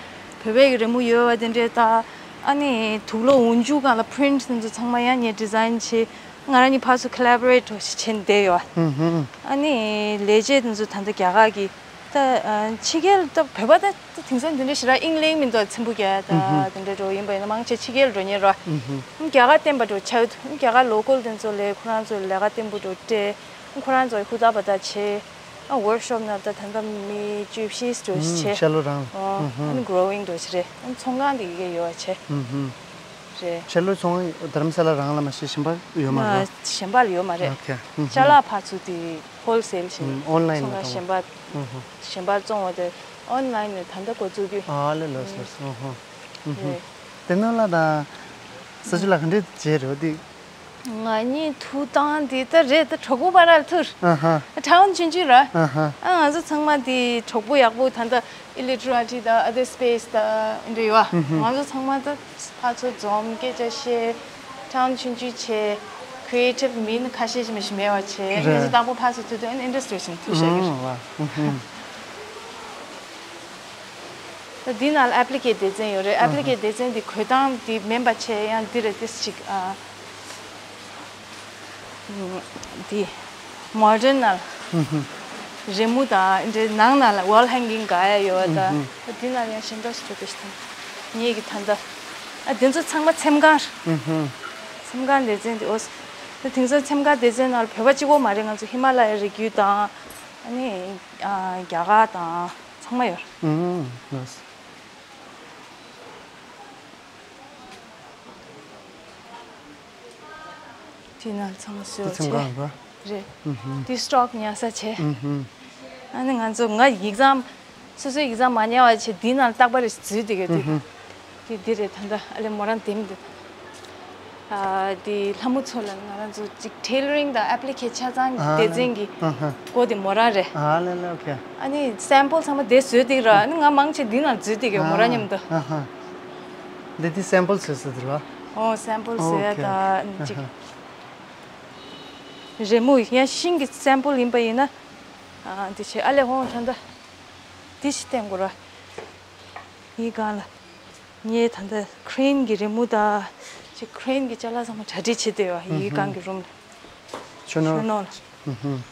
བོད་པའི་རི་མོ་ཡོད་པ་དེ་འདྲའི་དང་། ཨ་ནི་དུག་ལོག་འོན་ཇུ་སྒང་ལ་པི་རིན་ཊི་དེ་ཚོ་ཚང་མ་ཡང་ངས་ཌི་ཟའིན་བྱས། ང་རང་གཉིས་ཕར་ཚུར་ཁོ་ལ་བོ་རེ་ཊི་འདྲ་བོ་ཞིག་བྱས་ནས་བསྡད་ཡོད། ཨ་ནི་ལས་བྱེད་དེ་ཚོ་ད་ལྟ་རྒྱ་གར་གྱི། ད་ཕྱི་རྒྱལ་ད་བོད་པ་ད་དེང་སང་དེ་འདྲ་ཞེ་དྲག་དབྱིངས་ལེན་མི་འདུག་འཚེམ་བུ་རྒྱག་ད་དེ་འདྲ་འདྲ་བོ་ཡིན་པ་ཡིན་ན་མང་ཆེ་ཕྱི་རྒྱལ་འགྲོ་མཁན་རེད། རྒྱ་གར་བསྟན་པ་འདྲ་བོ་ཆགས་ཡོད། རྒྱ་གར་ལོ་ཀལ་དེ་ཚོ་ལས་ཁོ་རང་ཚོ་ལས་ཀ་བརྟན་པོ་འདྲ་བོ་སྤྲད། ཁོ་རང་ཚོ་ཧུར་ཐག་པ་ད་བྱས། ཝོར་ཤོབ་ནང་ད་ད་ལྟ་མི་བཅུ་བཞི་འདྲ་བོ་ཞིག་བྱས། ཤར་ལོ་རང་ལ། ཨ་ནི་གྷོ་རོ་ཝིང་འདྲ་བོ་ཞིག་རེད། ཨ་ནི་ཚོང་ཁང་དེ་གི་ཡོད་བྱས། རེད། ཤར་ལོ་ཚོང་རྡ་རམ་ས་ལ་རང་ལ་མ་གཞི་གཞན་པ་ཡོད་མ་རེད། གཞན་པ་ལ་ཡོད་མ་རེད། ཨོ་ཁེ། ཅ་ལག་ཕར་ཚུར་དེ་ཧོལ་སེལ་བྱས། ཨོན་ལ་ཡིན་ཚོང་ཁང་གཞན་པ། གཞན་པར་བཙོང་བ་དེ་ཨོན་ལ་ཡིན་ནས་ད་ལྟ་འགོ་བཙུགས་རྒྱུ། ཨ་ལེ་ལོས་ལོས། ཨོ་ཧོ། རེད། དེ་ནང་ལ་ད་ས་ཆུ་ལ་ག་འདྲས་བྱས་རེད་འདི། ང་གཉིས་ཐུག་སྟངས་དེ་ད་རེད། ད་གྲོགས་པོ་བར་ལ་ཐུག་ཨ་ཧ། ཊའུན་ཆུང་ཆུང་ར། ཨ་ཧ། ཨ་ང་ཚོ་ཚང་མ་དེ་གྲོགས་པོ་ཡག་པོ་ད་ལྟ་ཨི་ལི་ཊི་ར་ཊི་དང་ཨ་དེ་སི་པེ་སི་དང་འདྲ་ཡོད། ང་ཚོ་ཚང་མ་ད་ཕར་ཚུར་འཛོམས་སྐད་ཆ་བཤད། ཊའུན་ཆུང་ཆུང་བྱས། ཁི་རི་ཨེ་ཊིབ་མི་ཁ་ཤས་ཤིག་མ་གཞི་མེད་པ་བྱས། ང་ཚོ་རྟག་པར་ཕར་ཚུར་ཐུག་དུས་ཨིན་ཌ་སི་ཊི་རི་ཡལ་ཞིག་ཐུག་བཞག་གི་རེད། ད་འདི་ནང་ལ་ཨེབ་ལི་ཀེ་སྡེ་ཚན་ཡོད་རེད། ཨེབ་ལི་ཀེ་སྡེ་ཚན་འདི་བཀོད་སྟངས་འདི་མིན་པ་བྱས། ཡང་འདི་རེད། ཏིས་ཅིག་ཨ། འདི་མོ་ཌན་ནང་ལ་རི་མོ་དང་འདི་ནང་ནང་ལ་ཝོལ་ཧེང་གིང་ག་ཡ་ཡོད་པ་དང་། འདི་ནང་ཡང་ཞིམ་པོ་ཞིག་འདུག་ངེད་ཀྱི་ད་ལྟ་ཨ་འདི་ཚོ་ཚང་མ་ཚེམ་ཁང་། ཚེམ་ཁང་སྡེ་ཚན་འདི་ཨོ། ད་དེང་སང་ཚེམ་ཁང་སྡེ་ཚན་ནང་ལ་བོད་པ་གཅིག་པོ་མ་རེད། ང་ཚོ་ཧི་མ་ལ་ཡའི་རི་རྒྱུད་དང་། ཨ་ནི་ཨ་རྒྱ་གར་དང་ཚང་མ་ཡོད། ཨུམ། ལགས། དེ་ནང་ཚང་མ་བཟོས་དེ་ཚང་བྱས། གང་ག་རེད། ཨུམ་ཧུམ། དེ་སི་ཊོག་ཉར་ས་བྱས། ཨུམ་ཧུམ། ཨ་ནི་ང་ཚོ་ང་ཡིག་ཚང་། སོ་སོའི་ཡིག་ཚང་མ་ཉར་བ་བྱས། དེ་ནང་རྟག་པར་རེ་འཛུལ་བསྡད་ཀྱི་འདུག་ཨུམ་ཧུམ། དེ་འདི་རེད། ད་ལྟ་ཨ་ལེ་མོ་རང་འདེམས་འདུག་ཨ་དེ་ལྷ་མོ་མཚོ་ལ་ང་རང་ཚོ་གཅིག་ཊེ་ལ་རིང་དང་ཨེབ་ལི་ཀེ་ཆ་ཚང་གི་ཨ་སྡེ་ཚན་གྱི་ཨ་ཧ། མགོ་དེ་མོ་རང་རེད། ཨ་ལེ་ལེ། ཨོ་ཁེ། ཨ་ནི་སེམ་པལ་ཚང་མ་དེ་བཟོས་བསྡད་ར། ཨ་ནི་ང་མང་ཆེ་འདི་ནང་འཛུལ་བསྡད་ཀྱི་མོ་རང་མཉམ་དུ། ཨ་ཧ། འདི་དེ་སེམ་པལ་བཟོས་ས་དེ་ར། ཨོ་སེམ་པལ་བཟོས་ཡ། ཨོ་ཁེ། ད་ཨ་ནི་གཅིག་ཨ་ཧ། རི་མོ་ཡང་ཤིང་གི་སེམ་པལ་ཡིན་པ་ཡིན་ན། ཨ་འདི་བྱས། ཨ་ལེ་ཧོང་ད་ལྟ་འདི་ཞིག་བསྟན་དགོས་ར། ཡིག་སྒང་ལ། ངས་ད་ལྟ་ཁི་རེན་གྱི་རི་མོ་དང་། ཅིག་ཁི་རེན་གྱི་ཅ་ལག་ཚང་མ་གྲ་སྒྲིག་བྱེད་བསྡད་ཡོད། ཡིག་སྒང་གི་རུམ་ལ། ཆུ་ནོར། ཆུ་ནོར་ལ། ཧུམ་ཧུམ།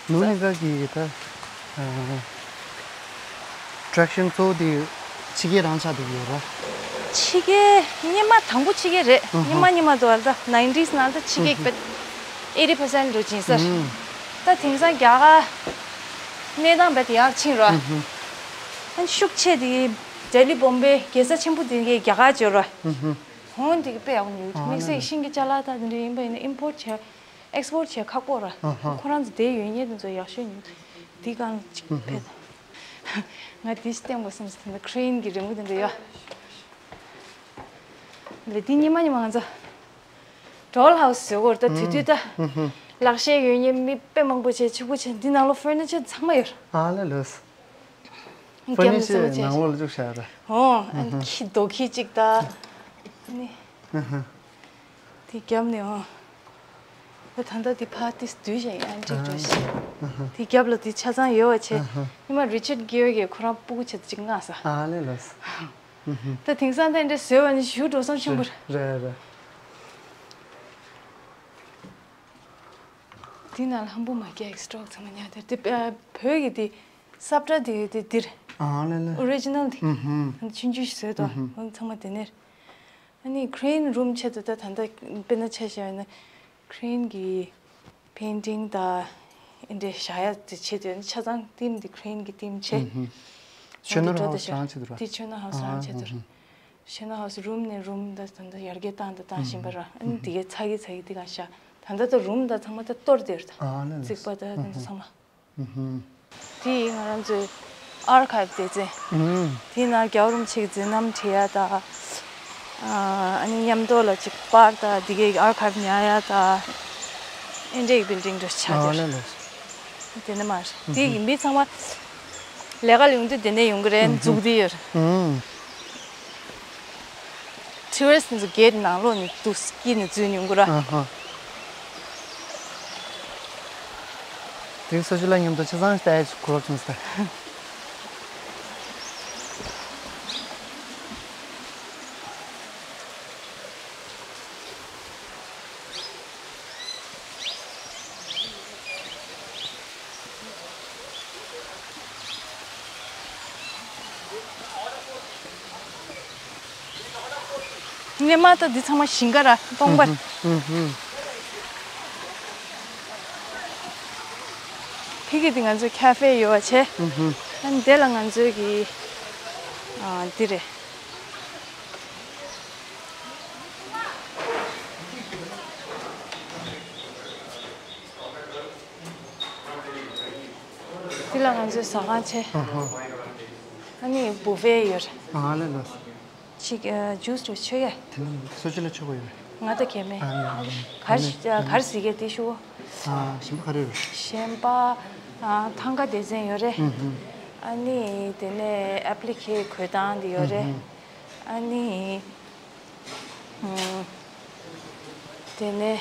ནུ་ནི་ག་གི་ད་ཨ་ཊེག་ཤན་གཙོ་བོ་དེ་ཕྱི་རྒྱལ་རང་ཆགས་བསྡད་ཡོད་ར། ཕྱི་རྒྱལ་སྔོན་མ་དང་པོ་ཕྱི་རྒྱལ་རེད། ཧུམ་ཧུམ། སྔོན་མ་སྔོན་མ་དུ་བ་ད་ནའིན་ཊིས་ནང་ད་ཕྱི་རྒྱལ་ཧུམ་ཧུམ། བེད་ཨེ་ཊི་པར་སེན་ཊི་འགྲོ་ཕྱིན་ཟེར། ཧུམ། ད་དེང་སང་རྒྱ་གར་གནས་སྟངས་བེད་ཡར་ཕྱིན་ར། ཧུམ་ཧུམ། ཨ་ནི་ཤུགས་ཆེ་དེ་ལྡི་ལི་བོམ་བེ་རྒྱལ་ས་ཆེན་པོ་དེ་གའི་རྒྱ་གར་འབྱོར་བ། ཧུམ་ཧུམ། ཧོང་དེ་གི་དཔེ་ཡག་པོ་ཉོས་འདུག་ཨ་དམིགས་བསལ་ཤིང་གི་ཅ་ལག་དང་དེ་འདྲ་ཡིན་པ་ཡིན་ན་ཨིམ་པོར་ཊི་བྱས་ཨེག་སི་པོར་ཊི་བྱས་ཁག་པོ་ར། ཨ་ཧ། ཁོ་རང་ཚོ་དེ་ཡོད་མཁན་དེ་ཚོ་ཡག་ཤོས་ཉོས་འདུག་དེ་གང་ཅིག་ཧུམ་ཧུམ། ཕེབས། ང་དེ་ཞིག་བསྟན་དགོས་བསམ་སོང་། དེ་འདྲ་ཁི་རེན་གི་རི་མོ་དེ་འདྲ་ཡོད་ལ། དེ་སྔོན་མ་སྔོན་མ་ང་ཚོ་ཌོལ་ཧའུ་སི་བཟོ་གོ་ར། ད་དེ་དུས་ད་ཧུམ་ཧུམ། ལག་ཤེས་ཡོད་མཁན་མི་དཔེ་མང་པོ་བྱས། ཕྱུག་པོ་བྱས། འདི་ནང་ལོ་ཕར་ནི་ཅར་ཚང་མ་ཡོད་ར། ཨ་ལེ་ལོས། ཕར་ནི་ཅར་ནང་ལོགས་ལ་བཅུག་བཞག་ར། ཨོ། ཨ་ནི་ཁྱི་རྡོ་ཁྱི་གཅིག་ད། ཨ་ནི། ཨ་ཧ། དེ་རྒྱབ་ནས་ཨོ། ད་ད་ལྟ་དེ་ཕར་དེ་བསྡུས་བཞག་ཡིན། ཨན་ཊིག་འདྲ་བོ་ཞིག་ཨ་ཧ། དེ་རྒྱབ་ལ་དེ་ཆ་ཚང་ཡོད་པ་བྱས། ཨ་ཧ། ཉི་མ་རི་ཆར་གྷེར་གྱིས་ཁོ་རང་སྤུ་གུ་བྱེད་དུ་གཅིག་མངགས་ས། ཨ་ལེ་ལོས། ཨ་ཧ། ད་དེང་སང་ད་འདྲ་བཟོས་པ་ནི་ཞུ་འགྲོ་བསམ་ཤོང་པར། རེད་རེད། དེ་ནང་ལ་ཧམ་པོ་མ་སྐྱེ་ཨེག་སི་ཊོག་ཚང་མ་ཉར་དེར་དེ། བོད་ཀྱི་དེ་སབ་ཏྲ་དེ་དེ་འདིར། ཨ་ལེ་ལེ། ཨོ་རི་ཇི་ནལ་དེ། ཨུ་ཧུམ། ཆུང་ཆུང་ཞིག་བཟོས་ཏོ། ཨུ་ཧུམ། ཚང་མ་དེ་ནས། ཨ་ནི་ཁི་རེན་རུམ་ཆེད་དུ་ད་ད་ལྟ་དཔེར་ན་ཆ་བཞག་ན་ཁི་རེན་གྱི་པེན་ཊིང་དང་ ཨེ་འདྲས་བཞག་ཡ་དེ་བྱེད་དུས་ཆ་ཚང་ཊིམ་དེ་ཁྲེན་གྱི་ཊིམ་བྱས། ཨུ་ཧུམ། ཤོ་ནོར་ཧའུ་སི་རང་བྱེད་དུ་ར། དེ་ཤོ་ནོར་ཧའུ་སི་རང་བྱེད་དུ་ར། ཨུ་ཧུམ། ཤོ་ནོར་ཧའུ་སི་རུམ་ནས་རུམ་ད་ད་ད་ཡར་རྒྱས་བཏང་ད་བཏང་བཞིན་པ་ར། ཨ་ནི་དེ་གའི་ཚ་གི་ཚ་གི་དེ་ག་ཤ་ད་ད་ད་རུམ་ད་ཚང་མ་ད་གཏོར་དེ་ར་ད། ཨ་ལེ་ལེ། རྩིག་པ་ད་ད་ཚང་མ། ཨུ་ཧུམ། དེ་ང་རང་ཚོའི་ཨར་ཁའིབ་སྡེ་ཚན། ཨུ་ཧུམ། དེ་ནང་རྒྱལ་བ་རིན་པོ་ཆེ་གི་མཛད་རྣམ་བྲིས་ཡ་ད། ཨ་ནི་མཉམ་དུ་ལ་ཅིག་པར་ད་དེ་གའི་ཨར་ཁའིབ་ཉར་ཡ་ད། ཨེ་འདྲས་ཀྱི་བིལ་ཌིང་འདྲ་ཆགས་ཨ་ཀྱི་ལེ་ལེ། རེད། དེ་ནས་མ་རེད། དེ་ཡིན་པའི་ཚང་མ་ལས་ཀ་ལ་ཡོང་དུས་དེ་ནས་ཡོང་གི་རེད། འཛུགས་དེ་ཡོད་རེད། ཨུ་ཧུམ། ཊུ་རི་སི་ཊི་ཚོ་གེ་ཊི་ནང་ལོགས་ནས་འདུག་སྐྱིད་ནས་འཛུལ་ཡོང་གི་ར། ཨ་ཧ། དེང་སོ་ཅི་ལ་མཉམ་དུ་ཆ་ཚང་ཞིག་ལྟ་ཡ་ཞིག་གོ་བྱུང་སྟེ། སྔོན་མ་ད་འདི་ཚང་མ་ཞིང་ཁ་ར་སྟོང་པར། ཨུ་ཧུ། ཕ་གི་འདི་ང་ཚོའི་ཁ་ཧྥེ་ཡོད་པ་བྱས། ཨུ་ཧུ། ཨ་ནི་དེ་ལ་ང་ཚོའི་གི་ཨ་འདི་རེད། འདི་ལ་ང་ཚོའི་ཟ་ཁང་བྱས། ཨ་ཧ། ཨ་ནི་བུ་ཕེ་ཡོད་རེད། ཨ་ལེ་ལགས། ཅིག་ཨ་ཇུས་དུ་མཆོད་ཡ། དེ་ནི་སོ་ཅི་ལ་མཆོད་པ་ཡོད་རེད། ང་ད་གས་མེད། ཨ་ནི་ཨ་ནི་གར་ཨ་ནི་གར་ཟིག་གས་དེ་ཤོག་ཨ་གཞན་པ་ག་རེ་ཡོད་རེད། གཞན་པ་ཨ་ཐང་ག་སྡེ་ཚན་ཡོད་རེད། ཨུ་ཧུ། ཨ་ནི་དེ་ནས་ཨེབ་ལི་ཁེ་གོས་ཐང་དེ་ཡོད་རེད། ཨུ་ཧུ། ཨ་ནི། ཨུམ། དེ་ནས།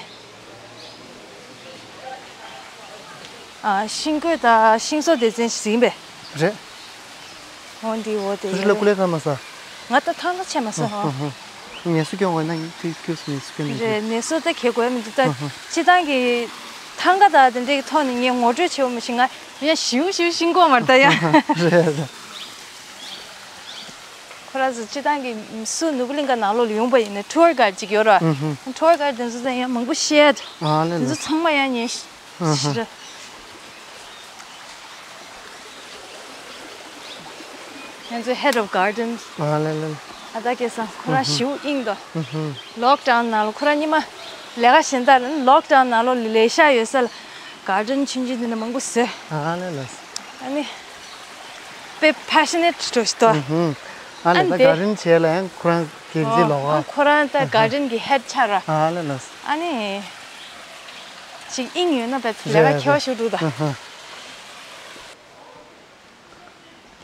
ཨ་ཤིང་བརྐོས་དང་ཤིང་བཟོ་སྡེ་ཚན་ཞིག་ཡིན་པས། རེད། འོ་འདི་འོ་དེ་སུ་ལ་ཡོད་ཀུ་ལེ་ཁ་མ་ས། ང་ད་ཐང་ད་ཆད་མ་སོང་ཧ། ངལ་གསོ་སྐྱོང་དགོས་ན་ངས་དུས་ཁྱོད་སུ་ངལ་གསོ་སྐྱོང་ནས་རེད། ངལ་གསོ་ད་གས་དགོས་མི་འདུག་ད་སྤྱི་བཏང་གི་ཐང་ག་ད་དེ་འདྲའི་ཐོག་ནས་ངས་ངོ་སྤྲོད་བྱེད་འོ་མ་ཤིང་ང་ཡང་ཞིའུ་ཞིའུ་ཤིང་བརྐོས་མར་ད་ཡ། རེད་རེད། ཁོ་རང་ཚོ་སྤྱི་བཏང་གི་སུ་ནུབ་གླིང་ག་ནང་ལོགས་ལ་ཡོང་པ་ཡིན་ན་ཊུར་གའིཌ་ཅིག་ཡོད་ར། ཨུ་ཧུ། ཊུར་གའིཌ་དེ་ཚོ་ཚང་ཡང་མང་པོ་བཤད་འདུག་ཨ་ལེ་དེ་ཚོ་ལགས། ཚང་མ་ཡང་ཉན་ཨུ་ཧུ། ཤི་ར། ང་ཚོའི་Head of Gardens ཨ་ལེ་ལེ། ཨ་ད་སྐལ་བཟང་ཁོ་རང་ཨུ་ཧུ། ཞིའུ་ཨིང་དོ། ཨུ་ཧུ། ལོག་ཌའུན་ནང་ལ་ཁོ་རང་ཉི་མ་ལས་ཀ་གཞན་དག་ལོག་ཌའུན་ནང་ལོགས་ལ་ལས་ཤག་ཡོད་ས་ལ་གར་ཌེན་ཆུང་ཆུང་དེ་འདྲ་མང་པོ་བཟོས། ཨ་ལེ་ལགས། ཨ་ནི། དཔེ་ཕེ་ཤ་ནེ་ཊི་འགྲོ་ཞིག་འདུག་ཨ་ལེ་ཨ་ད་དེ་གར་ཌེན་བྱས་ལ་ཡང་ཁོ་རང་གི་རྗེས་ལོག་ཨ། ཁོ་རང་ད་གར་ཌེན་གི་ཧེཌ་ཆགས་ར། ཨ་ལེ་ལགས། ཨ་ནི། ཅིག་དབྱིངས་ཡོད་ན་དཔེ་ལས་ཀ་ཁྱད་པར་ཞིག་འདུག་ད།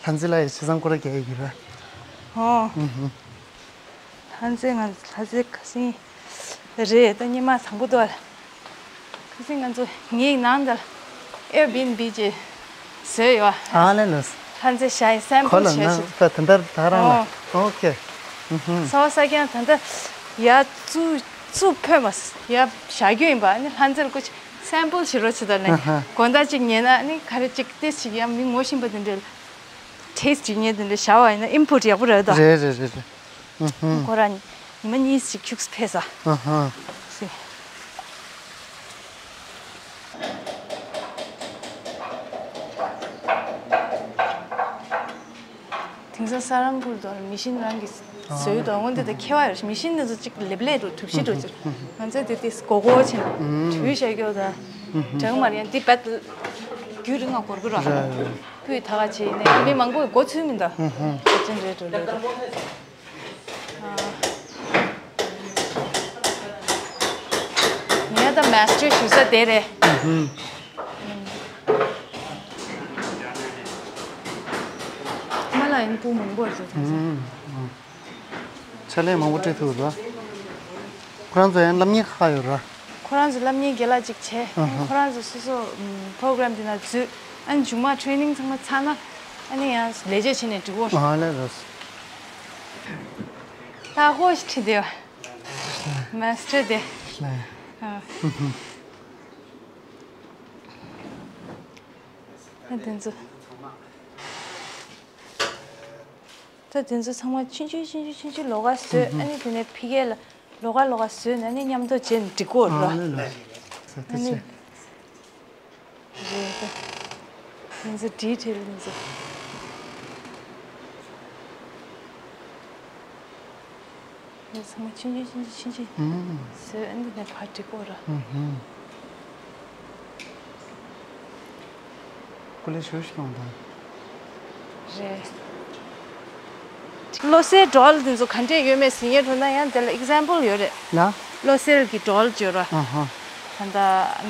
ལྷ་མཛེས་ལགས་ཡི་བྱས་ཙང་སྐོར་ར་རྒྱག་ཡི་ར། ཨོ། ལྷ་མཛེས་ང་ལྷ་མཛེས་ཁ་སང་རེད་ད་ཉི་མ་བཟང་པོ་འདུག་ཁ་སང་ང་ཚོ་ངའི་ནང་དུ་ཨེར་བི་ཨེན་བི་ཅིག་བཟོས་ཡོད། ཨ་ལེ་ལགས། ལྷ་མཛེས་ཞྭ་ཡི་སེམ་ཁོ་པལ་ལ་བྱས་ན་ཤོག་ད་དེ་འདྲ་ད་རང་ལ་ཨོ། ཨོ་ཁེ། ས་བ་ས་ཀྱང་ད་ལྟ་ཡ་བཙུགས་བཙུགས་ཕོད་མ་ཡ་བཞག་རྒྱུ་ཡིན་པ་ནི་ལྷ་མཛེས་ལ་སྐུ་མཁྱེན། སེམ་པལ་བྱེད་རོགས་བྱེད་དང་ནི། ཨ་ཧ། དགོང་དག་ཅིག་ཉལ་ན་ནི་ག་རེ་ཅིག་ཏེས་ཅིག་ཡང་མི་ངོ་ཤེས་པ་དེ་འདྲ་ལ་ཊེས་ཅིག་ཉལ་དེ་འདྲ་བྱ་བ་ཡིན་ན་ཨིན་པུཊ་ཡག་པོ་རེད་ད། རེད་རེད་རེད་རེད། ཨུ་ཧུ། ཁོ་རང་ཉི་མ་གཉིས་ཅིག་ཁྱུགས་ཕེབས་ས། ཨ་ཧ། སི། དེང་སང་ས་རང་ཁུལ་དུ་མི་ཤིན་རང་གི་བཟོས་དང་འོན་ཏེ་ད་ཁྱད་པར་ཡོད་མི་ཤིན་དེ་ཚོ་གཅིག་ལེབ་ལེབ་འགྲོ་གྲུབ་གཞི་འགྲོ་ཅིག་ང་ཚོས་དེ་དེ་སྒོ་སྒོ་ཕྱིན་དུས་བྱ་རྒྱུ་ད་དྲང་མར་ཡང་དེ་བད་རྒྱུན་རིང་ང་འགོར་གི་ར་སྤུས་ད་ག་བྱས་ནས་མི་མང་པོས་སྒོ་ཚུད་མི་འདུག་ཅན་རེད་འགྲོ་ལེ་ད། ངས་ད་མེ་སི་ཊར་ཞུ་ས་དེ་རེད། ཨུ་ཧུམ། མ་ལ་ཡིན་སྤུ་མང་པོ་རེད་ད། ཨུ་ཧུམ། ཕྱག་ལས་མང་པོ་སྤྲད་ཐུབ་ར། ཁོ་རང་ཚོ་ཡང་སློབ་གཉེར་ཁག་ཡོད་ར། ཁོ་རང་ཚོ་སློབ་གཉེར་རྒན་ལགས་གཅིག་བྱས། ཨུ་ཧུམ། ཁོ་རང་ཚོ་སོ་སོ་པོ་རོ་གྷ་རམ་འདི་ན་འཛུལ། ཨ་ནི་མཇུག་མ་ཊེ་རེ་ནིང་ཚང་མ་ཚར་ན་ཨ་ནི་ཡང་ལས་བྱེད་བྱས་ནས་འགྲིག་གོ། ཨ་ལེ་རོ། ད་ཧོ་ཞིག་ཁྲིད་དེ་བ། མ་སི་ཊར་དེ། ལེ། ཨ། ཨ་དེ་ཚོ། ད་དེ་ཚོ་ཚང་མ་ཆུང་ཆུང་ཆུང་ཆུང་ཆུང་ཆུང་ལོགས་ཀ་བཟོས། ཨ་ནི་དེ་ནས་ཕ་གི་ལ་ལོགས་ཀ་ལོགས་ཀ་བཟོས་ནས་ཨ་ནི་མཉམ་དུ་བྱས་ནས་འགྲིག་གོ་ར། ཨ་ལེ་ལེ། ཨ་ནི། རེད། འདི་ཚོ་ཌི་ཊེལ་འདི་ཚོ། འདི་ཚང་མ་ཆུང་ཆུང་ཆུང་ཆུང་ཆུང་ཆུང་། ཨུམ། བཟོས་ཨ་འདི་ནས་ཕར་འབྲི་དགོས་ར། ཨུམ་ཧུམ། སྐུ་ལས་ཞུ་ཞིག་ཡོང་དང་། རེད། བློ་གསལ་སྒྲོལ་འདི་ཚོ་ག་འདྲས་ཡོད་མེད་གཟིགས་ཡས་འགྲོ་ན་ཡང་དེ་ལ་ཨིག་ཛམ་པལ་ཡོད་རེད། ལ། བློ་གསལ་གྱི་སྒྲོལ་བརྗོད་ར། ཨ་ཧ། ད་ལྟ་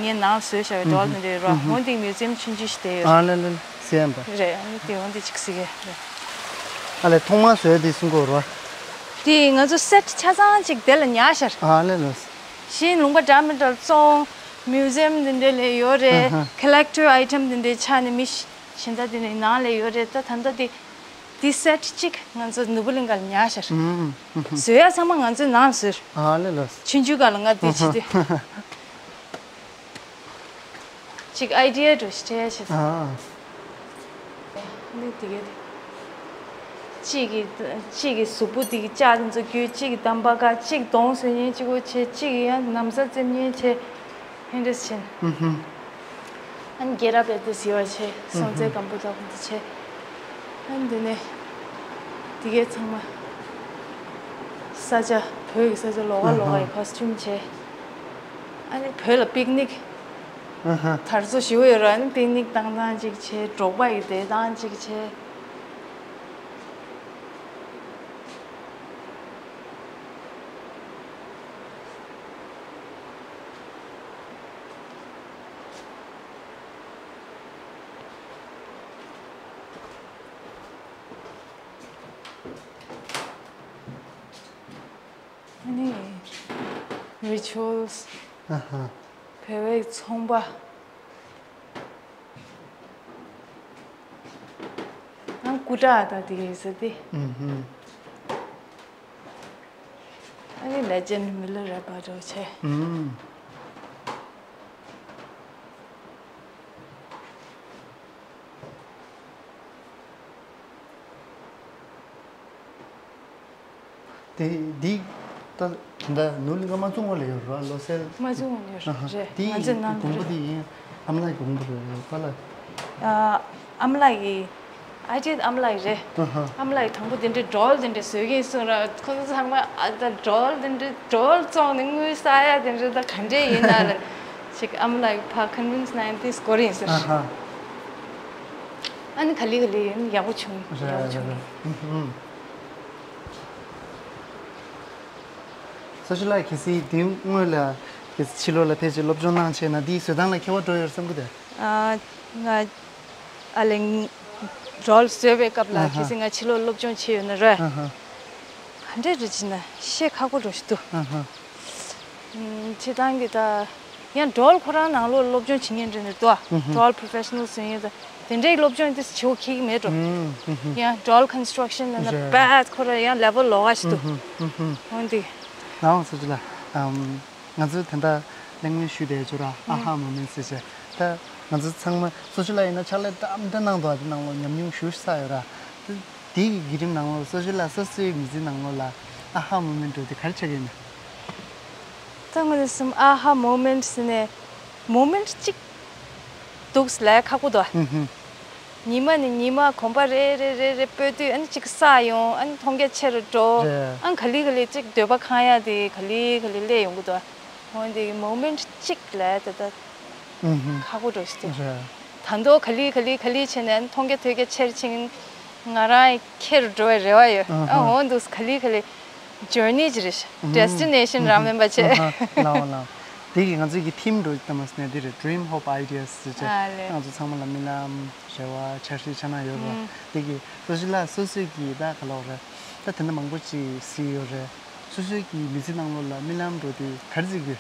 ངའི་ནང་བཟོས་བཞག་པའི་སྒྲོལ་འདི་འདྲས་ཡོད་ར། ཧུམ་ཧུམ། འོ་འདི་མིའུ་ཛི་ཡམ་ཆུང་ཆུང་ཞིག་དེ་ཡོད་ར། ཨ་ལེ་ལེ་ལེ། ཟེར་ཡ་འདྲ། རེད། ཨ་ནི་དེ་འོ་འདི་ཅིག་གཟིགས་ཡས་རེད། ཨ་ལེ་ཐོག་མར་བཟོས་དེ་གསུང་གོ་ར། དེ་ང་ཚོ་སེ་ཊི་ཆ་ཚང་ཅིག་དེ་ལ་ཉར་ཤར། ཨ་ལེ་ལོས། གཞན་ལུང་པ་འདྲ་མི་འདྲ་བཙོང་། མིའུ་ཛི་ཡམ་འདི་འདྲས་ལས་ཡོད་རེད། ཨ་ཧ། ཀོ་ལེག་ཊིབ་ཨའི་ཊམ་འདི་འདྲས་ཆགས་ནས་མི་གཞན་དག་འདི་འདྲས་ནང་ལས་ཡོད་རེད། ད་ད་ལྟ་འདི་འདི་སེ་ཊི་གཅིག་ང་ཚོ་ནོར་བུ་གླིང་ག་ལ་ཉར་ཤར། ཨུམ། བཟོ་ཡ་ཚང་མ་ང་ཚོའི་ནང་བཟོས། ཨ་ལེ་ལོས། ཆུང་ཆུང་ག་ལ་ང་འདི་བྱེད་དུས། གཅིག་ཨའི་ཌི་ཡ་འདྲ་ཞིག་སྤྲད་ཡ་བྱེད་དུས། ཨ། འདི་དེ་གས་དེ། གཅིག་གི་གཅིག་གི་གཟུགས་པོ་དེ་གི་ལྕགས་དེ་ཚོ་བརྒྱུད། གཅིག་གི་འདམ་བག་ག་གཅིག་གདོང་བཟོ་མཁན་གཅིག་པོ་བྱས། གཅིག་གི་ཡང་ན་བཟའ་རྩེ་མཁན་བྱས། ཧེ་འདྲས་བྱས། ཨུ་ཧུམ། ཨ་ནི་རྒྱལ་རབས་པའི་དེ་ཟེར་བ་བྱས། སྲོང་བཙན་སྒམ་པོ་དག་དེ་བྱས། ཨ་ནི་དེ་ནས་དེ་གས་ཚང་མ་ས་ཆ་བོད་ཀྱི་ས་ཆ་ལོགས་ཀ་ལོགས་ཀ་ཡི་ཁོ་སི་ཊིའུམ་བྱས། ཨ་ནི་བོད་ལ་པིག་ནིག་ཨ་ཧ། དར་ཚོ་ཞེ་པོ་ཡོད་ར། ཨ་ནི་པིག་ནིག་བཏང་སྟངས་གཅིག་བྱས། འབྲོག་པ་ཡི་བསྡད་སྟངས་གཅིག་བྱས། ཨ་ནི་རི་ཅུ་ཨལ་སི། ཨ་ཧ། བོད་པའི་ཚོང་པ། ཨ་སྐུ་དྲག་དང་དེ་གས་ཟེར་ཏེ། ཨུ་ཧུམ། ཨ་ནི་ལེ་ཇེན་ཌི་མི་ལ་རེ་པ་འདྲ་བྱས། ཨུམ། དེ་འདི་ད་ད་ནོར་གླིང་ག་མ་བཙུགས་སྔོན་ལ་ཡོད་རེད་བ། བློ་གསལ། མ་བཙུགས་སྔོན་ལ་ཡོད་རེད། ཨ་ཧ། རེད། དེ་ང་ཚོའི་ནང་དགོན་པ་རེད། དེ་ཡིན། ཨ་མ་ལགས་ཀྱི་དགོན་པ་རེད་པ་ལ། ཨ་ཨ་མ་ལགས་ཀྱི་ཨ་ཅེ་ཨ་མ་ལགས་ཀྱི་རེད། ཨ་ཧ། ཨ་མ་ལགས་ཀྱི་དང་པོ་དེ་འདྲའི་སྒྲོལ་དེ་འདྲ་བཟོས་ཀྱིན་གསུངས་ར། ཁོ་ཚོ་ཚང་མ་ཨ་ད་སྒྲོལ་དེ་འདྲ་སྒྲོལ་བཙོང་ནས་དངུལ་བསགས་ཡ་དེ་འདྲ་ད་ག་འདྲས་ཡིན་ན་ལ་ཅིག་ཨ་མ་ལགས་ཀྱི་ཕར་ཀོན་ཝིན་སི་གནང་ཡ་དེ་སྐོར་ཡིན་ཟེར། ཨ་ཧ། ཨ་ནི་ག་ལེ་ག་ལེ་ཡིན་ཡག་པོ་བྱུང་། རེད་ཡག་པོ་བྱུང་། རེད། ཨུ་ཧུམ། སོ་ཞི་ལགས་གལ་སྲིད་དེ་སྔོན་ལ་གལ་སྲིད་ཕྱི་ལོགས་ལ་ཕེབས་བྱས་སློབ་སྦྱོང་གནང་བྱས་ན་འདིའི་བཟོ་སྟངས་ལ་མཁས་པ་འགྲོ་ཡོད་བསམ་གི་འདུག་ཨ་ང་ཨ་ལེ་སྒྲོལ་བཟོས་པའི་སྐབས་ལ། ཨ་ཧ། གལ་སྲིད་ང་ཕྱི་ལོགས་སློབ་སྦྱོང་བྱས་ཡོད་ན་ར། ཨ་ཧ། ག་འདྲས་རེད་ཅེ་ན་བཤད་ཁག་པོ་འདྲ་ཞིག་འདུག་ཨ་ཧ། ཨུམ། སྤྱིར་བཏང་གི་ད་ཡང་སྒྲོལ་ཁོ་རང་ནང་ལོགས་སློབ་སྦྱོང་བྱེད་མཁན་རེད་འདུག་ཨུ་ཧུ། སྒྲོལ་པོ་རོ་ཕེ་ཤ་ནལ་བཟོ་མཁན་ད་དེ་འདྲའི་སློབ་སྦྱོང་དེ་བྱེད་དགོས་ཀྱི་མེད་འགྲོ། ཨུ་ཧུ། ཡང་སྒྲོལ་ཀོན་སི་ཊྲག་ཤན་ལབ་ན་རེད། བེ་སི་ཁོ་རང་ཡང་ལེ་ཝལ་ལོགས་ཀ་ཞིག་འདུག་ཨུ་ཧུ། འོན་ཏེ། ནའོ་སོ་ཅི་ལ། ཨམ། ང་ཚོས་ད་ལྟ་གླེང་མོལ་ཞུས་བསྡད་ཡོད་ར། ཨ་ཧ་མོ་མེན་ཊི་ཟེར་བྱས། ད་ང་ཚོ་ཚང་མ་སོ་ཅི་ལ་ཡིན་ན་ཕྱག་ལས་འདྲ་མི་འདྲ་གནང་འདུག་ཨ་དེ་ནང་ལོགས་ཉམས་མྱོང་ཞེ་པོ་ཅིག་བསགས་ཡོད་ར། ད་དེ་གི་བརྒྱུད་རིམ་ནང་ལོགས་སོ་ཅི་ལ་སོ་སོའི་མི་ཚེའི་ནང་ལོགས་ལ་ཨ་ཧ་མོ་མེན་ཊི་འདྲ་བོ་དེ་ག་རེ་ཆགས་ཀྱི་ཡིན་ན། ད་ངོས་ནས་བསམ་ཨ་ཧ་མོ་མེན་ཊི་ཟེར་ནས་མོ་མེན་ཊི་གཅིག་འདུག་ལབ་ཁག་པོ་འདུག་ཨུ་ཧུ། ཉི་མ་ནས་ཉི་མ་གོམ་པ་རེ་རེ་རེ་རེ་སྤོས་དུས་ཨ་ནི་གཅིག་བསགས་ཡོང་། ཨ་ནི་མཐོང་རྒྱ་ཆེ་རུ་འགྲོ། རེད། ཨ་ནི་ག་ལེ་ག་ལེ་གཅིག་འདོད་པ་ཁེངས་ཡ་དེ་ག་ལེ་ག་ལེ་སླེབས་ཡོང་གི་འདུག་འོན་ཏེ་མོ་མེན་ཊི་གཅིག་ལ་ད་ལྟ་ཨུ་ཧུ། ཁག་པོ་འདྲ་ཞིག་འདུག་རེད། ད་དུང་ག་ལེ་ག་ལེ་ག་ལེ་བྱས་ནས་མཐོང་རྒྱ་ཐོས་རྒྱ་ཆེར་ཕྱིན། ང་རང་ཁྱེར་འགྲོ་བའི་རེ་བ་ཡོད། ཨ་ཧ། ཨ་འོ་འདུག་ག་ལེ་ག་ལེ་ཇར་ནི་ཅིག་རེད། ཨུ་ཧུ། ཌེ་སི་ཊི་ནེ་ཤན་རང་མིན་པ་བྱས། ཨ་ཧ། ལའོ་ལའོ། དེ་གི་ང་ཚོའི་གི་ཐིམ་འགྲོ་ལྟ་མ་སོང་ནས་དེ་རེད། Dream Hope Ideas ཟེར་བྱས། ཨ་ལེ། ང་ཚོ་ཚང་མ་ལ་རྨི་ལམ་རེ་བ་འཆར་གཞི་ཆ་ན་ཡོད་རེད། ཨུ། དེ་གི་སོ་ཅི་ལ་སོ་སོའི་གི་ད་ག་ལོག་རེད། ད་དེ་འདྲ་མང་པོ་ཅིག་གཟིགས་ཡོད་རེད། སོ་སོའི་གི་མི་ཚེ་ནང་ལོགས་ལ་རྨི་ལམ་འགྲོ་དེ་ག་རེ་གཟིགས་ཡོད།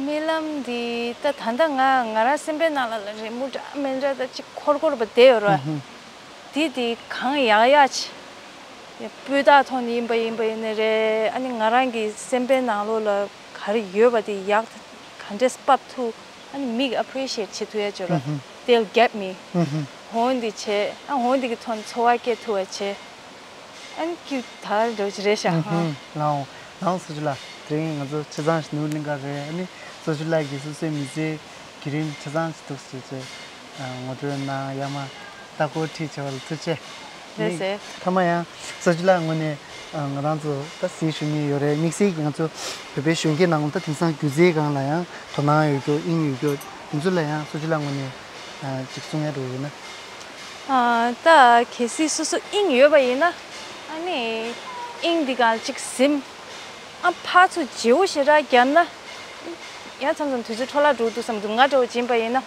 རྨི་ལམ་འདི་ད་ད་ལྟ་ང་ང་རང་སེམས་པའི་ནང་ལ་ལ་རི་མོ་འདྲ་མི་འདྲ་ད་ཅིག་འཁོར་འཁོར་བ་བསྡད་ཡོད་རེད། ཨུ་ཧུ། འདི་དེ་གང་ཡག་ཡག་ཅིག་སྤུས་དག་ཐོག་ནས་ཡིན་པ་ཡིན་པ་ཡིན་ནི་རེད། ཨ་ནི་ང་རང་གི་སེམས་པའི་ནང་ལོགས་ལ་ག་རེ་ཡོད་པ་དེ་ཡག་ག་འདྲས་ཕབ་ཐུབ། ཨ་ནི་མིག་ཨེ་པི་རི་ཤི་ཨེཊ་བྱེད་ཐུབ་ཡ་ཅིག་ཡོད་ར། ཨུ་ཧུ། They'll get me. ཨུ་ཧུ། འོ་འདི་བྱས། ཨ་འོ་འདི་གི་ཐོག་ནས་ཚོར་བ་སྐྱེ་ཐུབ་པ་བྱས། ཨ་ནི་ཀྱུ་ད་འགྲོ་ཅི་རེད་ཤག་ཨུ་ཧུ། ལའོ། ལའོ་སོ་ཅི་ལ། དེ་རིང་ང་ཚོ་ཆ་ཚང་ཞིག་ནོར་གླིང་ག་རེད། ཨ་ནི་སོ་ཅི་ལ་གི་སོ་སོའི་མི་ཚེའི་བརྒྱུད་རིམ་ཆ་ཚང་ཞིག་འདུག་ཟེར་བྱས། ངོ་སྤྲོད་གནང་། ཡར་མར་ལྟ་སྐོར་ཁྲིད་བྱས་པ་ལ་ཐུགས་རྗེ་ཆེ། ལགས་སོ། མཐའ་མ་ཡང་ས་ཆུ་ལགས་ངོས་ནས་ང་རང་ཚོ་ད་གཟིགས་ཞུ་མཁན་ཡོད་རེད། དམིགས་བསལ་གྱིས་ང་ཚོ་བོད་པའི་གཞོན་སྐྱེས་ནང་ལ་ད་དེང་སང་སྒྱུ་རྩལ་སྒང་ལ་ཡང་དོ་སྣང་ཡོད་རྒྱུ་དབྱིངས་ཡོད་རྒྱུ་དེ་ཚོ་ལ་ཡང་ས་ཆུ་ལགས་ངོས་ནས་ཅིག་གསུང་ཡ་འདྲ་ཡོད་ན། ད་གལ་སྲིད་སོ་སོ་དབྱིངས་ཡོད་པ་ཡིན་ན། ཨ་ནི་དབྱིངས་འདི་ག་ཅིག་ཟིན། ཨ་ཕར་ཚུར་བརྗེ་བོ་ཞེ་དྲག་བརྒྱབ་ན། ཡང་མཚམས་མཚམས་དུས་ཚོད་འཕྲོ་བརླག་འགྲོ་འདུག་བསམ་འདུག་ང་འདྲ་བོ་ཡིན་པ་ཡིན་ན།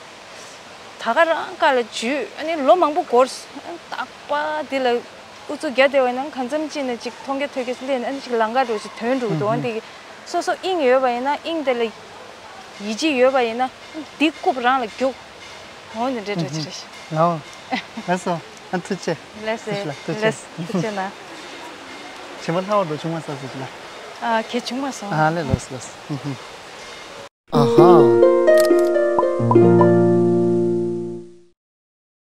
ད་ག་རང་ཀ་ལ་འཇུས། ཨ་ནི་ལོ་མང་པོ་འགོར། རྟག་པ་འདི་ལ་ཨུ་ཚུགས་རྒྱག་བསྡད་པ་ཡིན་ན་གང་འཚམ་ཅིག་ནས་ཅིག་མཐོང་རྒྱ་ཐོས་རྒྱ་སླེབས་ནས་ཨ་ནི་ཅིག་ལམ་ཁ་འགྲོ་ཞིག་ཐོན་འགྲོ་གི་འདུག་ཨ་འདི་གི་སོ་སོ་དབྱིངས་ཡོད་པ་ཡིན་ན། དབྱིངས་དེ་ལ་ཡིད་ཆེས་ཡོད་པ་ཡིན་ན། འདི་རྐུབ་རང་ལ་རྒྱུག་འོ་འདི་འདྲའི་འདྲ་ཅིག་རེད་ཤག་ལའོ། ལགས་སོ། ཨ་ཐུགས་རྗེ་ཆེ། ལགས་སོ། ཐུགས་རྗེ་ཆེ། ལགས་སོ། ཐུགས་རྗེ་གནང་། ཕྱི་མ་ལྷག་པར་དུ་ཆུང་མ་ས་སུ་ཅི་ལ། ཨ་གལ་བྱུང་མ་སོང་། ཨ་ལེ་ལགས་སོ་ལགས་སོ། ཨ་ཧ།